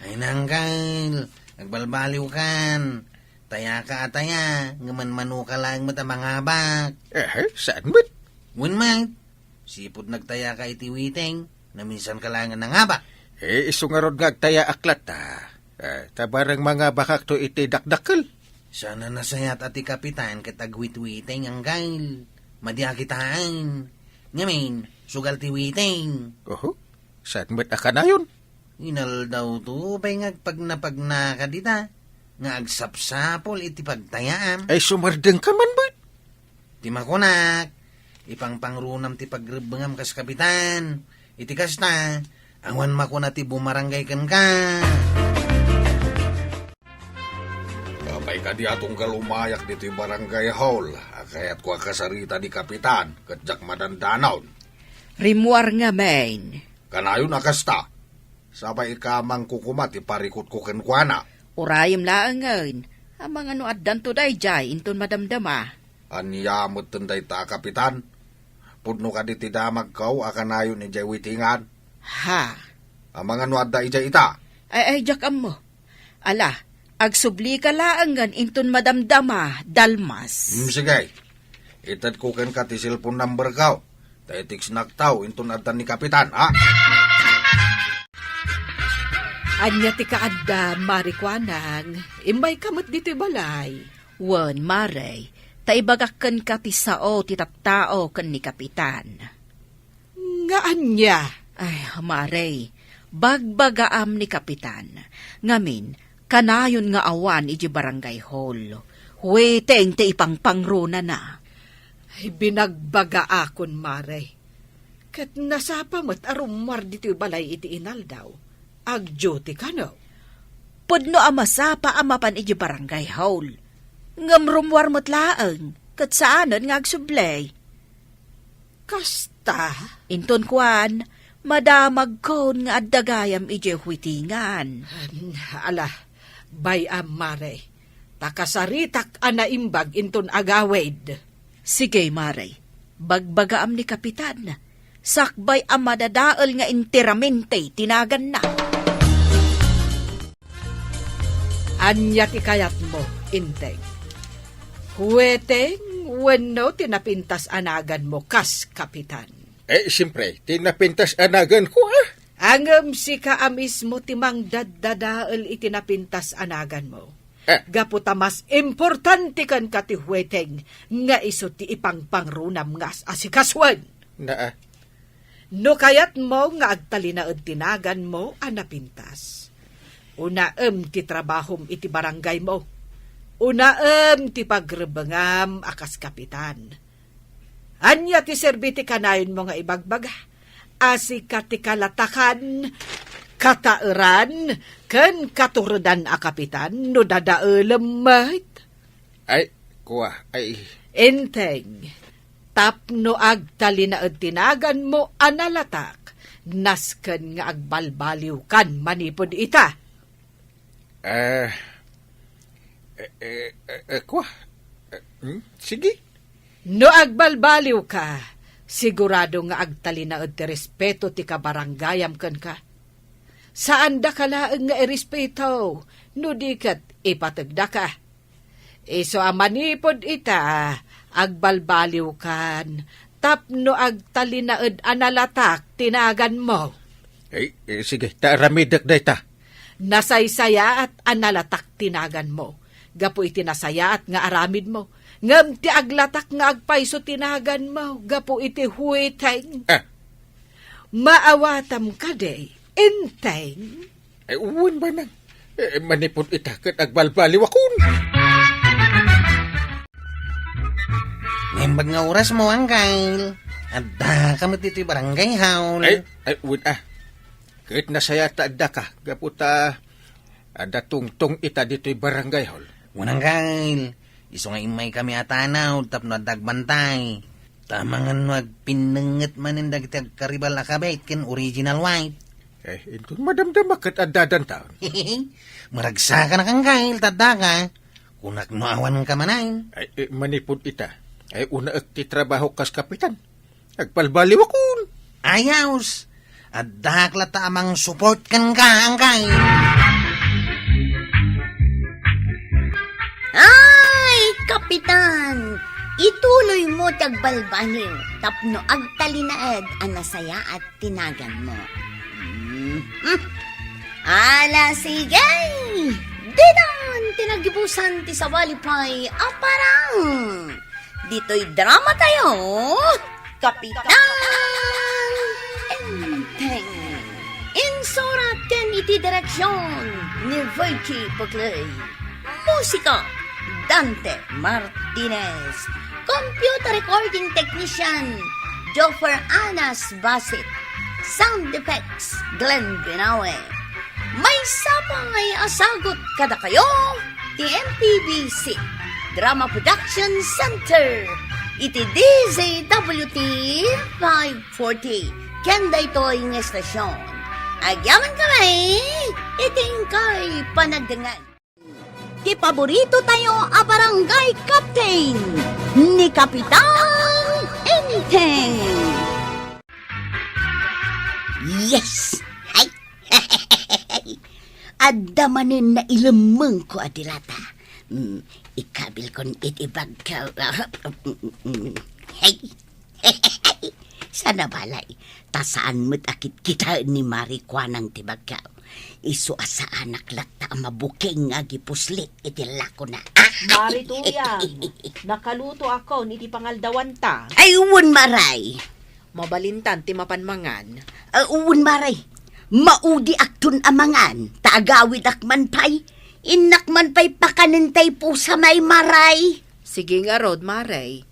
Ay, Angkel, agbalbaliwkan. Tayaka a taya, nga manmanoka laeng met a mangabak. Eh, saan met? Wen met, sipud nagtayaka iti huiting, naminsanka laeng a nangabak. Eh, isu ngarud nga agtayaak latta. Eh, ta bareng mangabakakto iti dakdakkel. Saan a nasayaat a ti kapitan ket aghuithuiting, Angkel. Madi a kitaan. Ngamin, sugal ti huiting. Oho, saan met a kanayon? Inaldawto pay nga agpagnapagnaka dita, nga agsapsapul iti pagtayaam. Ay, sumardengka man met. Ti makunak, ipangpangrunam ti pagrebbengam kas kapitan. Iti kasta, awan makuna ti bumarangay kenka. Apay kadi a tunggal umayak ditoy barangay hall, a kayatko a kasarita ni kapitan, ket diak madandanon. Rimmuar ngamin. Kanayon a kasta. Sabay ika mangkukuma ti parikutko kenkuana. Urayem laengen, amangan no addanto daydiay inton madamdama. Ania metten dayta a kapitan? Pudno kadi ti damagko a kanayon idiay witingan? Ha? Amangan no adda idiay ita? Ay, ay, diak ammo. Ala, agsublika laengen inton madamdama, Dalmas. Mm, sige. Itedko kenka ti cellphone number ko. Ta i-textnak taw inton adda ni Kapitan, ha? Ania ti kaadda, Mari Kuanang? Immayka met ditoy balay. Wen, Mare, ta ibagak kenka ti sao ti tattao ken ni Kapitan. Nga ania? Ay, Mare, bagbagaam ni Kapitan. Ngamin, kanayon nga awan idiay barangay hall. Hueteng ti ipangpangrunana. Ay, binagbagaakon, Mare. Ket nasapa met a rummuar ditoy balay iti inaldaw. Ag-duty kano? Pudno a masapa a mapan idiay barangay hall. Ngem rummuar met laeng, ket saanen nga agsublay. Kasta? Inton kuan, madamagkon nga adda gayam idiay huitingan. Em, ala, bay-am, Mare. Ta kasaritak a naimbag inton agawid. Sige, Mare. Bagbagaam ni Kapitan. Sakbay a madadael nga enteramente ti naganna. Ania ti kayatmo, Enteng? Hueteng wenno ti napintas a naganmo kas kapitan? Eh, siyempre, ti napintas a naganko, ah. Ngem sika a mismo ti mangdaddadael iti napintas a naganmo. Eh. Gapu ta mas importante kenka ti hueteng nga isu ti ipangpangrunam nga as-asikasuen. Naa. No kayatmo nga agtalinaed ti naganmo a napintas, unaem ti trabahom iti barangaymo. Unaem ti pagrebengam a kas kapitan. Ania ti serbi ti kanayonmo nga ibagbaga? A sika ti kalatakan, kataeran, ken katuredan a kapitan no dadaelem met? Ay, kua, ay. Enteng, tapno agtalinaed ti naganmo a nalatak, nasken nga agbalbaliwkan manipud ita. Eh, eh, eh, eh, eh, kua. Eh, hmm? Sige. No agbalbaliwka, sigurado nga agtalinaed ti respeto ti kabarangayam kenka. Saandaka laeng nga irespeto, no di ket ipategdaka. Isu a manipud ita, agbalbaliwkan tapno agtalinaed a nalatak ti naganmo. Eh, eh, sige, ta aramidek dayta. Nasaysayaat a nalatak ti naganmo gapu iti nasayaat nga aramidmo, ngem ti aglatak nga agpayso ti naganmo gapu iti huiteng. Ah. Maawatam kadi, Enteng? Eh, wen, Banang. Eh, manipud ita ket agbalbaliwakon. Naimbag nga orasmo, Angkel. Addaka met ditoy barangay hall. Ay, ay, wen, ah. Ket nasayaat ta addaka, gapu ta adda tungtong ita ditoy barangay hall. Wen, Angkel. Isu nga immaykami a tanod tapno adda agbantay. Ta amangan no agpinnengnget manen dagiti agkaribal a kabit ken original wife. Eh, inton madamdama ket adda danton. Maragsakanak, Angkel, ta addaka. Kunak no awanka manen. Ay, eh, manipud ita. Ay, unaek ti trabaho kas kapitan. Agbalbaliwakon. Ayos. Addak latta a mangsupport kenka, Angkel. Ay, Kapitan! Ituloy mo ti agbalbaliw tapno agtalinaed a nasayaat ti naganmo. Mhm. Ala, sige! Ditan ti nagibusan ti sawali pay a parang! Ditoy drama tayo, Kapitan Enteng. Insurat ken iti direksyon ni Virgie Puclay. Musika, Dante Martinez. Computer recording technician, Joffer Anas Basit. Sound effects, Glenn Binawe. Maysa pay a sagut kadakayo ti M P B C Drama Production Center iti D Z W T five forty ken daytoy nga estasyon. Agyamankami iti inkay panagdengngeg. Ti paborito tayo a barangay captain, ni Kapitan Enteng. Yes! Ay! Adda manen nailemmengko a dilata. Mm, ikabilkon iti bagko. Ay! Sana balay, ta saan met a kitkitaen ni Mari Kuanang ti bagko. Isu a saanak latta a mabuking nga agipuslit iti lakona. Mari Tuyang, nakalutoakon iti pangaldawanta. Ay, wen, Maray. Mabalintan ti mapan mangan. Ah, wen, Maray. Maudiakton a mangan, ta agawidak man pay. Innak man pay pakanen tay pusa, Maray. Sige ngarud, Maray.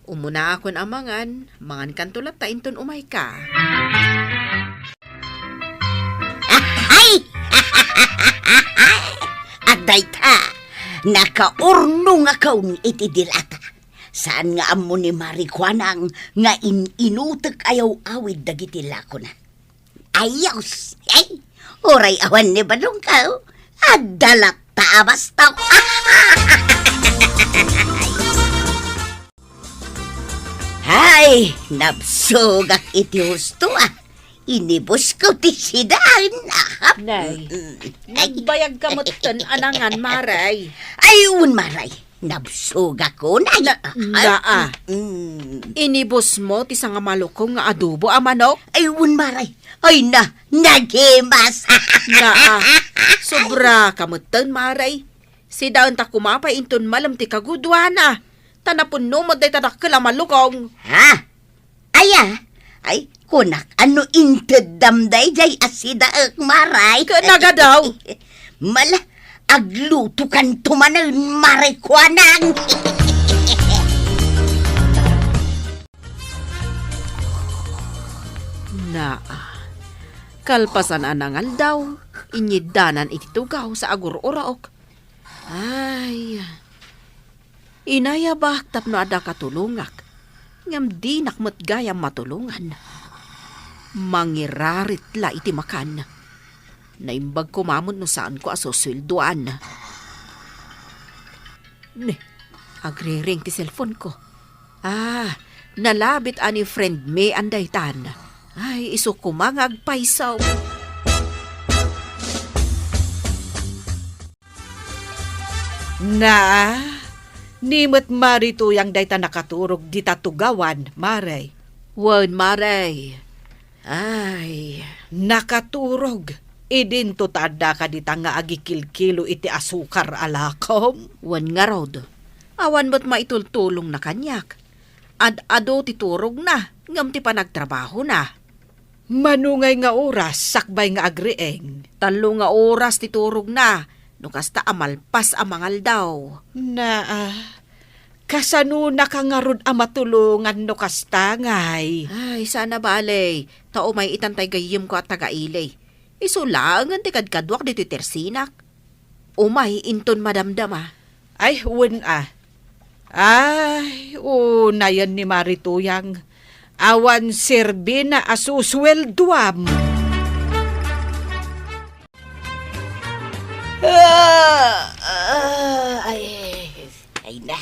Umunaakon a mangan, mangankanto latta inton umayka. Ay! Adda ita, nakaurnongakon iti dilata. Saan nga ammo ni Mari Kuanang nga in-inutek a yaw-awid dagiti lakona. Ayos! Ay, uray awan ni badongko, adda latta a bastok. Ay, nabsogak iti husto, ah. Inibusko ti sidaen, ah. Nay, mm, mm. Ay. Nagbayagka metten a nangan, Maray. Ay, un, Maray. Nabsogakon, ay. Na, ah, naa. Mm. Inibusmo ti sangamalukong nga adobo a manok? Ay, un, Maray. Ay, na, nagimas. Naa. Sobraka metten, Maray. Sidaenta koma pay inton malem ti kagudoana. Ta napunno met dayta dakkel a malukong. Ha? Aya? Ay, kunak, no inteddam daydiay a sidaek, Maray? Ket nagadaw. Mala, aglutokanto manen, Mari Kuanang. Naa, kalpasan a nangaldaw, inyiddanan iti tugaw sa agur-urok. Ay, inayabak tapno adda katulongak, ngem dinak met gayam matulongan. Mangirarit la iti makan. Naimbag koma met no saanko a susueldoan. Ne, agriring ti cellphone ko. Ah, nalabit a ni friend mi andaytan. Ay, isu koma nga agpayso. Naa, ni met Mari Tuyang dayta nakaturog dita tugawan, Mare. Wen, Mare. Ay. Nakaturog. Idinto ta adda kadita nga agikilkilo iti asukar a lakom? Wen ngarud. Awan met maitultulongna kaniak. Ad-adu ti turogna, ngem ti panagtrabahona. Mano ngay nga oras sakbay nga agriing? Tallo nga oras ti turogna, no kasta a malpas a mangaldaw. Naa, Kasanonaka ngarud a matulongan no kasta, ngay? Ay, saan a bale, ta umay itan tay gayyemko a taga-ili. Isu laengen ti kadkaduak ditoy tersinak. Umay inton madamdama. Ay, wen a. Ay, unayen ni Mari Tuyang. Awan serbina a susueldoam. Ah, ah, ay, ay na.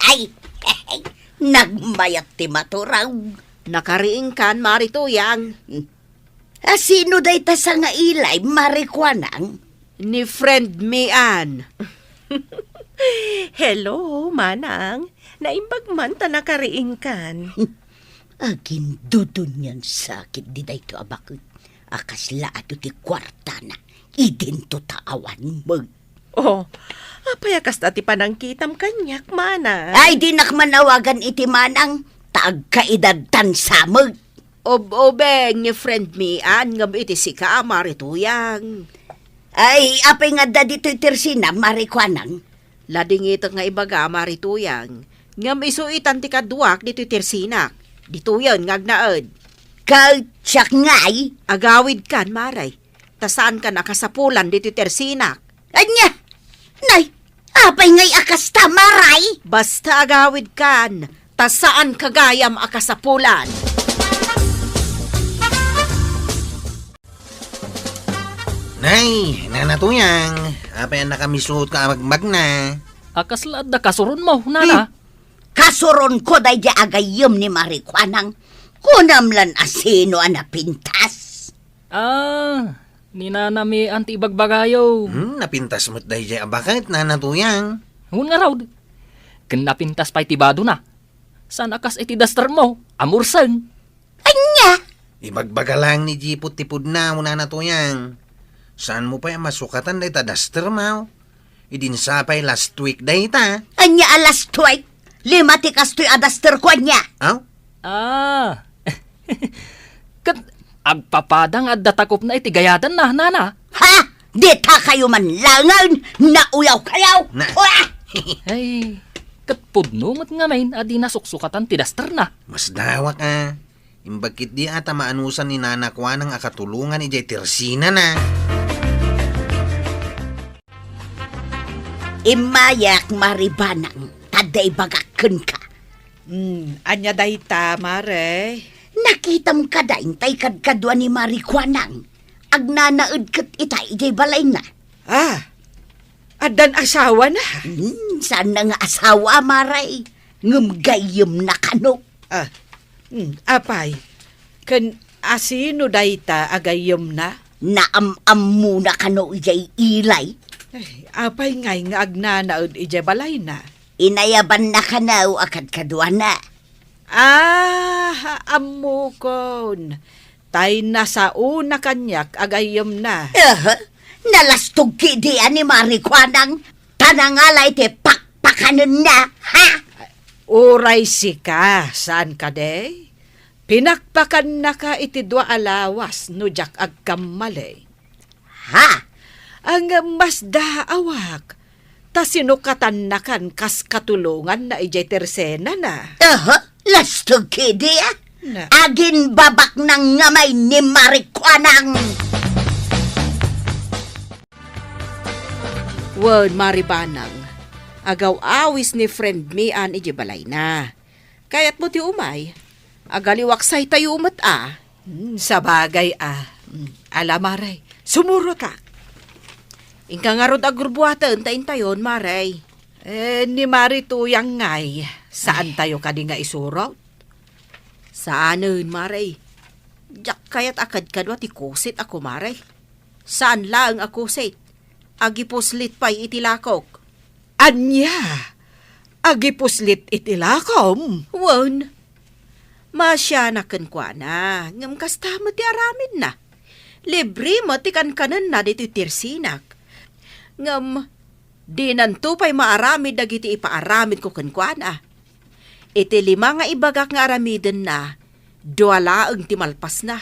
Ay, ay, nagmayat ti maturog. Nakariingkan, Mari Tuyang. A sino dayta sangailay, Mari Kuanang? Ni friend mi, Ann. Hello, Manang. Naimbag man ta nakariingkan. Agindudunian sakit di daytoy a baket a kasla adu ti kuartana. Idinto ta awan met. Oh, apay a kasta ti panangkitam kaniak, Manang? Ay, dinak man awagan iti Manang, ta agkaedadtan sa met. Ob-obeng ni friend mi, Ann, ngem iti sika, Mari Tuyang. Ay, apay nga adda ditoy tersina, Mari Kuanang? Ladingitek nga ibaga, Mari Tuyang, ngem isu itan ti kaduak ditoy tersinak. Ditoyen nga agnaed. Ket siak ngay? Agawidkan, Mari. Ta saankan a kasapulan ditoy tersinak. Ania? Nay, apay ngay a kasta, Mari? Basta agawidkan, ta saanka gayam a kasapulan. Nay, Nana Tuyang, apay a nakamisuot ka a magmagna? A kasla adda kasuronmo, Nana? Hmm. Kasuronko daydiay a gayyem ni Mari Kuanang. Kunam lan a sino a napintas? Ah, ni Nana Mian ti ibagbagayo. Hmm, napintas met daydiay a baket, Nana Tuyang. Wen ngarud, ken napintas pay ti badona. Saan a kas iti dustermo, a murseng. Ania? Ibagbaga laeng ni Jipot ti pudna, Nana Tuyang. Saanmo pay a masukatan dayta dustermo? Idin sa pay last week dayta. Ania a last week? Lima ti kastoy a dusterko, ania? Aw? Ah. Ket agpapada nga adda takopna iti gayadanna, Nana. Ha? Ditakayo man laengen, nauyawkayo! Na. Uah! Ay, ket pudno met ngamin a di nasuksukatan ti dusterna. Masdawak a. Imbag ketdi a ta maanusan ni Nana Kuanang a katulongan idiay tersinana. Immayak, Mari Banang, ta adda ibagak kenka. Hmm, ania dayta, Mare? Nakitam kadi tay kadkadua ni Mari Kuanang? Agnanaed ket ita idiay balayna. Ah, addan asawana? Hmm, saanna nga asawa, Mare. Ngem gayyemna kano. Ah, hmm, apay, ken asino dayta a gayyemna? Naam-ammona kano idiay ilay. Ay, apay ngay nga agnanaed idiay balayna? Inayabanna kano a kadkaduana. Ah, ammokon. Tay nasaona kaniak a gayyemna. Aha, nalastog ketdi a ni Mari Kuanang, ta nangalay ti pakpakanenna, ha? Uray sika, saan kadi? Pinakpakannaka iti dua a lawas no diak agkammali. Ha? Ngem masdaawak, ta sinukatannakan kas katulonganna idiay tersenana. Aha, lastog ketdi a? Na- Aginbabaknang ngamay ni Mari Kuanang. Wen, Mari Banang, agaw-awis ni friend mi an idiay balayna. Kayatmo ti umay? Agaliwaksaytayo met a. Hmm, sabagay a. Hmm, ala, Mare, sumurota. Inka ngarud a gurbuaten ta intayon, Mare. Eh, ni Mari Tuyang ngay, saantayo kadi nga isurot? Saanen, Mare. Diak kayat a kadkadua ti kusit a kumare. Saan laeng a kusit. Agipuslit pay iti lakok. Ania? Agipuslit iti lakom? Wen. Maasianak kenkuana, ngem kasta met ti aramidna. Libre met ti kankanenna ditoy tersinak. Ngem dinanto pay maaramid dagiti ipaaramidko kenkuana. Iti lima nga ibagak nga aramidenna, dua laeng ti malpasna.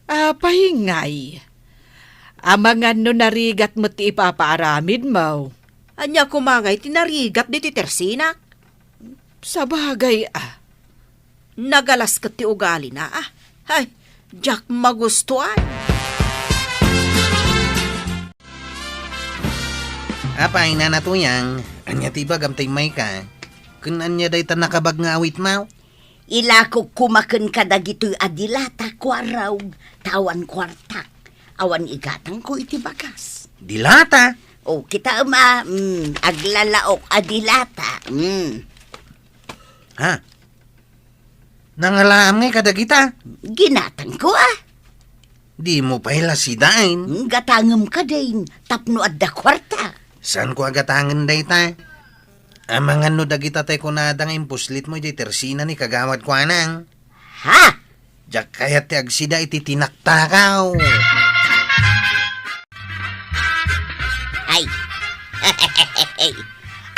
Apay ngay? Amangan no narigat met ti ipapaaramidmo. Ania koma ngay ti narigat ditoy tersinak? Sabagay a. Nagalas ket ti ugalina a. Hay, diak magustuan. Apay, Nana Tuyang, ania ti ibagam ta immayka? Ken ania dayta nakabag nga awitmo? Ilakok koma kenka dagitoy a dilata, kuarog, ta awan kuartak. Awan igatangko iti bagas. Dilata? O, kitaem a, mm, aglalaok a dilata. Mm. Ha? Nangalaam ngay kadagita? Ginatangko a. Dimo pay la sidaen? Mm, gatangem kadin, tapno adda kuarta. Saanko a gatangen dayta? Amangan no dagita tay kunada nga impuslitmo idiay tersina ni Kagawad Kuanang. Ha? Diak kayat ti agsida iti tinaktakaw. Ay.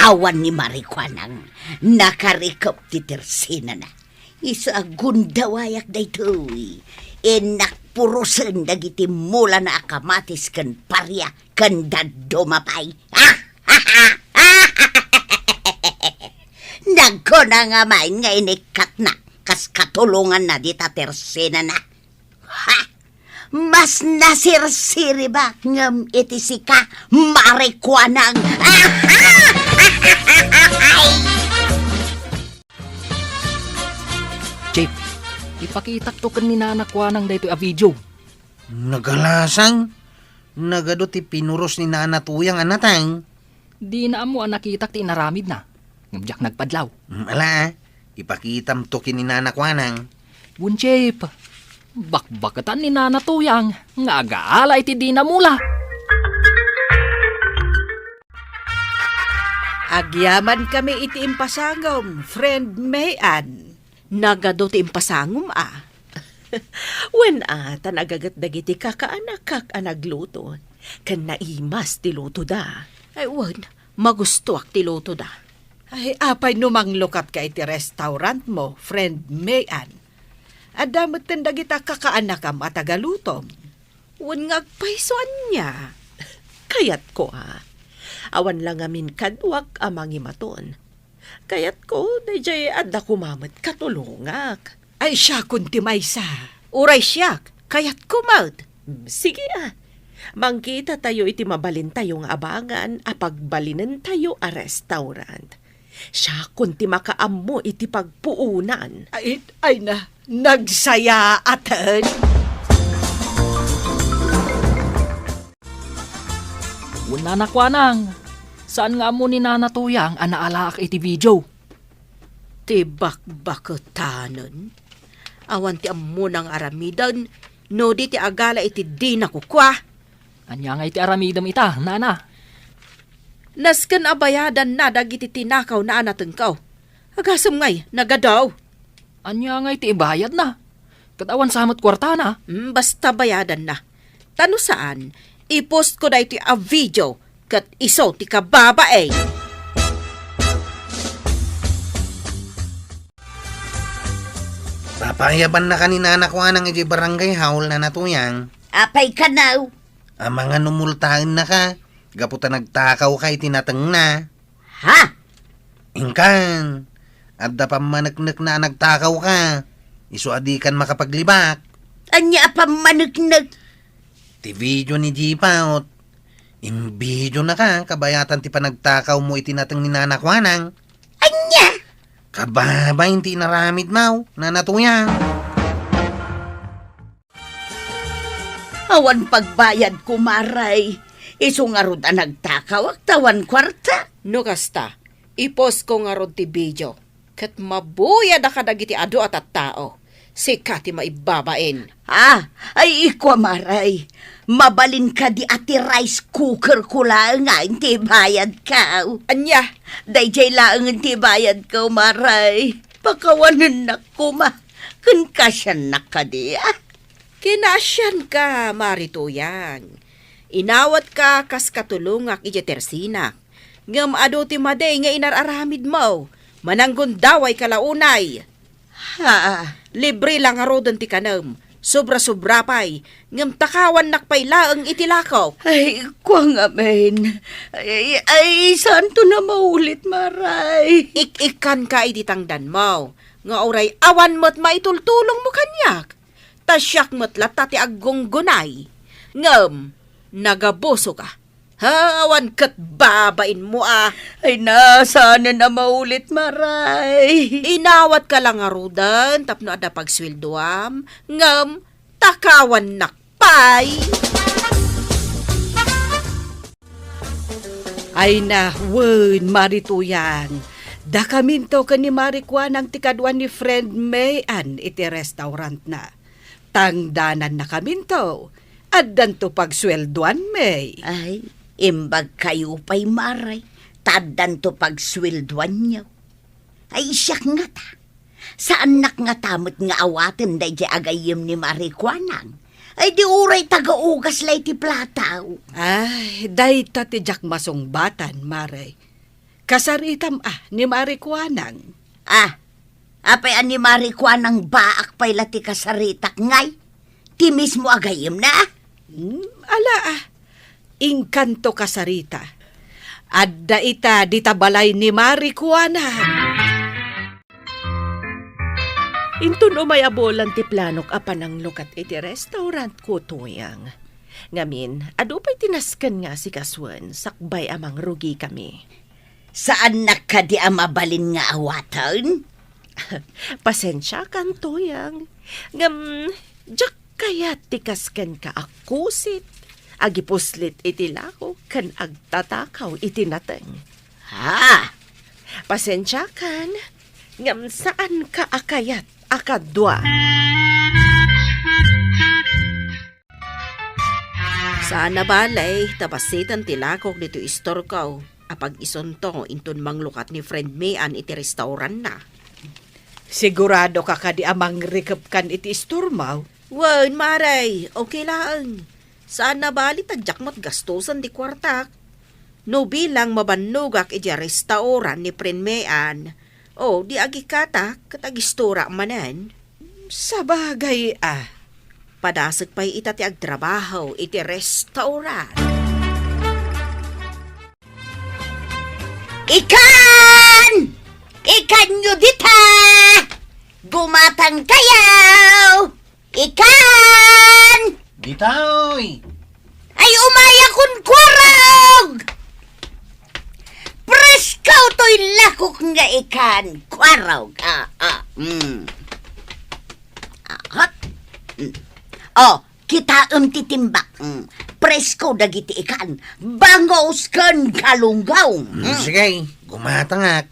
Awan ni Mari Kuanang, nakarikep ti tersinana. Isu a gundawayak daytoy. Innak purosen dagiti mulana a kamatis ken paria ken dadduma pay. Nagkuna nga main nga inikkatna kas katulonganna dita tersinana. Ha? Mas nasirsiribak ngem iti sika, Mari Kuanang. Chief, ipakitak to ken ni Nana Kuanang daytoy a video. Nagalasang, nagadu ti pinuros ni Nana Tuyang a natang. Dina ammo a nakitak ti inaramidna, ngem diak nagpadlaw. Mm, ala, ipakitam to ken ni Nana Kuanang. Wen, Chief, bakbaketan ni Nana Tuyang nga agaala iti dina mula. Agyamankami iti impasangom, friend May Ann. Nagadu ti impasangom a. Wen a, ta nagaget dagiti kakaanakak a nagluto, ken naimas ti lutoda. Ay, wen, magustoak ti lutoda. Ay, apay no manglukatka iti restaurantmo, friend May Ann? Adda metten dagita kakaanakam a tagalutom. Wen nga agpayso ania? Kayatko a. Awan la ngamin kaduak a mangimaton. Kayatko, daydiay adda koma met katulongak. Ay, siakon ti maysa. Uray siak, kayatko met. Mm, sige a. Mangkitatayo iti mabalintayo nga abangan a pagbalinentayo a restaurant. Siakon ti makaammo iti pagpuonan. Ay, ay na, nagsayaaten. Wen, Nana Kuanang, saan nga ammo ni Nana Tuyang a naalaak iti video? Ti bakbaketanen? Awan ti ammona nga aramiden no di ti agala iti dina kukua. Ania ngay ti aramidem ita, Nana? Nasken a bayadanna dagiti tinakawna a natengko. Agasem ngay, nagadu. Ania ngay ti ibayadna? Ket awan sa met kuartana. Mm, basta bayadanna. Ta no saan, i-postko daytoy a video ket isu ti kababain. Papayabannaka ni Nana Kuanang idiay barangay hall, Nana Tuyang. Apay kano? Amangan no multaennaka, gapu ta nagtakawka iti natengna. Ha? Inkan, adda pammaneknekna a nagtakawka, isu a dikan makapaglibak. Ania a pammaneknek? Ti video ni Jipaut. Invideonaka, kabayatan ti panagtakawmo iti nateng ni Nana Kuanang. Ania? Kababain ti inaramidmo, Nana Tuyang. Awan pagbayadko, Maray. Isu ngarud a nagtakawak ta awan kuarta. No kasta, i-postko ngarud ti video. Ket mabuyad a kadagiti adu a tattao. Sika ti maibabain. Ah, ay, ikua, Maray. Mabalin kadi a ti rice cooker ko laeng nga ti ibayadko? Ania? Daydiay laeng ti ibayadko, Maray. Pakawanennak koma. Ken kaasiannak kadi, ah? Kinaasianka, Mari Tuyang. Inawatka kas katulongak idiay tersinak. Ngem adu ti madi nga inar-aramidmo. Mananggundawayka la unay. Ha? Libre la ngaruden ti kanem. Sobra-sobra pay, ngem takawannak pay laeng iti lakok. Ay, kua ngamin. Ay, ay, saanto a maulit, Mare. Ik-ikkanka iti tangdanmo, nga uray awan met maitultulongmo kaniak. Ta siak met latta ti aggunggunay. Ngem, nagabusoka. Ha, awan ket babainmo a. Ay, na, saanen a maulit, Mare. Inawatka la ngaruden tapno adda pagsueldoam, ngem takawannak pay. Ay na, wen, Mare Tuyang. Dakaminto ken ni Mare Kuanang ti kadua ni friend May Ann iti restaurantna. Tangdanannakaminto. Addanto pagsueldoan, May. Ay, imbagkayo pay, Mare. Ta addanto pagsueldoanyo. Ay, siak ngata. Saannak ngata met nga awaten daydiay agayyem ni Mare Kuanang. Ay, di uray tagaugas la iti plataw. Ay, dayta ti diak masungbatan, Mare. Kasaritam a ni Mare Kuanang. Ah, apay a ni Mare Kuanang baak pay la ti kasaritak ngay? Ti mismo a gayyemna? Hmm, ala a. Inkanto kasarita. Adda ita dita balay ni Mare Kuanang. Inton umay a bulan ti planok a pananglukat iti restaurant ko, Tuyang. Ngamin, adu pay ti nasken nga asikasuen, sakbay a mangrugikami. Saannak kadi a mabalin nga awaten? Pasensiakan, Tuyang. Ngem, diak kayat ti kaskenka a kusit, agipuslit iti lakok ken agtatakaw iti nateng. Ha? Pasensiakan, ngem saanka a kayat a kadua. Saan a bale, ta basiten ti lakok ditoy istorko a pag-isunto inton manglukat ni friend May Ann iti restaurantna. Siguradoka kadi a mangrikepkan iti istormo? Wen, Mare, okay laeng. Saan a bale ta diak met gastosen ti kuartak. No bilang mabannogak idiay restaurant ni friend May Ann, o, di agikkatak ket agistorak manen. Sabagay a. Padasek pay ita ti agtrabaho iti restaurant. Ikan! Ikanyo dita! Gumatangkayo! Ikan! Ditoy! Ay, umayakon, kuarog! Presko toy lakok nga ikan, kuarog. Ah, ah, mm. Ah, hot. Mm. Oh, kitaem ti timbak. Mm. Presko dagiti ikan. Bangus ken galunggong. Mm, mm. Sige, gumatangak.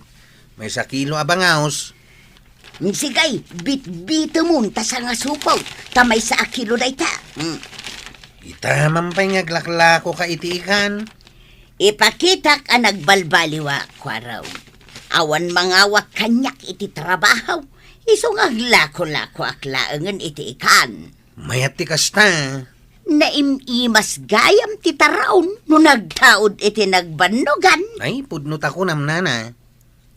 Maysa kilo a bangus. Sige, bitbitemon ta sangasupot, ta maysa a kilo dayta. Mm. Ita man pay nga aglaklakoka iti ikan. Ipakitak a nagbalbaliwak, kuarog. Awan mangawat kaniak iti trabaho, isu nga aglakolakoak laengen iti ikan. Mayat ti kasta. Naim-imas gayam ti taraon no nagtaud iti nagbannogan. Ay, pudno ta kunam, nana.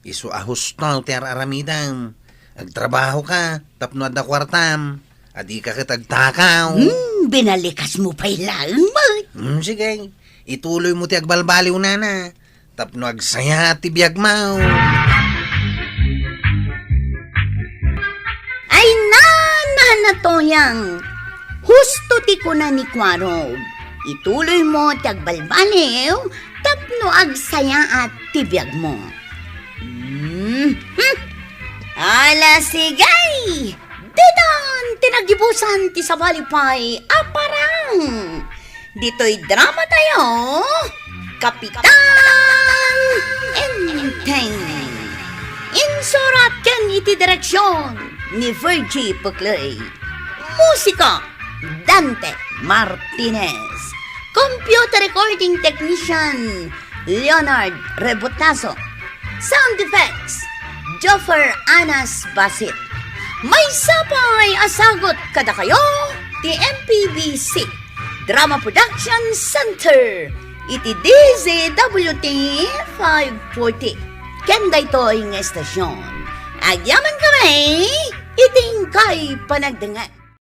Isu a husto ti ar-aramidem. Agtrabahoka tapno adda kuartam, a dika ket agtakaw. Hmm, binalikasmo pay laeng met. Hmm, sige. Ituloymo ti agbalbaliw, nana, tapno agsayaat ti biagmo. Ay, nana, Tuyang. Husto ti kuna ni Kuarog. Ituloymo ti agbalbaliw tapno agsayaat ti biagmo. Hmm. Hmm. Ala, sige! Ditan ti nagibusan ti sabali pay a parang. Ditoy drama tayo, Kapitan Enteng. Insurat ken iti direksyon ni Virgie Puclay. Musika, Dante Martinez. Computer recording technician, Leonard Rebotazo. Sound effects, Joffer Anas Basit. Maysa pay a sagut kadakayo ti M P B C Drama Production Center iti D Z W T five forty. Ken daytoy nga estasyon, agyamankami iti inkay panagdengngeg.